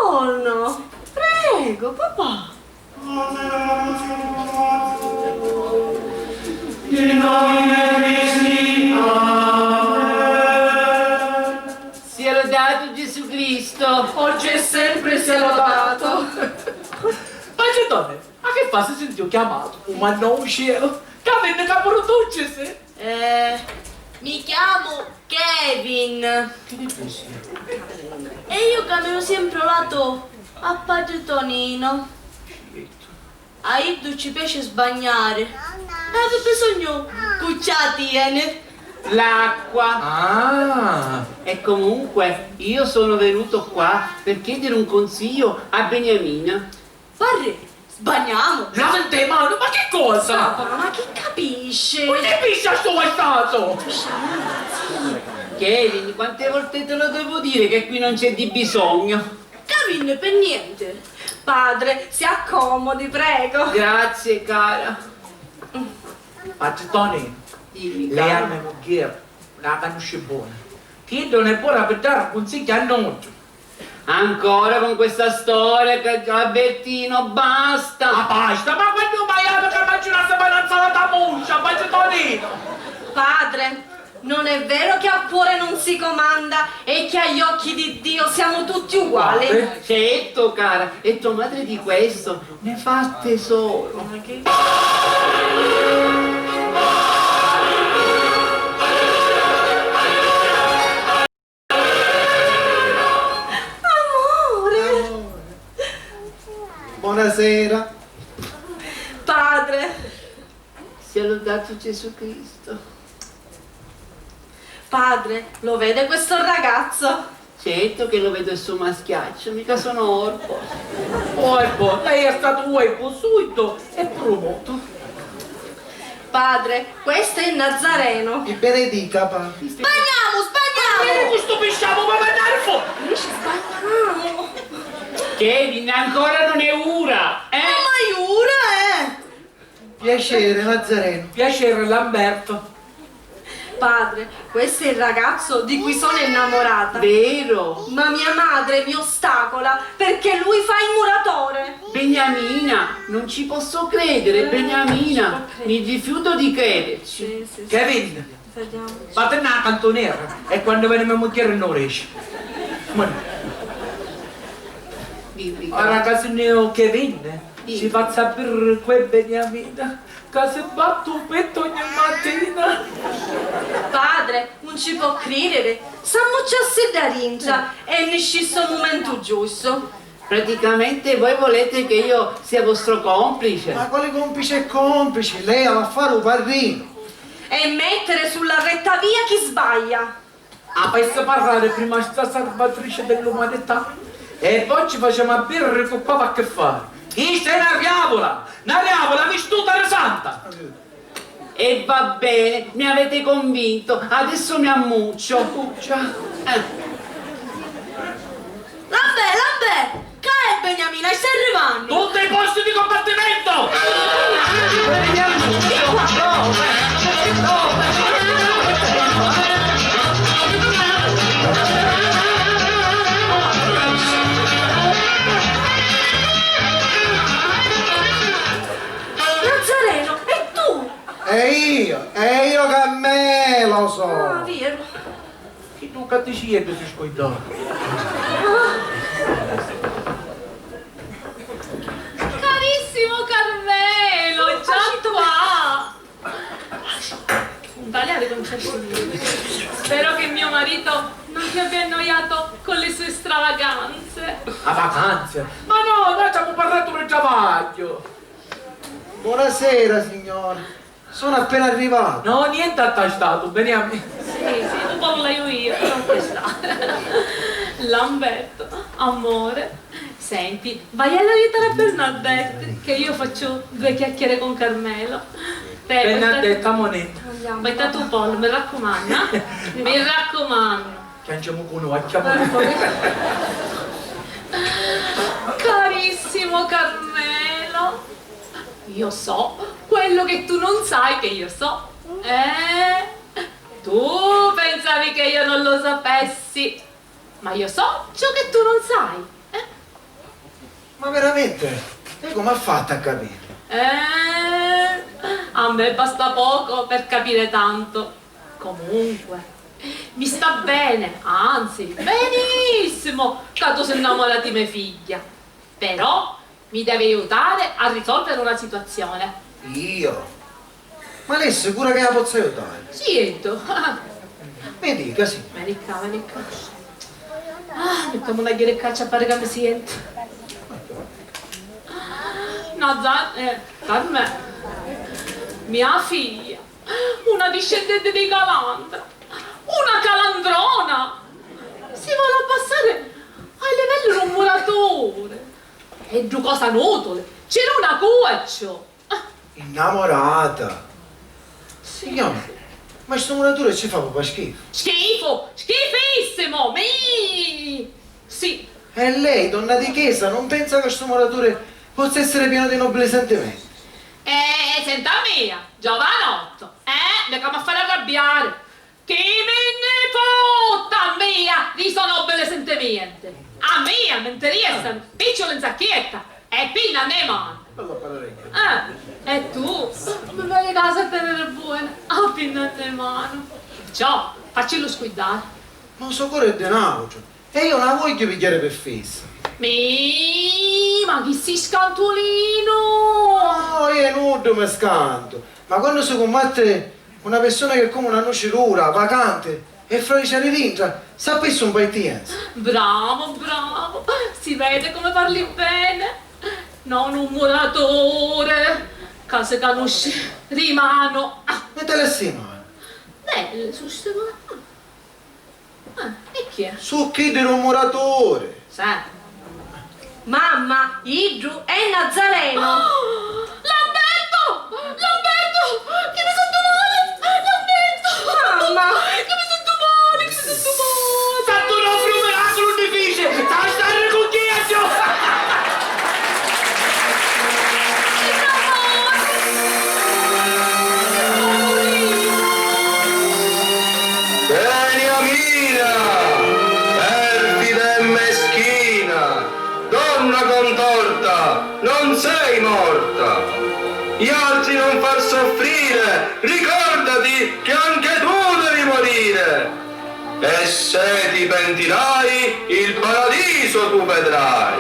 Buongiorno! Prego, papà! Sia lodato Gesù Cristo! Oggi e sempre sia lodato! Macedone, ma che fa? Si sintiu chiamatu? U mannò u cielo! Ca vinni ca puru tu ci si! Eh, mi chiamu Kevin. E io caminu sempre o lato a patri Tonino. A iddu ci piaci sbagnari. E avi bisognu cu ci a tieni? L'acqua. Ah. E comunque io sono venuto qua per chiedere un consiglio a Beniamina. Parri, sbagnamu! Lavati e manu, ma che cosa? Papà, ma chi capisci? Chi capisci a sto guastato? Kevin, quante volte te lo devo dire che qui non c'è di bisogno? Kevin, per niente. Padre, si accomodi, prego. Grazie, cara. Patri Toni, dimmi, lei cara. A me mugghieri la canusci bona. Chidda non è bona pi dari cunsigghi a nuddu. Ancora con questa storia, ca-, Albertino, basta! Ma basta, ma quannu mai havi ca mangiu na semana nzalata muscia, Patri Tonino? Padre, non è vero che a cuore non si comanda e che agli occhi di Dio siamo tutti uguali? Uguali? Certo, cara, e tua madre di questo ne fa tesoro. Ma che... Amore! Amore. Buonasera. Padre. Sia lodato Gesù Cristo. Padre, lo vede questo ragazzo? Certo che lo vedo, sto maschiaccio, mica sono orbo. Orbo, lei è stato orbo subito e promoto. Padre, questo è Nazareno. Mi benedica, padre. Sbagliamo, sbagliamo! Ma vedi questo pisciamo, ma mandare fuori! Noi ci sbagliamo! Kevin, ancora non è ura, eh? Oh, ma è ura, eh! Piacere, Nazareno. Piacere, Lamberto. Padre, questo è il ragazzo di cui sono innamorata. Vero? Ma mia madre mi ostacola perché lui fa il muratore. Beniamina, non ci posso credere, eh, Beniamina, non ci può credere. Mi rifiuto di crederci. Sì, sì, sì. Kevin, vadimu a cantuniera e quannu veni me mugghieri non riesci. Dimmi, ora cara. Ca si nni Kevin, dimmi. Ci fazzu a birri cu Beniamina. Ca si batti u pettu ogni matina. Padre, non ci può credere, s'ammucciassi da dintra e niscissi u mumentu giustu. Praticamente voi volete che io sia vostro complice? Ma quale complice e complice? Lei ha da fare un parrino. E mettere sulla retta via chi sbaglia. Avissi parrari prima sta salvatrice dell'umanità e poi ci facemu a birri cu qua va che fare. Chista è na diavula, na diavula vistuta di santa. E va bene, mi avete convinto, adesso mi ammuccio. Ammuccia. Eh. Lambè, Lambè! Ca è Beniamina, stai arrivannu! Tutti i posti di combattimento! Beniamina, dove? Dove? Ca ti ci ieddu si scuidò. Carissimo Carmelo, già qua! Spero che mio marito non ti abbia annoiato con le sue stravaganze. A vacanze? Ma no, noi ci abbiamo parlato di travaglio. Buonasera, signora. Sono appena arrivato. No, niente attastatu, Beniamino. Sì, sì, tu parla io, io, non questa. Lamberto, amore, senti, vai ad aiutare a Bernadette, che io faccio due chiacchiere con Carmelo. Te, Bernadette, amonetta. Vai tu, Paolo, mi raccomando, eh? Mi raccomando. Chianciamo con noi, chiamo. Carissimo Carmelo, io so quello che tu non sai che io so. Eh? Tu pensavi che io non lo sapessi, ma io so ciò che tu non sai. Eh? Ma veramente? E come ha fatto a capire? Eh, a me basta poco per capire tanto. Comunque, mi sta bene, anzi, benissimo, ca tu sei innamorata di me figlia. Però mi devi aiutare a risolvere una situazione. Io? Ma lei è sicura che la posso aiutare? Certo. Mi dica, sì. Veni qua, veni qua. Ah, mettiamo una ghiricaccia a fare che mi sento. Nazar, eh, Carmè, mia figlia, una discendente di Calandra, una calandrona, si vuole abbassare ai livelli di un muratore. È ddu cosa nutule, c'era una cuccio. Innamorata? Signora, ma stu muratore ci fa proprio schifo. Schifo? Schifissimo! Mi! Sì. E lei, donna di chiesa, non pensa che sto muratore possa essere pieno di nobili sentimenti? Eh, senta a mia, giovanotto, eh, mica mi fare arrabbiare. Chi mi nni fotta a mia di so nobili sentimenti? A mia mi interessano picciuli in sacchetta e pinna nne manu. Ah, e tu? Mi veni casa a tenere buona a pinna nne manu. Ciò, faccillu scuiddare. Ma u so core è di n'autru. E io non la voglio pigghiare per fessa. Mi, ma chi si scantulino! No, io nuddu mi scantu. Ma quando si cumbatte una persona che è come una nuci dura, vacante, e fradicia di dintra, sapessi un paittienza. Bravo, bravo! Si vede come parli bene! Non un muratore, ca si canusci di mano! Ah. Mi te lessi mano? Belle, su ste mano! Ah, e chi è? Su chiddi d'un muraturi. Sì. Mamma, iddu è Nazareno. Lamberto! Lamberto! Chi mi sentu mali! Lamberto! Mamma! Chi mi sentu mali! Chi mi sentu mali! Santu Nofriu miraculu nni fici! S'ha stari cu Chiegghiu! Beniamina, perfida e meschina, donna contorta, non sei morta. Gli altri non far soffrire, ricordati che anche tu devi morire. E se ti pentirai, il paradiso tu vedrai.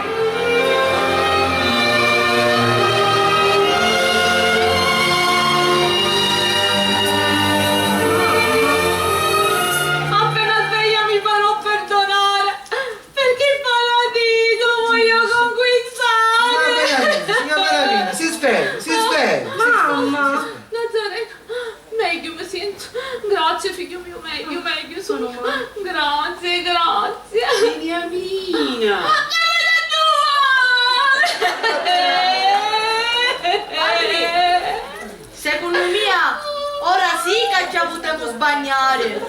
Appena sveglia mi farò perdonare, perché il paradiso lo voglio conquistare. Signora Beniamina, signora Beniamina, si svegli, si svegli, si svegli, si svegli. Mamma! Nazareno, megghiu mi sentu. Grazie, figghiu miu, megghiu, megghiu sugnu. Grazie, grazie. Beniamina! Ma che mi sentu mali! Secunnu mia, ora sì ca già putemu sbagnari.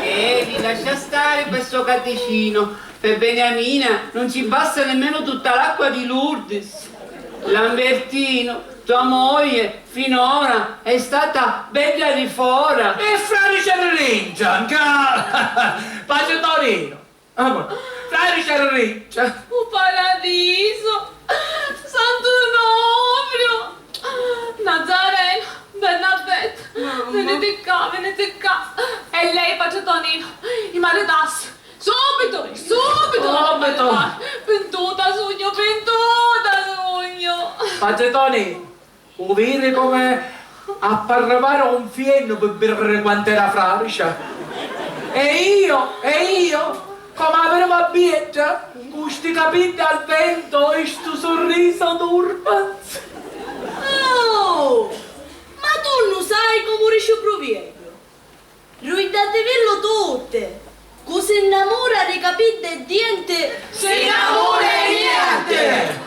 Eri, lascia stari pe sto catticino. Pe Beniamina non ci basta nemmeno tutta l'acqua di Lourdes. Lambertino, tua moglie finora è stata bedda di fora. E frari c'è ringia, nca pace Torino. Amore, frari c'è ringia. U paradiso, Santu Nofriu, Nazareno, Bernadette, mamma, venite qua, venite qua. E lei, pace Tonino, maritassi. Subito, subito! Subito! Pintuta sugnu, pintuta sugnu! Patri Toni, u viri comu appi arrivari a un fiennu pi birri quant'era fraricia? E io, e io, comu aviri a biedda, cu sti capiddi al ventu e stu surrisu d'urbanz. Oh! Ma tu nu sai comu dici u pruverbiu? Ruidativillu tutti! Cu si nnamura di capiddi e dienti si nnamura di nienti!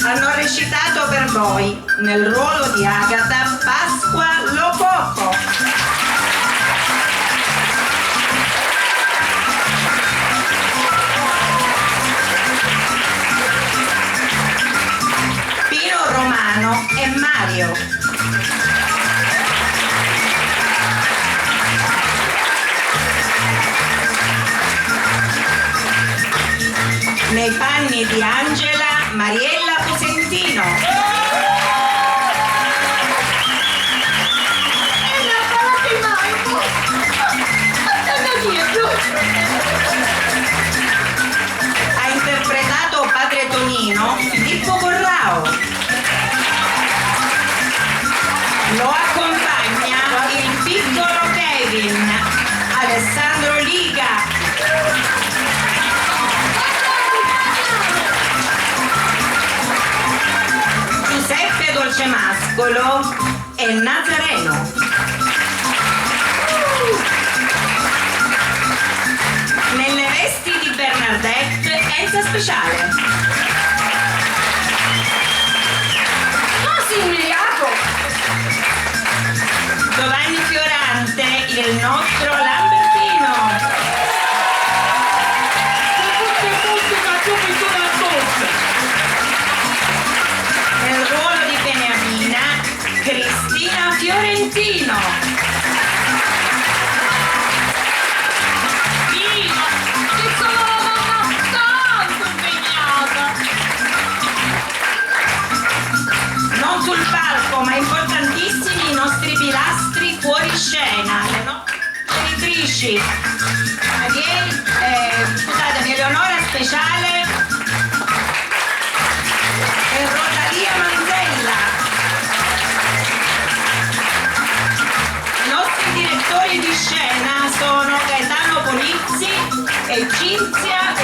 Hanno recitato per voi, nel ruolo di Agata, Pasqua Lococo. Pino Romano e Mario. Nei panni di Angela, Mariella Cosentino. Ha interpretato padre Tonino, Filippo Corrao. Lo accompagna il piccolo Kevin, Alessandro Liga. Giuseppe Dolcemascolo e Nazareno. Nelle vesti di Bernadette, Enza Speciale. Cosi invidiato! Giovanni Fiorante, il nostro Lambertino. Nel ruolo di Beniamina, Cristina Fiorentino. Sì, che sono tanto impegnata. Non sul palco, ma importantissimi i nostri pilastri fuori scena, le nostre genitrici, Ariel-, eh, scusatemi, Eleonora Speciale e Rosalia Manzella. I nostri direttori di scena sono Gaetano Polizzi e Cinzia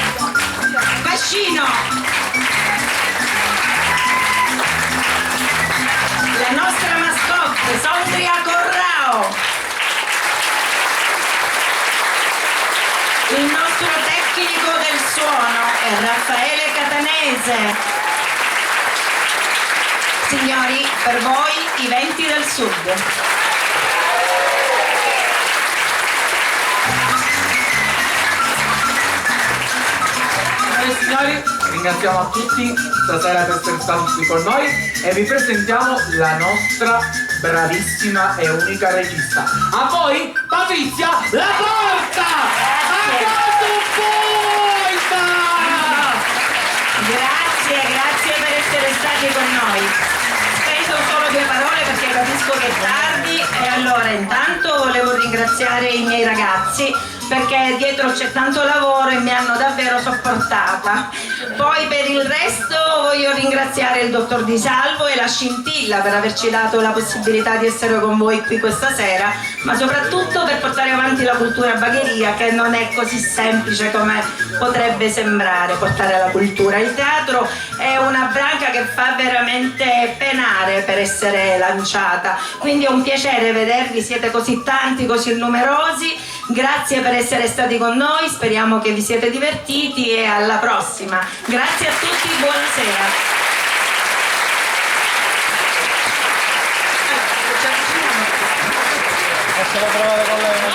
Fascino. La nostra mascotte, Sondria Corrao. Il nostro tecnico del suono è Raffaele Catanese. Signori, per voi i venti del sud. Signore e signori, ringraziamo a tutti stasera per essere stati qui con noi e vi presentiamo la nostra bravissima e unica regista. A voi, Patrizia Laporta! Grazie. Applauso forte! Grazie, grazie per essere stati con noi. Spendo solo due parole perché capisco che è tardi e allora intanto volevo ringraziare i miei ragazzi perché dietro c'è tanto lavoro e mi hanno davvero sopportata. Poi per il resto voglio ringraziare il dottor Di Salvo e la Scintilla per averci dato la possibilità di essere con voi qui questa sera, ma soprattutto per portare avanti la cultura bagheria, che non è così semplice come potrebbe sembrare portare la cultura. Il teatro è una branca che fa veramente penare per essere lanciata, quindi è un piacere vedervi, siete così tanti, così numerosi. Grazie per essere stati con noi, speriamo che vi siete divertiti e alla prossima. Grazie a tutti, buonasera. Allora, ci avviciniamo.